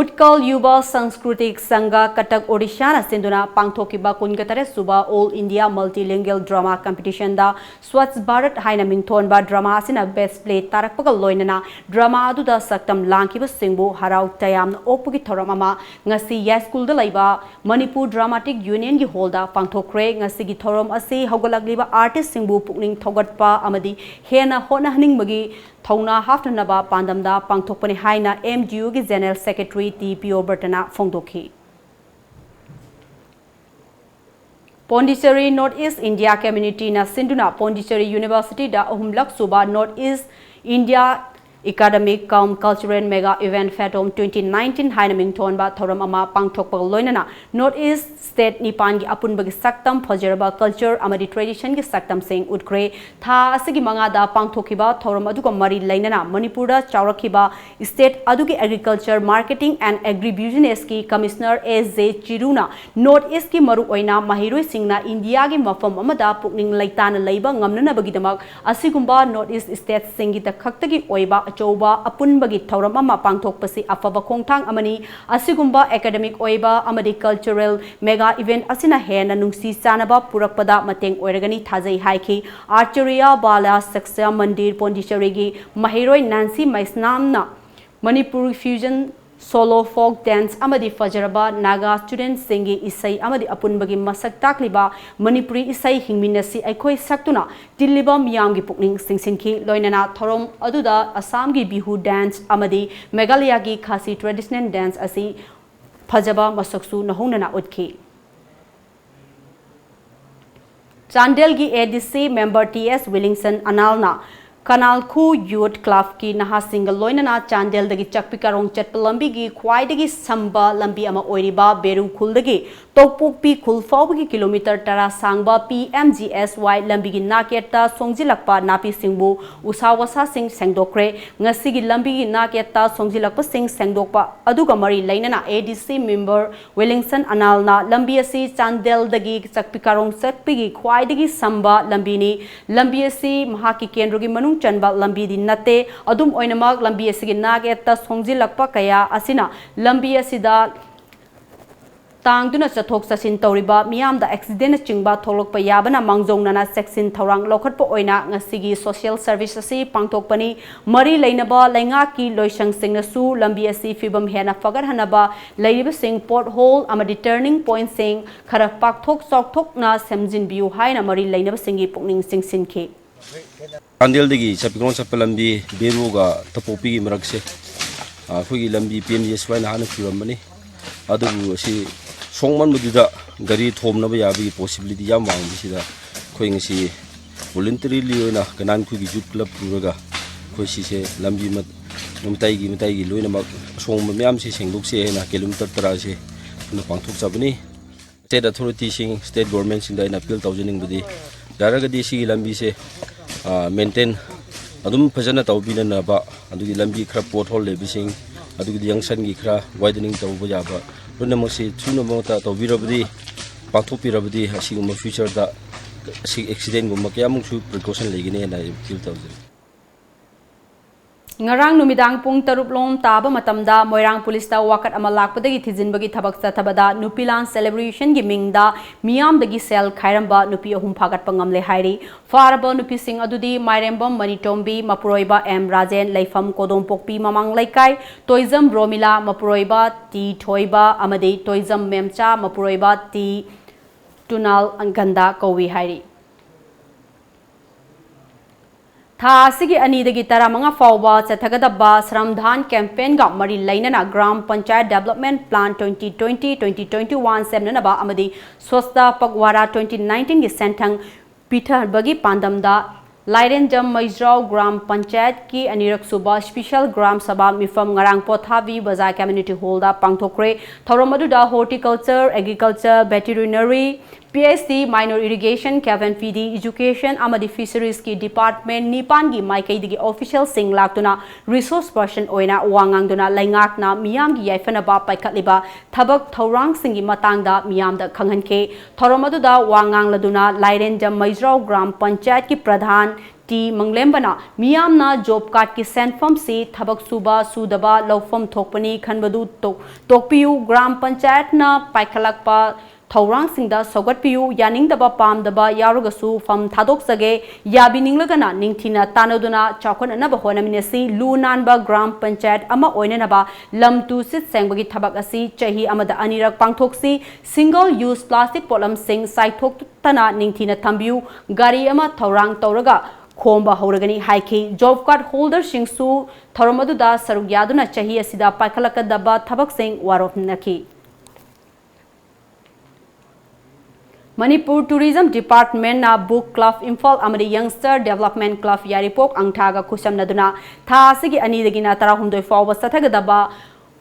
ꯎꯠꯀꯜ ꯌꯨꯕ ꯁꯪꯁꯀ꯭ꯔꯤꯇꯤꯛ ꯁꯪꯘ, ꯀꯇꯛ, ꯑꯣꯔꯤꯁꯥꯅ ꯁꯤꯟꯗꯨꯅ ꯄꯥꯡꯊꯣꯛꯈꯤꯕ ꯀꯨꯟꯒ ꯇꯔꯦꯠ ꯁꯨꯕ All India Multilingual Drama Competitionꯗ Swachh Bharat ꯍꯥꯏꯅ ꯃꯤꯡꯊꯣꯟꯕ drama ꯑꯁꯤꯅ best play ꯇꯥꯔꯛꯄꯒ ꯂꯣꯏꯅꯅ drama ꯑꯗꯨꯗ ꯁꯛꯇꯝ ꯂꯥꯡꯈꯤꯕꯁꯤꯡꯕꯨ ꯍꯔꯥꯎ ꯇꯌꯥꯝꯅ ꯑꯣꯛꯄꯒꯤ ꯊꯧꯔꯝ ꯑꯃ ꯉꯁꯤ ꯌꯥꯏꯁ꯭ꯀꯨꯜꯗ ꯂꯩꯕ ꯃꯅꯤꯄꯨꯔ ꯗ꯭ꯔꯥꯃꯥꯇꯤꯛ ꯌꯨꯅꯤꯌꯟꯒꯤ ꯍꯣꯜꯗ ꯄꯥꯡꯊꯣꯛꯈ꯭ꯔꯦ꯫ ꯉꯁꯤꯒꯤ ꯊꯧꯔꯝ ꯑꯁꯤ ꯍꯧꯒꯠꯂꯛꯂꯤꯕ artistꯁꯤꯡꯕꯨ ꯄꯨꯛꯅꯤꯡ ꯊꯧꯒꯠꯄ ꯑꯃꯗꯤ ꯍꯦꯟꯅ ꯍꯣꯠꯅꯍꯟꯅꯤꯡꯕꯒꯤ ꯊꯧꯅꯥ ꯍꯥꯞꯅꯅꯕ ꯄꯥꯟꯗꯝꯗ ꯄꯥꯡꯊꯣꯛꯄꯅꯤ ꯍꯥꯏꯅ M G Uꯒꯤ General Secretary ꯇꯤ ꯄ꯭ꯔꯤꯌꯣꯕ꯭ꯔꯇꯅ ꯐꯣꯡꯗꯣꯛꯈꯤ꯫ Pondicherry North East India Communityꯅ ꯁꯤꯟꯗꯨꯅ Pondicherry Universityꯗ ꯑꯍꯨꯝꯂꯛ ꯁꯨꯕ North East India Academic cum Cultural Mega Event Fathom twenty nineteen ꯍꯥꯏꯅ ꯃꯤꯡꯊꯣꯟꯕ ꯊꯧꯔꯝ ꯑꯃ ꯄꯥꯡꯊꯣꯛꯄꯒ ꯂꯣꯏꯅꯅ North East State ꯅꯤꯄꯥꯟꯒꯤ ꯑꯄꯨꯟꯕꯒꯤ ꯁꯛꯇꯝ ꯐꯖꯔꯕ culture ꯑꯃꯗꯤ traditionꯒꯤ ꯁꯛꯇꯝꯁꯤꯡ ꯎꯠꯈ꯭ꯔꯦ꯫ ꯊꯥ ꯑꯁꯤꯒꯤ ꯃꯉꯥꯗ ꯄꯥꯡꯊꯣꯛꯈꯤꯕ ꯊꯧꯔꯝ ꯑꯗꯨꯒ ꯃꯔꯤ ꯂꯩꯅꯅ ꯃꯅꯤꯄꯨꯔꯗ ꯆꯥꯎꯔꯛꯈꯤꯕ state ꯑꯗꯨꯒꯤ Agriculture, Marketing and Agribusinessꯀꯤ Commissioner A J ꯆꯤꯔꯨꯅ North Eastꯀꯤ ꯃꯔꯨꯑꯣꯏꯅ ꯃꯍꯩꯔꯣꯏꯁꯤꯡꯅ ꯏꯟꯗꯤꯌꯥꯒꯤ ꯃꯐꯝ ꯑꯃꯗ ꯄꯨꯛꯅꯤꯡ ꯂꯩꯇꯥꯅ ꯂꯩꯕ ꯉꯝꯅꯅꯕꯒꯤꯗꯃꯛ ꯑꯁꯤꯒꯨꯝꯕ North East Statesꯁꯤꯡꯒꯤ ꯈꯛꯇꯒꯤ ꯑꯣꯏꯕ ꯑꯆꯧꯕ ꯑꯄꯨꯟꯕꯒꯤ ꯊꯧꯔꯝ ꯑꯃ ꯄꯥꯡꯊꯣꯛꯄꯁꯤ ꯑꯐꯕ ꯈꯣꯡꯊꯥꯡ ꯑꯃꯅꯤ꯫ ꯑꯁꯤꯒꯨꯝꯕ academic ꯑꯣꯏꯕ ꯑꯃꯗꯤ cultural mega event ꯑꯁꯤꯅ ꯍꯦꯟꯅ ꯅꯨꯡꯁꯤ ꯆꯥꯟꯅꯕ ꯄꯨꯔꯛꯄꯗ ꯃꯇꯦꯡ ꯑꯣꯏꯔꯒꯅꯤ ꯊꯥꯖꯩ ꯍꯥꯏꯈꯤ꯫ Acharya Bala Sakya Mandir Pondicherryꯒꯤ ꯃꯍꯩꯔꯣꯏ Nancy ꯃꯩꯁꯅꯥꯝꯅ Manipuri fusion, solo folk dance ꯑꯃꯗꯤ ꯐꯖꯔꯕ ꯅꯥꯒꯥ studentꯁꯤꯡꯒꯤ ꯏꯁꯩ ꯑꯃꯗꯤ ꯑꯄꯨꯟꯕꯒꯤ ꯃꯁꯛ ꯇꯥꯛꯂꯤꯕ ꯃꯅꯤꯄꯨꯔꯤ ꯏꯁꯩ ꯍꯤꯡꯃꯤꯟꯅꯁꯤ ꯑꯩꯈꯣꯏ ꯁꯛꯇꯨꯅ ꯇꯤꯜꯂꯤꯕ ꯃꯤꯌꯥꯝꯒꯤ ꯄꯨꯛꯅꯤꯡ ꯆꯤꯡꯁꯤꯟꯈꯤ꯫ ꯂꯣꯏꯅꯅ ꯊꯧꯔꯝ ꯑꯗꯨꯗ ꯑꯁꯥꯝꯒꯤ Bihu dance ꯑꯃꯗꯤ ꯃꯦꯘꯥꯂꯌꯥꯒꯤ Khasi traditional dance ꯑꯁꯤ ꯐꯖꯕ ꯃꯁꯛꯁꯨ ꯅꯧꯍꯧꯅꯅ ꯎꯠꯈꯤ꯫ ꯆꯥꯟꯗꯦꯜꯒꯤ A D C member T S Williamson ꯑꯅꯥꯜꯅ ꯀꯅꯥꯜꯈꯨ Youth Clubꯀꯤ ꯅꯍꯥꯁꯤꯡꯒ ꯂꯣꯏꯅꯅ ꯆꯥꯟꯗꯦꯜꯗꯒꯤ ꯆꯛꯄꯤ ꯀꯥꯔꯣꯡ ꯆꯠꯄ ꯂꯝꯕꯤꯒꯤ ꯈ꯭ꯋꯥꯏꯗꯒꯤ ꯁꯝꯕ ꯂꯝꯕꯤ ꯑꯃ ꯑꯣꯏꯔꯤꯕ ꯕꯦꯔꯨ ꯈꯨꯜꯗꯒꯤ ꯇꯣꯛꯄꯣꯛꯄꯤ ꯈꯨꯜ ꯐꯥꯎꯕꯒꯤ kilometre ꯇꯔꯥ ꯁꯥꯡꯕ P M G S Y ꯂꯝꯕꯤꯒꯤ ꯅꯥꯛꯌꯦꯠꯇ ꯁꯣꯡꯖꯤꯜꯂꯛꯄ ꯅꯥꯄꯤꯁꯤꯡꯕꯨ ꯎꯁꯥ ꯋꯥꯁꯥꯁꯤꯡ ꯁꯦꯡꯗꯣꯛꯈ꯭ꯔꯦ꯫ ꯉꯁꯤꯒꯤ ꯂꯝꯕꯤꯒꯤ ꯅꯥꯛꯌꯦꯠꯇ ꯁꯣꯡꯖꯤꯜꯂꯛꯄꯁꯤꯡ ꯁꯦꯡꯗꯣꯛꯄ ꯑꯗꯨꯒ ꯃꯔꯤ ꯂꯩꯅꯅ A D C member ꯋꯤꯂꯤꯡꯁꯟ ꯑꯅꯥꯜꯅ ꯂꯝꯕꯤ ꯑꯁꯤ ꯆꯥꯟꯗꯦꯜꯗꯒꯤ ꯆꯛꯄꯤ ꯀꯥꯔꯣꯡ ꯆꯠꯄꯒꯤ ꯈ꯭ꯋꯥꯏꯗꯒꯤ ꯁꯝꯕ ꯂꯝꯕꯤꯅꯤ꯫ ꯂꯝꯕꯤ ꯑꯁꯤ ꯃꯍꯥꯛꯀꯤ ꯀꯦꯟꯗ꯭ꯔꯒꯤ ꯃꯅꯨꯡ ꯆꯟꯕ ꯂꯝꯕꯤꯗꯤ ꯅꯠꯇꯦ꯫ ꯑꯗꯨꯝ ꯑꯣꯏꯅꯃꯛ, ꯂꯝꯕꯤ ꯑꯁꯤꯒꯤ ꯅꯥꯛꯌꯦꯠꯇ ꯁꯣꯡꯖꯤꯜꯂꯛꯄ ꯀꯌꯥ ꯑꯁꯤꯅ ꯂꯝꯕꯤ ꯑꯁꯤꯗ ꯇꯥꯡꯗꯨꯅ ꯆꯠꯊꯣꯛ ꯆꯠꯁꯤꯟ ꯇꯧꯔꯤꯕ ꯃꯤꯌꯥꯝꯗ accidentꯅꯆꯤꯡꯕ ꯊꯣꯛꯂꯛꯄ ꯌꯥꯕꯅ ꯃꯥꯡꯖꯧꯅꯅ ꯆꯦꯛꯁꯤꯟ ꯊꯧꯔꯥꯡ ꯂꯧꯈꯠꯄ ꯑꯣꯏꯅ ꯉꯁꯤꯒꯤ social service ꯑꯁꯤ ꯄꯥꯡꯊꯣꯛꯄꯅꯤ꯫ ꯃꯔꯤ ꯂꯩꯅꯕ ꯂꯩꯉꯥꯛꯀꯤ ꯂꯣꯏꯁꯪꯁꯤꯡꯅꯁꯨ ꯂꯝꯕꯤ ꯑꯁꯤ ꯐꯤꯕꯝ ꯍꯦꯟꯅ ꯐꯒꯠꯍꯟꯅꯕ ꯂꯩꯔꯤꯕꯁꯤꯡ pothole ꯑꯃꯗꯤ turning pointꯁꯤꯡ ꯈꯔ ꯄꯥꯛꯊꯣꯛ ꯆꯥꯎꯊꯣꯛꯅ ꯁꯦꯝꯖꯤꯟꯕꯤꯌꯨ ꯍꯥꯏꯅ ꯃꯔꯤ ꯂꯩꯅꯕꯁꯤꯡꯒꯤ ꯄꯨꯛꯅꯤꯡ ꯆꯤꯡꯁꯤꯟꯈꯤ꯫ ꯆꯥꯟꯗꯦꯜꯗꯒꯤ ꯆꯠꯄꯤꯈꯣꯡ ꯆꯠꯄ ꯂꯝꯕꯤ ꯕꯦꯔꯨꯒ ꯇꯣꯛꯄꯣꯛꯄꯤꯒꯤ ꯃꯔꯛꯁꯦ, ꯑ, ꯑꯩꯈꯣꯏꯒꯤ ꯂꯝꯕꯤ P M G S Yꯅ ꯍꯥꯟꯅ ꯈꯨꯔꯝꯕꯅꯤ꯫ ꯑꯗꯨꯕꯨ ꯑꯁꯤ ꯁꯣꯛꯃꯟꯕꯗꯨꯗ ꯒꯥꯔꯤ ꯊꯣꯝꯅꯕ ꯌꯥꯕꯒꯤ possibility ꯌꯥꯝ ꯋꯥꯡꯕꯁꯤꯗ ꯑꯩꯈꯣꯏ ꯉꯁꯤ voluntarily ꯑꯣꯏꯅ ꯀꯅꯥꯟꯈꯣꯏꯒꯤ youth club ꯄꯨꯔꯒ ꯑꯩꯈꯣꯏ ꯁꯤꯁꯦ ꯂꯝꯕꯤ ꯃ-, ꯃꯇꯥꯏꯒꯤ ꯃꯇꯥꯏꯒꯤ ꯂꯣꯏꯅꯃꯛ ꯑꯁꯣꯡꯕ ꯃꯌꯥꯝꯁꯤ ꯁꯦꯡꯗꯣꯛꯁꯦ ꯍꯥꯏꯅ kilometre ꯇꯔꯥꯁꯦ ꯑꯩꯈꯣꯏꯅ ꯄꯥꯡꯊꯣꯛꯆꯕꯅꯤ꯫ State authorityꯁꯤꯡ, state governmentꯁꯤꯡꯗ ꯑꯩꯅ appeal ꯇꯧꯖꯅꯤꯡꯕꯗꯤ, ꯌꯥꯔꯒꯗꯤ ꯁꯤꯒꯤ ꯂꯝꯕꯤꯁꯦ, ꯑ, maintain ꯑꯗꯨꯝ ꯐꯖꯅ ꯇꯧꯕꯤꯅꯅꯕ, ꯑꯗꯨꯒꯤ ꯂꯝꯕꯤ ꯈꯔ pothole ꯂꯩꯕꯁꯤꯡ, ꯑꯗꯨꯒꯤꯗꯤ junctionꯒꯤ ꯈꯔ widening ꯇꯧꯕ ꯌꯥꯕ, ꯂꯣꯏꯅꯃꯛꯁꯤ ꯊꯨꯅ ꯃꯉꯣꯟꯗ ꯇꯧꯕꯤꯔꯕꯗꯤ, ꯄꯥꯡꯊꯣꯛꯄꯤꯔꯕꯗꯤ ꯑꯁꯤꯒꯨꯝꯕ futureꯗ ꯑꯁꯤ accidentꯒꯨꯝꯕ ꯀꯌꯥꯃꯨꯛꯁꯨ precaution ꯂꯩꯒꯅꯤ ꯍꯥꯏꯅ ꯑꯩ appeal ꯇꯧꯖꯔꯤ꯫ ꯉꯔꯥꯡ ꯅꯨꯃꯤꯗꯥꯡ ꯄꯨꯡ ꯇꯔꯨꯛ ꯂꯣꯝ ꯇꯥꯕ ꯃꯇꯝꯗ ꯃꯣꯏꯔꯥꯡ ꯄꯨꯂꯤꯁꯇ ꯋꯥꯀꯠ ꯑꯃ ꯂꯥꯛꯄꯗꯒꯤ ꯊꯤꯖꯤꯟꯕꯒꯤ ꯊꯕꯛ ꯆꯠꯊꯕꯗ ꯅꯨꯄꯤ ꯂꯥꯟ celebrationꯒꯤ ꯃꯤꯡꯗ ꯃꯤꯌꯥꯝꯗꯒꯤ ꯁꯦꯜ ꯈꯥꯏꯔꯝꯕ ꯅꯨꯄꯤ ꯑꯍꯨꯝ ꯐꯥꯒꯠꯄ ꯉꯝꯂꯦ ꯍꯥꯏꯔꯤ꯫ ꯐꯥꯔꯕ ꯅꯨꯄꯤꯁꯤꯡ ꯑꯗꯨꯗꯤ ꯃꯥꯏꯔꯦꯝꯕꯝ ꯃꯅꯤꯇꯣꯝꯕꯤ, ꯃꯄꯨꯔꯣꯏꯕ ꯑꯦꯝ ꯔꯥꯖꯦꯟ, ꯂꯩꯐꯝ ꯀꯣꯗꯣꯝꯄꯣꯛꯄꯤ ꯃꯃꯥꯡ ꯂꯩꯀꯥꯏ, ꯇꯣꯏꯖꯝ ꯔꯣꯃꯤꯂꯥ, ꯃꯄꯨꯔꯣꯏꯕ ꯇꯤ ꯊꯣꯏꯕ ꯑꯃꯗꯤ ꯇꯣꯏꯖꯝ ꯃꯦꯝꯆꯥ, ꯃꯄꯨꯔꯣꯏꯕ ꯇꯤ ꯇꯨꯅꯥꯜ ꯑꯪꯒꯟꯗ ꯀꯧꯏ ꯍꯥꯏꯔꯤ꯫ ꯊꯥ ꯑꯁꯤꯒꯤ ꯑꯅꯤꯗꯒꯤ ꯇꯔꯥꯃꯉꯥ ꯐꯥꯎꯕ ꯆꯠꯊꯒꯗꯕ ꯁ꯭ꯔꯝꯗꯥꯟ campaignꯒ ꯃꯔꯤ ꯂꯩꯅꯅ gram panchayat development plan twenty twenty, twenty twenty-one ꯁꯦꯝꯅꯅꯕ ꯑꯃꯗꯤ ꯁ꯭ꯋꯁꯇ ꯄꯛꯋꯥꯔꯥ twenty nineteenꯒꯤ ꯁꯦꯟꯊꯪ ꯄꯤꯊꯕꯒꯤ ꯄꯥꯟꯗꯝꯗ ꯂꯥꯏꯔꯦꯟꯖꯝ ꯃꯩꯖ꯭ꯔꯥꯎ ꯒ꯭ꯔꯥꯝ ꯄꯟꯆꯥꯌꯠꯀꯤ ꯑꯅꯤꯔꯛ ꯁꯨꯕ special ꯒ꯭ꯔꯥꯝ ꯁꯚꯥ ꯃꯤꯐꯝ ꯉꯔꯥꯡ ꯄꯣꯊꯥꯕꯤ ꯕꯖꯥꯔ community hallꯗ ꯄꯥꯡꯊꯣꯛꯈ꯭ꯔꯦ꯫ ꯊꯧꯔꯝ ꯑꯗꯨꯗ horticulture, agriculture, veterinary, P H D, minor irrigation, K F N P D, education ꯑꯃꯗꯤ fisheriesꯀꯤ department ꯅꯤꯄꯥꯟꯒꯤ ꯃꯥꯏꯀꯩꯗꯒꯤ officialꯁꯤꯡ ꯂꯥꯛꯇꯨꯅ resource person ꯑꯣꯏꯅ ꯋꯥ ꯉꯥꯡꯗꯨꯅ ꯂꯩꯉꯥꯛꯅ ꯃꯤꯌꯥꯝꯒꯤ ꯌꯥꯏꯐꯅꯕ ꯄꯥꯏꯈꯠꯂꯤꯕ ꯊꯕꯛ ꯊꯧꯔꯥꯡꯁꯤꯡꯒꯤ ꯃꯇꯥꯡꯗ ꯃꯤꯌꯥꯝꯗ ꯈꯪꯍꯟꯈꯤ꯫ ꯊꯧꯔꯝ ꯑꯗꯨꯗ ꯋꯥ ꯉꯥꯡꯂꯗꯨꯅ ꯂꯥꯏꯔꯦꯟꯖꯝ ꯃꯩꯖ꯭ꯔꯥꯎ ꯒ꯭ꯔꯥꯝ ꯄꯟꯆꯥꯌꯠꯀꯤ ꯄ꯭ꯔꯙꯥꯟ ꯇꯤ ꯃꯪꯂꯦꯝꯕꯅ ꯃꯤꯌꯥꯝꯅ job cardꯀꯤ ꯁꯦꯟꯐꯝꯁꯤ ꯊꯕꯛ ꯁꯨꯕ ꯁꯨꯗꯕ ꯂꯧꯐꯝ ꯊꯣꯛꯄꯅꯤ ꯈꯟꯕꯗꯨ ꯇꯣꯛ-, ꯇꯣꯛꯄꯤꯌꯨ꯫ ꯒ꯭ꯔꯥꯝ ꯄꯟꯆꯥꯌꯠꯅ ꯄꯥꯏꯈꯠꯂꯛꯄ ꯊꯧꯔꯥꯡꯁꯤꯡꯗ ꯁꯧꯒꯠꯄꯤꯌꯨ꯫ ꯌꯥꯅꯤꯡꯗꯕ ꯄꯥꯝꯗꯕ ꯌꯥꯎꯔꯒꯁꯨ ꯐꯝ ꯊꯥꯗꯣꯛꯆꯒꯦ꯫ ꯌꯥꯕꯤꯅꯤꯡꯂꯒꯅ ꯅꯤꯡꯊꯤꯅ ꯇꯥꯟꯅꯗꯨꯅ ꯆꯥꯎꯈꯠꯅꯅꯕ ꯍꯣꯠꯅꯃꯤꯟꯅꯁꯤ꯫ ꯂꯨ ꯅꯥꯟꯕ ꯒ꯭ꯔꯥꯝ ꯄꯟꯆꯥꯌꯠ ꯑꯃ ꯑꯣꯏꯅꯅꯕ ꯂꯝ ꯇꯨ ꯁꯤꯠ ꯁꯦꯡꯕꯒꯤ ꯊꯕꯛ ꯑꯁꯤ ꯆꯍꯤ ꯑꯃꯗ ꯑꯅꯤꯔꯛ ꯄꯥꯡꯊꯣꯛꯁꯤ꯫ Single use plastic ꯄꯣꯠꯂꯝꯁꯤꯡ ꯆꯥꯏꯊꯣꯛꯇꯅ ꯅꯤꯡꯊꯤꯅ ꯊꯝꯕꯤꯌꯨ꯫ ꯒꯥꯔꯤ ꯑꯃ ꯊꯧꯔꯥꯡ ꯇꯧꯔꯒ ꯈꯣꯝꯕ ꯍꯧꯔꯒꯅꯤ ꯍꯥꯏꯈꯤ꯫ Job card holderꯁꯤꯡꯁꯨ ꯊꯧꯔꯝ ꯑꯗꯨꯗ ꯁꯔꯨꯛ ꯌꯥꯗꯨꯅ ꯆꯍꯤ ꯑꯁꯤꯗ ꯄꯥꯏꯈꯠꯂꯛꯀꯗꯕ ꯊꯕꯛꯁꯤꯡ ꯋꯥꯔꯣꯞꯅꯈꯤ꯫ ꯃꯅꯤꯄꯨꯔ ꯇꯨꯔꯤꯖꯝ ꯗꯤꯄꯥꯔꯠꯃꯦꯟꯅ ꯕꯨꯛ ꯀ꯭ꯂꯕ ꯏꯝꯐꯥꯜ ꯑꯃꯗꯤ ꯌꯪꯁꯇꯔ ꯗꯦꯕꯂꯞꯃꯦꯟ ꯀ꯭ꯂꯕ ꯌꯥꯏꯔꯤꯄꯣꯛ ꯑꯪꯊꯥꯒ ꯈꯨꯠꯁꯝꯅꯗꯨꯅ ꯊꯥ ꯑꯁꯤꯒꯤ ꯑꯅꯤꯗꯒꯤꯅ ꯇꯔꯥꯍꯨꯝꯗꯣꯏ ꯐꯥꯎꯕ ꯆꯠꯊꯒꯗꯕ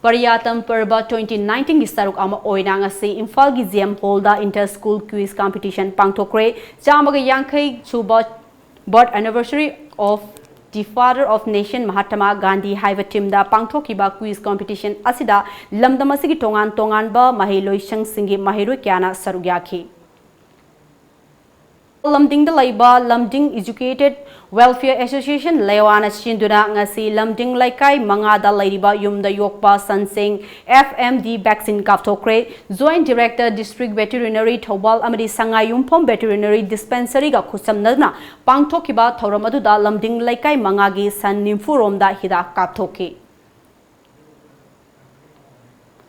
ꯄꯔꯤꯌꯥꯇꯝ ꯄꯔꯕ twenty nineteen ꯒꯤ ꯁꯔꯨꯛ ꯑꯃ ꯑꯣꯏꯅ ꯉꯁꯤ ꯏꯝꯐꯥꯜꯒꯤ ꯖꯤ ꯑꯦꯝ ꯍꯣꯜꯗ ꯏꯟꯇꯔ ꯁ꯭ꯀꯨꯜ ꯀ꯭ꯋꯤꯖ ꯀꯝꯄꯤꯇꯤꯁꯟ ꯄꯥꯡꯊꯣꯛꯈ꯭ꯔꯦ꯫ ꯆꯥꯝꯃꯒ ꯌꯥꯡꯈꯩ ꯁꯨꯕ birth anniversary of the Father of Nation Mahatma Gandhi ꯍꯥꯏꯕ ꯊꯤꯝꯗ ꯄꯥꯡꯊꯣꯛꯈꯤꯕ ꯀ꯭ꯋꯤꯖ ꯀꯝꯄꯤꯇꯤꯁꯟ ꯑꯁꯤꯗ ꯂꯝꯗꯝ ꯑꯁꯤꯒꯤ ꯇꯣꯉꯥꯟ ꯇꯣꯉꯥꯟꯕ ꯃꯍꯩꯂꯣꯏꯁꯪꯁꯤꯡꯒꯤ ꯃꯍꯩꯔꯣꯏ ꯀꯌꯥꯅ ꯁꯔꯨꯛ ꯌꯥꯈꯤ꯫ ꯂꯝꯗꯤꯡꯗ ꯂꯩꯕ ꯂꯝꯗꯤꯡ Educated Welfare Association ꯂꯩꯋꯥꯅ ꯁꯤꯟꯗꯨꯅ ꯉꯁꯤ ꯂꯝꯗꯤꯡ ꯂꯩꯀꯥꯏ ꯃꯉꯥꯗ ꯂꯩꯔꯤꯕ ꯌꯨꯝꯗ ꯌꯣꯛꯄ ꯁꯟꯁꯤꯡ F M D vaccine ꯀꯥꯞꯊꯣꯛꯈ꯭ꯔꯦ꯫ Joint Director District Veterinary Thoubal ꯑꯃꯗꯤ ꯁꯉꯥꯏ ꯌꯨꯝꯐꯝ Veterinary Dispensary ꯒ ꯈꯨꯠꯁꯝꯅꯗꯨꯅ ꯄꯥꯡꯊꯣꯛꯈꯤꯕ ꯊꯧꯔꯝ ꯑꯗꯨꯗ ꯂꯝꯗꯤꯡ ꯂꯩꯀꯥꯏ ꯃꯉꯥꯒꯤ ꯁꯟ ꯅꯤꯝꯐꯨ ꯔꯣꯝꯗ ꯍꯤꯗꯥꯛ ꯀꯥꯞꯊꯣꯛꯈꯤ꯫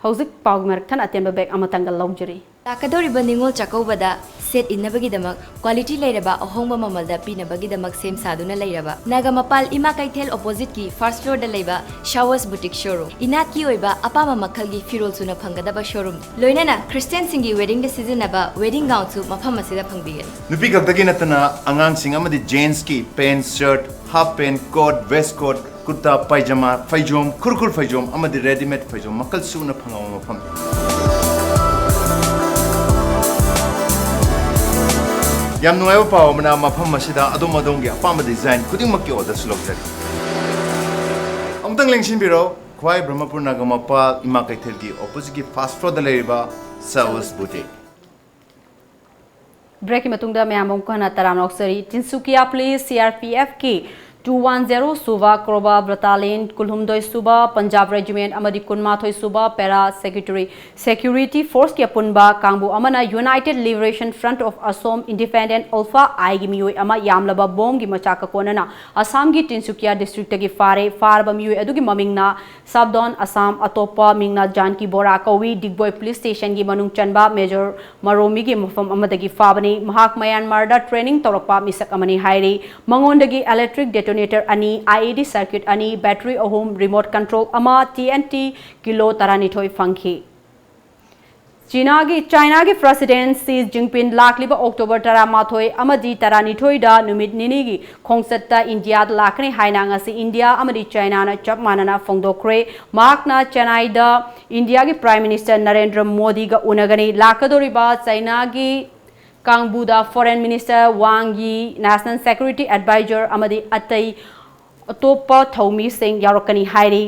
ꯍꯧꯖꯤꯛ ꯄꯥꯎꯒꯤ ꯃꯔꯛ ꯊꯠꯅ ꯑꯇꯦꯟꯕ ꯕ꯭ꯔꯦꯛ ꯑꯃꯇꯪꯒ ꯂꯧꯖꯔꯤ꯫ ꯂꯥꯛꯀꯗꯧꯔꯤꯕ ꯅꯤꯉꯣꯜ ꯆꯥꯛꯀꯧꯕꯗ ꯁꯦꯠ ꯏꯟꯅꯕꯒꯤꯗꯃꯛ ꯀ꯭ꯋꯥꯂꯤꯇꯤ ꯂꯩꯔꯕ ꯑꯍꯣꯡꯕ ꯃꯃꯜꯗ ꯄꯤꯅꯕꯒꯤꯗꯃꯛ ꯁꯦꯝ ꯁꯥꯗꯨꯅ ꯂꯩꯔꯕ ꯅꯥꯒꯥꯃꯄꯥꯜ ꯏꯃꯥ ꯀꯩꯊꯦꯜ ꯑꯣꯄꯣꯖꯤꯠꯀꯤ ꯐꯥꯔꯁ ꯐ꯭ꯂꯣꯔꯗ ꯂꯩꯕ ꯁꯥꯋꯁ ꯕꯨꯇꯤꯛ ꯁꯣꯔꯨꯝ꯫ ꯏꯅꯥꯠꯀꯤ ꯑꯣꯏꯕ ꯑꯄꯥꯝꯕ ꯃꯈꯜꯒꯤ ꯐꯤꯔꯣꯜ ꯁꯨꯅ ꯐꯪꯒꯗꯕ ꯁꯣꯔꯨꯝ, ꯂꯣꯏꯅꯅ ꯈ꯭ꯔꯤꯁꯇꯤꯌꯥꯟꯁꯤꯡꯒꯤ ꯋꯦꯗꯤꯡꯗ ꯁꯤꯖꯤꯟꯅꯕ ꯋꯦꯗꯤꯡ ꯒꯥꯎꯟꯁꯨ ꯃꯐꯝ ꯑꯁꯤꯗ ꯐꯪꯕꯤꯒꯅꯤ꯫ ꯅꯨꯄꯤ ꯈꯛꯇꯒꯤ ꯅꯠꯇꯅ ꯑꯉꯥꯡꯁꯤꯡ ꯑꯃꯗꯤ ꯖꯦꯟꯁꯀꯤ pant, shirt, half pant, coat, waist coat, kurta, pyjama, ꯐꯩꯖꯣꯝ, ꯈꯨꯔꯈꯨꯜ ꯐꯩꯖꯣꯝ ꯑꯃꯗꯤ ꯔꯦꯗꯤꯃꯦꯗ ꯐꯩꯖꯣꯝ ꯃꯈꯜ ꯁꯨꯅ ꯐꯪꯕ ꯃꯐꯝ꯫ ꯌꯥꯝ ꯅꯨꯡꯉꯥꯏꯕ ꯄꯥꯎ ꯑꯃꯅ, ꯃꯐꯝ ꯑꯁꯤꯗ ꯑꯗꯣꯝ ꯑꯗꯣꯝꯒꯤ ꯑꯄꯥꯝꯕ ꯗꯤꯖꯥꯏꯟ ꯈꯨꯗꯤꯡꯃꯛꯀꯤ ꯑꯣꯔꯗꯔꯁꯨ ꯂꯧꯖꯔꯤ꯫ ꯑꯃꯨꯛꯇꯪ ꯂꯦꯡꯁꯤꯟꯕꯤꯔꯣ, ꯈ꯭ꯋꯥꯏ ꯕ꯭ꯔꯍꯃꯄꯨꯔ ꯅꯥꯒꯥꯃꯄꯥꯜ ꯏꯃꯥ ꯀꯩꯊꯦꯜꯒꯤ ꯑꯣꯄꯣꯖꯤꯠꯀꯤ ꯐꯥꯔꯁ ꯐ꯭ꯂꯣꯔꯗ ꯂꯩꯔꯤꯕ ꯁꯥꯋꯁ ꯕꯨꯇꯤꯛ꯫ ꯕ꯭ꯔꯦꯛꯀꯤ ꯃꯇꯨꯡꯗ ꯃꯌꯥꯝ ꯑꯃꯨꯛ ꯍꯟꯅ ꯇꯔꯥꯝꯅ ꯑꯣꯛꯆꯔꯤ꯫ Tinsukia police, C R P F ꯀꯤ two one zero ꯁꯨꯕ ꯀ꯭ꯔꯣꯕꯥ ꯕ꯭ꯔꯇꯥꯂꯤꯌꯟ, ꯀꯨꯟꯍꯨꯝꯗꯣꯏ ꯁꯨꯕ ꯄꯟꯖꯥꯕ ꯔꯦꯖꯤꯃꯦꯟꯠ ꯑꯃꯗꯤ ꯀꯨꯟꯃꯥꯊꯣꯏ ꯁꯨꯕ ꯄꯦꯔꯥ ꯁꯦꯀ꯭ꯌꯨꯔꯤꯇꯤ, ꯁꯦꯀ꯭ꯌꯨꯔꯤꯇꯤ ꯐꯣꯔꯁꯀꯤ ꯑꯄꯨꯟꯕ ꯀꯥꯡꯕꯨ ꯑꯃꯅ United Liberation Front of Assam Independent, ULFA I ꯒꯤ ꯃꯤꯑꯣꯏ ꯑꯃ ꯌꯥꯝꯂꯕ ꯕꯣꯝꯒꯤ ꯃꯆꯥꯛꯀ ꯀꯣꯟꯅꯅ ꯑꯁꯥꯝꯒꯤ ꯇꯤꯟꯁꯨꯀꯤꯌꯥ ꯗꯤꯁꯇ꯭ꯔꯤꯛꯇꯒꯤ ꯐꯥꯔꯦ꯫ ꯐꯥꯔꯕ ꯃꯤꯑꯣꯏ ꯑꯗꯨꯒꯤ ꯃꯃꯤꯡꯅ ꯁꯥꯕꯗꯣꯟ ꯑꯁꯥꯝ, ꯑꯇꯣꯞꯄ ꯃꯤꯡꯅ ꯖꯥꯟꯀꯤ ꯕꯣꯔꯥ ꯀꯧꯏ꯫ ꯗꯤꯒꯕꯣꯏ ꯄꯨꯂꯤꯁ ꯁ꯭ꯇꯦꯁꯟꯒꯤ ꯃꯅꯨꯡ ꯆꯟꯕ ꯃꯦꯖꯔ ꯃꯔꯣꯃꯤꯒꯤ ꯃꯐꯝ ꯑꯃꯗꯒꯤ ꯐꯥꯕꯅꯤ꯫ ꯃꯍꯥꯛ ꯃꯌꯥꯟꯃꯥꯔꯗ ꯇ꯭ꯔꯦꯅꯤꯡ ꯇꯧꯔꯛꯄ ꯃꯤꯁꯛ ꯑꯃꯅꯤ ꯍꯥꯏꯔꯤ꯫ ꯃꯉꯣꯟꯗꯒꯤ ꯏꯂꯦꯛꯇ꯭ꯔꯤꯛ ꯗꯦꯇꯣꯅꯦꯇꯔ ꯑꯅꯤ, I E D ꯁꯔꯀ꯭ꯌꯨꯠ ꯑꯅꯤ, ꯕꯦꯇꯔꯤ ꯑꯍꯨꯝ, ꯔꯤꯃꯣꯠ ꯀꯟꯇ꯭ꯔꯣꯜ ꯑꯃ, T N T ꯀꯤꯂꯣ ꯇꯔꯥꯅꯤꯊꯣꯏ ꯐꯪꯈꯤ꯫ ꯆꯤꯅꯥꯒꯤ, ꯆꯥꯏꯅꯥꯒꯤ President Xi Jinping ꯂꯥꯛꯂꯤꯕ October ꯇꯔꯥꯃꯥꯊꯣꯏ ꯑꯃꯗꯤ ꯇꯔꯥꯅꯤꯊꯣꯏꯗ ꯅꯨꯃꯤꯠ ꯅꯤꯅꯤꯒꯤ ꯈꯣꯡꯆꯠꯇ ꯏꯟꯗꯤꯌꯥꯗ ꯂꯥꯛꯀꯅꯤ ꯍꯥꯏꯅ ꯉꯁꯤ ꯏꯟꯗꯤꯌꯥ ꯑꯃꯗꯤ ꯆꯥꯏꯅꯥꯅ ꯆꯞ ꯃꯥꯟꯅꯅ ꯐꯣꯡꯗꯣꯛꯈ꯭ꯔꯦ꯫ ꯃꯍꯥꯛꯅ ꯆꯦꯟꯅꯥꯏꯗ ꯏꯟꯗꯤꯌꯥꯒꯤ Prime Minister ꯅꯔꯦꯟꯗ꯭ꯔ ꯃꯣꯗꯤꯒ ꯎꯅꯒꯅꯤ꯫ ꯂꯥꯛꯀꯗꯧꯔꯤꯕ ꯆꯥꯏꯅꯥꯒꯤ ꯀꯥꯡꯕꯨꯗ Foreign Minister Wang Yi, National Security Advisor ꯑꯃꯗꯤ ꯑꯇꯩ ꯑꯇꯣꯞꯄ ꯊꯧꯃꯤꯁꯤꯡ ꯌꯥꯎꯔꯛꯀꯅꯤ ꯍꯥꯏꯔꯤ꯫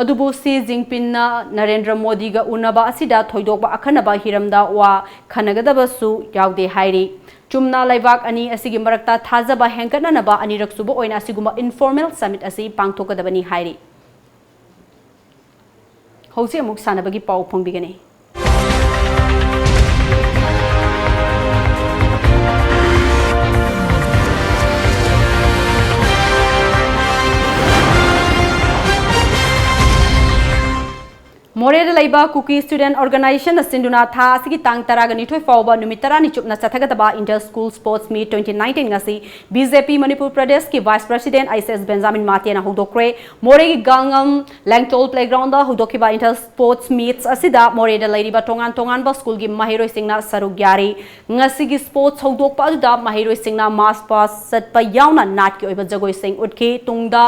ꯑꯗꯨꯕꯨ ꯁꯤ ꯖꯤꯟꯄꯤꯡꯅ ꯅꯔꯦꯟꯗ꯭ꯔ ꯃꯣꯗꯤꯒ ꯎꯅꯕ ꯑꯁꯤꯗ ꯊꯣꯏꯗꯣꯛꯄ ꯑꯈꯟꯅꯕ ꯍꯤꯔꯝꯗ ꯋꯥ ꯈꯟꯅꯒꯗꯕꯁꯨ ꯌꯥꯎꯗꯦ ꯍꯥꯏꯔꯤ꯫ ꯆꯨꯝꯅ ꯂꯩꯕꯥꯛ ꯑꯅꯤ ꯑꯁꯤꯒꯤ ꯃꯔꯛꯇ ꯊꯥꯖꯕ ꯍꯦꯟꯒꯠꯅꯅꯕ ꯑꯅꯤꯔꯛ ꯁꯨꯕ ꯑꯣꯏꯅ ꯑꯁꯤꯒꯨꯝꯕ informal summit ꯑꯁꯤ ꯄꯥꯡꯊꯣꯛꯀꯗꯕꯅꯤ ꯍꯥꯏꯔꯤ꯫ ꯍꯧꯖꯤꯛ ꯑꯃꯨꯛ ꯁꯥꯟꯅꯕꯒꯤ ꯄꯥꯎ ꯐꯣꯡꯕꯤꯒꯅꯤ꯫ ꯃꯣꯔꯦꯗ ꯂꯩꯕ ꯀꯨꯀꯤ Student Organization ꯅ ꯁꯤꯟꯗꯨꯅ ꯊꯥ ꯑꯁꯤꯒꯤ ꯇꯥꯡ ꯇꯔꯥꯒ ꯅꯤꯊꯣꯏ ꯐꯥꯎꯕ ꯅꯨꯃꯤꯠ ꯇꯔꯥꯅꯤ ꯆꯨꯞꯅ ꯆꯠꯊꯒꯗꯕ Inter School Sports Meet twenty nineteen ꯉꯁꯤ B J P ꯃꯅꯤꯄꯨꯔ ꯄ꯭ꯔꯗꯦꯁꯀꯤ Vice President ꯑꯩꯆ ꯑꯦꯁ ꯕꯦꯟꯖꯥꯃꯤꯟ ꯃꯥꯇꯦꯅ ꯍꯧꯗꯣꯛꯈ꯭ꯔꯦ꯫ ꯃꯣꯔꯦꯒꯤ ꯒꯥꯡꯉꯝ ꯂꯦꯡꯇꯣꯜ Playground ꯗ ꯍꯧꯗꯣꯛꯈꯤꯕ Inter Sports Meets ꯑꯁꯤꯗ ꯃꯣꯔꯦꯗ ꯂꯩꯔꯤꯕ ꯇꯣꯉꯥꯟ ꯇꯣꯉꯥꯟꯕ ꯁ꯭ꯀꯨꯜꯒꯤ ꯃꯍꯩꯔꯣꯏꯁꯤꯡꯅ ꯁꯔꯨꯛ ꯌꯥꯔꯤ꯫ ꯉꯁꯤꯒꯤ sports ꯍꯧꯗꯣꯛꯄ ꯑꯗꯨꯗ ꯃꯍꯩꯔꯣꯏꯁꯤꯡꯅ march past ꯆꯠꯄ ꯌꯥꯎꯅ ꯅꯥꯠꯀꯤ ꯑꯣꯏꯕ ꯖꯒꯣꯏꯁꯤꯡ ꯎꯠꯈꯤ꯫ ꯇꯨꯡꯗ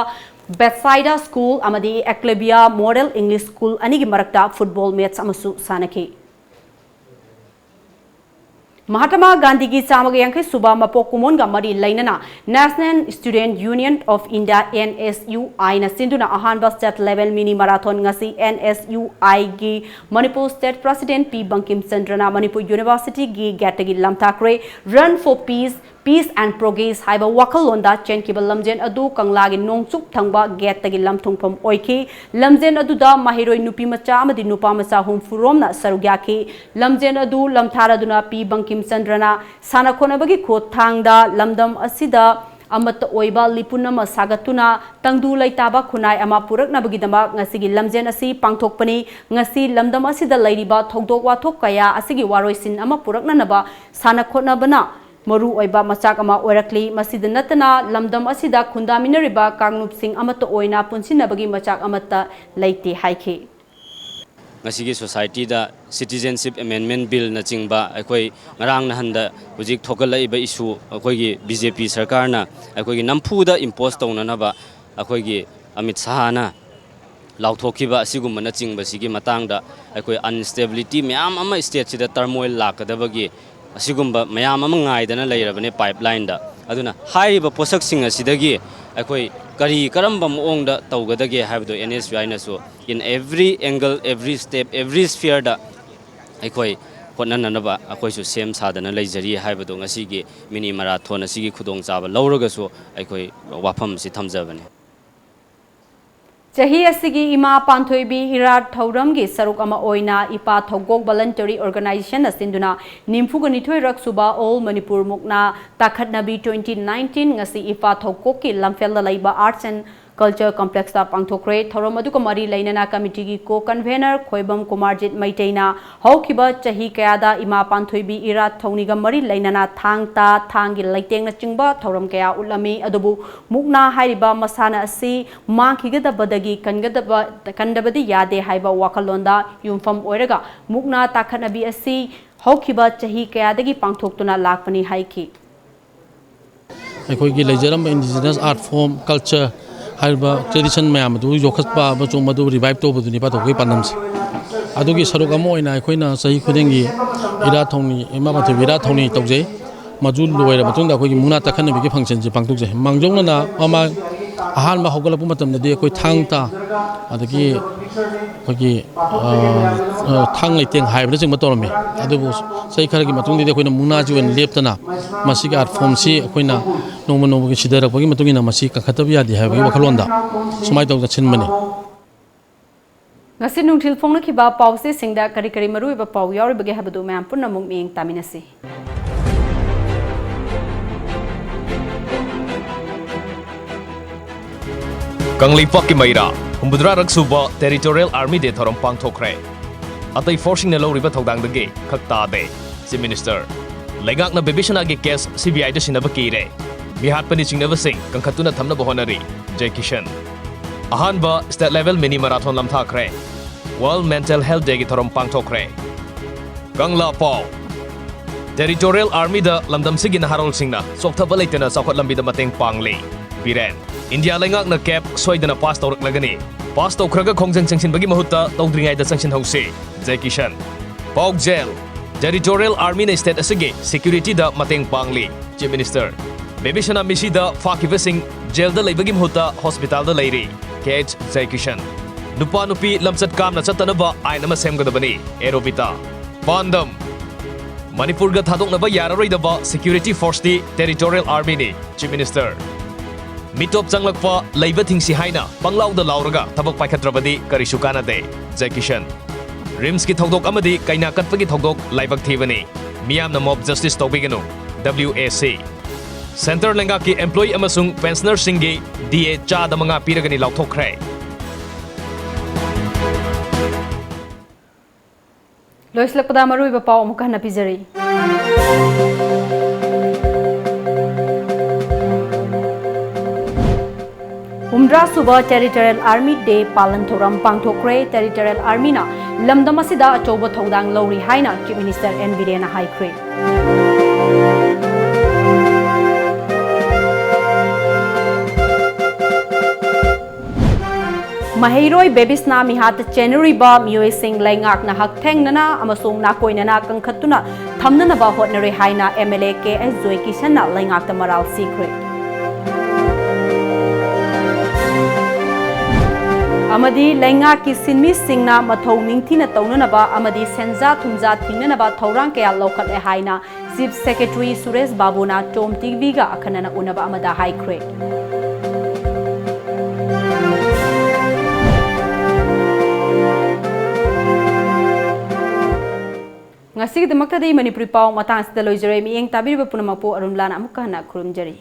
Bethsaida School ꯑꯃꯗꯤ Acclabia Model English School ꯑꯅꯤꯒꯤ ꯃꯔꯛꯇ football match ꯑꯃꯁꯨ ꯁꯥꯟꯅꯈꯤ꯫ ꯃꯍꯥꯇꯃꯥ ꯒꯥꯟꯙꯤꯒꯤ ꯆꯥꯝꯃꯒ ꯌꯥꯡꯈꯩ ꯁꯨꯕ ꯃꯄꯣꯛ ꯀꯨꯝꯑꯣꯟꯒ ꯃꯔꯤ ꯂꯩꯅꯅ National Student Union of India, N S U I ꯅ ꯁꯤꯟꯗꯨꯅ ꯑꯍꯥꯟꯕ state level mini marathon ꯉꯁꯤ N S U I ꯒꯤ ꯃꯅꯤꯄꯨꯔ state president ꯄꯤ ꯕꯪꯀꯤꯝ ꯆꯟꯗ꯭ꯔꯅ ꯃꯅꯤꯄꯨꯔ University ꯒꯤ gate ꯇꯒꯤ ꯂꯝꯊꯥꯈ꯭ꯔꯦ꯫ Run for Peace, Peace and Progress ꯍꯥꯏꯕ ꯋꯥꯈꯜꯂꯣꯟꯗ ꯆꯦꯟꯈꯤꯕ ꯂꯝꯖꯦꯟ ꯑꯗꯨ ꯀꯪꯂꯥꯒꯤ ꯅꯣꯡꯆꯨꯞ ꯊꯪꯕ gate ꯇꯒꯤ ꯂꯝꯊꯨꯡꯐꯝ ꯑꯣꯏꯈꯤ꯫ ꯂꯝꯖꯦꯟ ꯑꯗꯨꯗ ꯃꯍꯩꯔꯣꯏ ꯅꯨꯄꯤ ꯃꯆꯥ ꯑꯃꯗꯤ ꯅꯨꯄꯥ ꯃꯆꯥ ꯍꯨꯝꯐꯨ ꯔꯣꯝꯅ ꯁꯔꯨꯛ ꯌꯥꯈꯤ꯫ ꯂꯝꯖꯦꯟ ꯑꯗꯨ ꯂꯝꯊꯥꯔꯗꯨꯅ ꯄꯤ ꯕꯪꯀꯤꯝ ꯆꯟꯗ꯭ꯔꯅ ꯁꯥꯟꯅ ꯈꯣꯠꯅꯕꯒꯤ ꯈꯨꯠꯊꯥꯡꯗ ꯂꯝꯗꯝ ꯑꯁꯤꯗ ꯑꯃꯠꯇ ꯑꯣꯏꯕ ꯂꯤꯄꯨꯟ ꯑꯃ ꯁꯥꯒꯠꯇꯨꯅ ꯇꯪꯗꯨ ꯂꯩꯇꯥꯕ ꯈꯨꯟꯅꯥꯏ ꯑꯃ ꯄꯨꯔꯛꯅꯕꯒꯤꯗꯃꯛ ꯉꯁꯤꯒꯤ ꯂꯝꯖꯦꯟ ꯑꯁꯤ ꯄꯥꯡꯊꯣꯛꯄꯅꯤ꯫ ꯉꯁꯤ ꯂꯝꯗꯝ ꯑꯁꯤꯗ ꯂꯩꯔꯤꯕ ꯊꯧꯗꯣꯛ ꯋꯥꯊꯣꯛ ꯀꯌꯥ ꯑꯁꯤꯒꯤ ꯋꯥꯔꯣꯏꯁꯤꯟ ꯑꯃ ꯄꯨꯔꯛꯅꯅꯕ ꯁꯥꯟꯅ ꯈꯣꯠꯅꯕꯅ ꯃꯔꯨ ꯑꯣꯏꯕ ꯃꯆꯥꯛ ꯑꯃ ꯑꯣꯏꯔꯛꯂꯤ꯫ ꯃꯁꯤꯗ ꯅꯠꯇꯅ ꯂꯝꯗꯝ ꯑꯁꯤꯗ ꯈꯨꯟꯗꯥꯃꯤꯟꯅꯔꯤꯕ ꯀꯥꯡꯂꯨꯞꯁꯤꯡ ꯑꯃꯠꯇ ꯑꯣꯏꯅ ꯄꯨꯟꯁꯤꯟꯅꯕꯒꯤ ꯃꯆꯥꯛ ꯑꯃꯠꯇ ꯂꯩꯇꯦ ꯍꯥꯏꯈꯤ꯫ ꯉꯁꯤꯒꯤ ꯁꯣꯁꯥꯏꯇꯤꯗ ꯁꯤꯇꯤꯖꯦꯟꯁꯤꯞ ꯑꯦꯃꯦꯟꯃꯦꯟ ꯕꯤꯜꯅꯆꯤꯡꯕ ꯑꯩꯈꯣꯏ ꯉꯔꯥꯡ ꯅꯍꯥꯟꯗ ꯍꯧꯖꯤꯛ ꯊꯣꯛꯒꯠꯂꯛꯏꯕ ꯏꯁꯨ ꯑꯩꯈꯣꯏꯒꯤ ꯕꯤ ꯖꯦ ꯄꯤ ꯁꯔꯀꯥꯔꯅ ꯑꯩꯈꯣꯏꯒꯤ ꯅꯝꯐꯨꯗ ꯏꯝꯄꯣꯁ ꯇꯧꯅꯅꯕ ꯑꯩꯈꯣꯏꯒꯤ ꯑꯃꯤꯠ ꯁꯍꯥꯅ ꯂꯥꯎꯊꯣꯛꯈꯤꯕ ꯑꯁꯤꯒꯨꯝꯕꯅꯆꯤꯡꯕꯁꯤꯒꯤ ꯃꯇꯥꯡꯗ ꯑꯩꯈꯣꯏ ꯑꯟꯁꯇꯦꯕꯤꯂꯤꯇꯤ ꯃꯌꯥꯝ ꯑꯃ ꯁ꯭ꯇꯦꯠꯁꯤꯗ ꯇꯔꯃꯣꯏꯜ ꯂꯥꯛꯀꯗꯕꯒꯤ ꯑꯁꯤꯒꯨꯝꯕ ꯃꯌꯥꯝ ꯑꯃ ꯉꯥꯏꯗꯅ ꯂꯩꯔꯕꯅꯦ ꯄꯥꯏꯞꯂꯥꯏꯟꯗ꯫ ꯑꯗꯨꯅ ꯍꯥꯏꯔꯤꯕ ꯄꯣꯠꯁꯛꯁꯤꯡ ꯑꯁꯤꯗꯒꯤ ꯑꯩꯈꯣꯏ ꯀꯔꯤ ꯀꯔꯝꯕ ꯃꯑꯣꯡꯗ ꯇꯧꯒꯗꯒꯦ ꯍꯥꯏꯕꯗꯨ ꯑꯦꯟ ꯑꯦꯁ ꯌꯨ ꯑꯥꯏꯅꯁꯨ in every angle, every step, every sphereꯗ ꯑꯩꯈꯣꯏ ꯍꯣꯠꯅꯅꯅꯕ ꯑꯩꯈꯣꯏꯁꯨ ꯁꯦꯝ ꯁꯥꯗꯅ ꯂꯩꯖꯔꯤ ꯍꯥꯏꯕꯗꯨ ꯉꯁꯤꯒꯤ ꯃꯤꯅꯤ ꯃꯔꯥꯊꯣꯟ ꯑꯁꯤꯒꯤ ꯈꯨꯗꯣꯡꯆꯥꯕ ꯂꯧꯔꯒꯁꯨ ꯑꯩꯈꯣꯏ ꯋꯥꯐꯝ ꯑꯁꯤ ꯊꯝꯖꯕꯅꯤ꯫ ꯆꯍꯤ ꯑꯁꯤꯒꯤ ꯏꯃꯥ ꯄꯥꯟꯊꯣꯏꯕꯤ ꯏꯔꯥꯠ ꯊꯧꯔꯝꯒꯤ ꯁꯔꯨꯛ ꯑꯃ ꯑꯣꯏꯅ ꯏꯄꯥ ꯊꯧꯒꯣꯛ ꯚꯣꯂꯟꯇꯔꯤ ꯑꯣꯔꯒꯅꯥꯏꯖꯦꯁꯟꯅ ꯁꯤꯟꯗꯨꯅ ꯅꯤꯐꯨꯒ ꯅꯤꯊꯣꯏꯔꯛ ꯁꯨꯕ All Manipur ꯃꯨꯛꯅꯥ ꯇꯥꯈꯠꯅꯕꯤ twenty nineteen ꯉꯁꯤ ꯏꯄꯥ ꯊꯧꯒꯣꯛꯀꯤ ꯂꯝꯐꯦꯜꯗ ꯂꯩꯕ Arts and Culture Complexꯇ ꯄꯥꯡꯊꯣꯛꯈ꯭ꯔꯦ꯫ ꯊꯧꯔꯝ ꯑꯗꯨꯒ ꯃꯔꯤ ꯂꯩꯅꯅ ꯀꯃꯤꯇꯤꯒꯤ co-convener ꯈꯣꯏꯕꯝ ꯀꯨꯃꯥꯔꯖꯤꯠ ꯃꯩꯇꯩꯅ ꯍꯧꯈꯤꯕ ꯆꯍꯤ ꯀꯌꯥꯗ ꯏꯃꯥ ꯄꯥꯟꯊꯣꯏꯕꯤ ꯏꯔꯥꯠ ꯊꯧꯅꯤꯒ ꯃꯔꯤ ꯂꯩꯅꯅ ꯊꯥꯡ ꯇꯥ, ꯊꯥꯡꯒꯤ ꯂꯩꯇꯦꯡꯅꯆꯤꯡꯕ ꯊꯧꯔꯝ ꯀꯌꯥ ꯎꯠꯂꯝꯃꯤ꯫ ꯑꯗꯨꯕꯨ ꯃꯨꯛꯅꯥ ꯍꯥꯏꯔꯤꯕ ꯃꯁꯥꯟꯅ ꯑꯁꯤ ꯃꯥꯡꯈꯤꯒꯗꯕꯗꯒꯤ ꯀꯟꯒꯗꯕ, ꯀꯟꯗꯕꯗꯤ ꯌꯥꯗꯦ ꯍꯥꯏꯕ ꯋꯥꯈꯜꯂꯣꯟꯗ ꯌꯨꯝꯐꯝ ꯑꯣꯏꯔꯒ ꯃꯨꯛꯅꯥ ꯇꯥꯈꯠꯅꯕꯤ ꯑꯁꯤ ꯍꯧꯈꯤꯕ ꯆꯍꯤ ꯀꯌꯥꯗꯒꯤ ꯄꯥꯡꯊꯣꯛꯇꯨꯅ ꯂꯥꯛꯄꯅꯤ ꯍꯥꯏꯈꯤ꯫ ꯑꯩꯈꯣꯏꯒꯤ ꯂꯩꯖꯔꯝꯕ indigenous art form, culture ꯍꯥꯏꯔꯤꯕ tradition ꯃꯌꯥꯝ ꯑꯗꯨ ꯌꯣꯛꯈꯠꯄ ꯑꯃꯁꯨꯡ ꯃꯗꯨ revive ꯇꯧꯕꯗꯨꯅꯤ ꯄꯥꯊꯣꯛꯄꯒꯤ ꯄꯥꯟꯗꯝꯁꯦ꯫ ꯑꯗꯨꯒꯤ ꯁꯔꯨꯛ ꯑꯃ ꯑꯣꯏꯅ ꯑꯩꯈꯣꯏꯅ ꯆꯍꯤ ꯈꯨꯗꯤꯡꯒꯤ ꯏꯔꯥꯠ ꯊꯧꯅꯤ, ꯏꯃꯥ ꯄꯥꯟꯊꯣꯏꯕꯤ ꯏꯔꯥꯠ ꯊꯧꯅꯤ ꯇꯧꯖꯩ꯫ ꯃꯗꯨ ꯂꯣꯏꯔ ꯃꯇꯨꯡꯗ ꯑꯩꯈꯣꯏꯒꯤ ꯃꯨꯛꯅꯥ ꯇꯥꯈꯠꯅꯕꯤꯒꯤ functionꯁꯦ ꯄꯥꯡꯊꯣꯛꯆꯩ꯫ ꯃꯥꯡꯖꯧꯅꯅ ꯃꯃꯥꯡ ꯑꯍꯥꯟꯕ ꯍꯧꯒꯠꯂꯛꯄ ꯃꯇꯝꯗꯗꯤ ꯑꯩꯈꯣꯏ ꯊꯥꯡ ꯇꯥ, ꯑꯗꯒꯤ ꯑꯩꯈꯣꯏꯒꯤ, ꯑ, ꯑ, ꯊꯥꯡ ꯂꯩꯇꯦꯡ ꯍꯥꯏꯕꯅꯆꯤꯡꯕ ꯇꯧꯔꯝꯃꯤ꯫ ꯑꯗꯨꯕꯨ ꯆꯍꯤ ꯈꯔꯒꯤ ꯃꯇꯨꯡꯗꯗꯤ ꯑꯩꯈꯣꯏꯅ ꯃꯨꯛꯅꯥꯁꯤ ꯑꯣꯏꯅ ꯂꯦꯞꯇꯅ ꯃꯁꯤꯒꯤ art formꯁꯤ ꯑꯩꯈꯣꯏꯅ ꯅꯣꯡꯃ ꯅꯣꯡꯃꯒꯤ ꯁꯤꯊꯔꯛꯄꯒꯤ ꯃꯇꯨꯡ ꯏꯟꯅ ꯃꯁꯤ ꯀꯟꯈꯠꯇꯕ ꯌꯥꯗꯦ ꯍꯥꯏꯕꯒꯤ ꯋꯥꯈꯜꯂꯣꯟꯗ ꯁꯨꯃꯥꯏꯅ ꯇꯧꯗꯅ ꯁꯤꯟꯕꯅꯤ꯫ ꯉꯁꯤ ꯅꯨꯡꯊꯤꯜ ꯐꯣꯡꯅꯈꯤꯕ ꯄꯥꯎꯆꯦꯁꯤꯡꯗ ꯀꯔꯤ ꯀꯔꯤ ꯃꯔꯨꯑꯣꯏꯕ ꯄꯥꯎ ꯌꯥꯎꯔꯤꯕꯒꯦ ꯍꯥꯏꯕꯗꯨ ꯃꯌꯥꯝ ꯄꯨꯟꯅ ꯑꯃꯨꯛ ꯃꯤꯠꯌꯦꯡ ꯇꯥꯃꯤꯟꯅꯁꯤ꯫ ꯀꯪꯂꯩꯄꯥꯛꯀꯤ ꯃꯩꯔꯥ ꯍꯨꯝꯐꯨꯇꯔꯥꯔꯛ ꯁꯨꯕ Territorial Army Day ꯊꯧꯔꯝ ꯄꯥꯡꯊꯣꯛꯈ꯭ꯔꯦ꯫ ꯑꯇꯩ forceꯁꯤꯡꯅ ꯂꯧꯔꯤꯕ ꯊꯧꯗꯥꯡꯗꯒꯤ ꯈꯛ ꯇꯥꯗꯦ꯫ Chief Minister, ꯂꯩꯉꯥꯛꯅ ꯕꯦꯕꯤ ꯁꯅꯥꯒꯤ case C B I ꯗ ꯁꯤꯟꯅꯕ ꯀꯤꯔꯦ꯫ ꯃꯤꯍꯥꯠꯄꯅꯤ ꯆꯤꯡꯅꯕꯁꯤꯡ ꯀꯟꯈꯠꯇꯨꯅ ꯊꯝꯅꯕ ꯍꯣꯠꯅꯔꯤ꯫ ꯖꯦ ꯀꯤꯁꯟ꯫ ꯑꯍꯥꯟꯕ state level mini marathon ꯂꯝꯊꯥꯈ꯭ꯔꯦ꯫ World Mental Health Day ꯒꯤ ꯊꯧꯔꯝ ꯄꯥꯡꯊꯣꯛꯈ꯭ꯔꯦ꯫ ꯀꯪꯂꯥ ꯄꯥꯎ꯫ Territorial Army ꯗ ꯂꯝꯗꯝꯁꯤꯒꯤ ꯅꯍꯥꯔꯣꯜꯁꯤꯡꯅ ꯆꯣꯛꯊꯕ ꯂꯩꯇꯅ ꯆꯥꯎꯈꯠ ꯂꯝꯕꯤꯗ ꯃꯇꯦꯡ ꯄꯥꯡꯂꯤ꯫ ꯕꯤꯔꯦꯟ꯫ ꯏꯟꯗꯤꯌꯥ ꯂꯩꯉꯥꯛꯅ ꯀꯦꯞ ꯁꯣꯏꯗꯅ ꯄꯥꯁ ꯇꯧꯔꯛꯂꯒꯅꯤ꯫ ꯄꯥꯁ ꯇꯧꯈ꯭ꯔꯒ ꯈꯣꯡꯖꯪ ꯆꯪꯁꯤꯟꯕꯒꯤ ꯃꯍꯨꯠꯇ ꯇꯧꯗ꯭ꯔꯤꯉꯩꯗ ꯆꯪꯁꯤꯟꯍꯧꯁꯤ꯫ ꯖꯦ ꯀꯤꯁꯟ꯫ ꯄꯥꯎꯖꯦꯜ꯫ Territorial Army ꯅ state ꯑꯁꯤꯒꯤ security ꯗ ꯃꯇꯦꯡ ꯄꯥꯡꯂꯤ꯫ Chief Minister꯫ ꯕꯦꯕꯤꯁꯅꯥ ꯃꯤꯁꯤꯗ ꯐꯥꯈꯤꯕꯁꯤꯡ ꯖꯦꯜꯗ ꯂꯩꯕꯒꯤ ꯃꯍꯨꯠꯇ ꯍꯣꯁꯄꯤꯇꯥꯜꯗ ꯂꯩꯔꯤ꯫ ꯀꯦ ꯑꯩꯆ ꯖꯌꯀꯤꯁꯟ꯫ ꯅꯨꯄꯥ ꯅꯨꯄꯤ ꯂꯝꯆꯠ ꯀꯥꯝꯅ ꯆꯠꯇꯅꯕ ꯑꯥꯏꯟ ꯑꯃ ꯁꯦꯝꯒꯗꯕꯅꯤ꯫ ꯑꯦ ꯔꯣꯕꯤꯇꯥ꯫ ꯄꯥꯟꯗꯝ꯫ ꯃꯅꯤꯄꯨꯔꯒ ꯊꯥꯗꯣꯛꯅꯕ ꯌꯥꯔꯔꯣꯏꯗꯕ security force T Territorial Army ꯅꯤ꯫ Chief Minister꯫ ꯃꯤꯇꯣꯞ ꯆꯪꯂꯛꯄ ꯂꯩꯕ ꯊꯤꯡꯁꯤ ꯍꯥꯏꯅ ꯄꯪꯂꯥꯎꯗ ꯂꯥꯎꯔꯒ ꯊꯕꯛ ꯄꯥꯏꯈꯠꯇ꯭ꯔꯕꯗꯤ ꯀꯔꯤꯁꯨ ꯀꯥꯟꯅꯗꯦ꯫ ꯖꯦ ꯀꯤꯁꯟ꯫ ꯔꯤꯝꯁꯀꯤ ꯊꯧꯗꯣꯛ ꯑꯃꯗꯤ ꯀꯩꯅꯥ ꯀꯠꯄꯒꯤ ꯊꯧꯗꯣꯛ ꯂꯥꯏꯕꯛ ꯊꯤꯕꯅꯤ꯫ ꯃꯤꯌꯥꯝꯅ mob justice ꯇꯧꯕꯤꯒꯅꯨ꯫ ꯗꯕ꯭ꯂꯤꯎ ꯑꯦ ꯁꯤ꯫ Centre ꯂꯩꯉꯥꯛꯀꯤ employee ꯑꯃꯁꯨꯡ pensioner ꯁꯤꯡꯒꯤ ꯗꯤ ꯑꯦ ꯆꯥꯗ ꯃꯉꯥ ꯄꯤꯔꯒꯅꯤ ꯂꯥꯎꯊꯣꯛꯈ꯭ꯔꯦ꯫ ꯂꯣꯏꯁꯤꯜꯂꯛꯄꯗ ꯃꯔꯨꯑꯣꯏꯕ ꯄꯥꯎ ꯑꯃꯨꯛꯀ ꯍꯟꯅ ꯄꯤꯖꯔꯤ꯫ ꯍꯨꯝꯗ꯭ꯔꯥ ꯁꯨꯕ Territorial Army Day ꯄꯥꯂꯟ ꯊꯧꯔꯝ ꯄꯥꯡꯊꯣꯛꯈ꯭ꯔꯦ꯫ Territorial Army ꯅ ꯂꯝꯗꯝ ꯑꯁꯤꯗ ꯑꯆꯧꯕ ꯊꯧꯗꯥꯡ ꯂꯧꯔꯤ ꯍꯥꯏꯅ Chief Minister ꯑꯦꯟ ꯕꯤꯔꯦꯟꯅ ꯍꯥꯏꯈ꯭ꯔꯦ꯫ ꯃꯍꯩꯔꯣꯏ ꯕꯦꯕꯤꯁꯅꯥ ꯃꯤꯍꯥꯠꯇ ꯆꯦꯟꯅꯔꯤꯕ ꯃꯤꯑꯣꯏꯁꯤꯡ ꯂꯩꯉꯥꯛꯅ ꯍꯛꯊꯦꯡꯅꯅ ꯑꯃꯁꯨꯡ ꯅꯥꯀꯣꯏꯅꯅ ꯀꯟꯈꯠꯇꯨꯅ ꯊꯝꯅꯅꯕ ꯍꯣꯠꯅꯔꯦ ꯍꯥꯏꯅ M L A K H ꯖꯣꯏꯀꯤꯁꯟꯅ ꯂꯩꯉꯥꯛꯇ ꯃꯔꯥꯜ ꯁꯤꯈ꯭ꯔꯦ꯫ ꯑꯃꯗꯤ ꯂꯩꯉꯥꯛꯀꯤ ꯁꯤꯟꯃꯤꯁꯤꯡꯅ ꯃꯊꯧ ꯅꯤꯡꯊꯤꯅ ꯇꯧꯅꯅꯕ ꯑꯃꯗꯤ ꯁꯦꯟꯖꯥ ꯊꯨꯝꯖꯥ ꯊꯤꯡꯅꯅꯕ ꯊꯧꯔꯥꯡ ꯀꯌꯥ ꯂꯧꯈꯠꯂꯦ ꯍꯥꯏꯅ Chief Secretary ꯁꯨꯔꯦꯁ ꯕꯥꯕꯨꯅ ꯇꯣꯝ ꯇꯤ ꯚꯤꯒ ꯑꯈꯟꯅꯅ ꯎꯅꯕ ꯑꯃꯗ ꯍꯥꯏꯈ꯭ꯔꯦ꯫ ꯉꯁꯤꯒꯤꯗꯃꯛꯇꯗꯤ ꯃꯅꯤꯄꯨꯔꯤ ꯄꯥꯎ ꯃꯇꯥꯡ ꯑꯁꯤꯗ ꯂꯣꯏꯖꯔꯦ꯫ ꯃꯤꯠꯌꯦꯡ ꯇꯥꯕꯤꯔꯤꯕ ꯄꯨꯝꯅꯃꯛꯄꯨ ꯑꯔꯨꯟꯂꯥꯅ ꯑꯃꯨꯛꯀ ꯍꯟꯅ ꯈꯨꯔꯨꯝꯖꯔꯤ꯫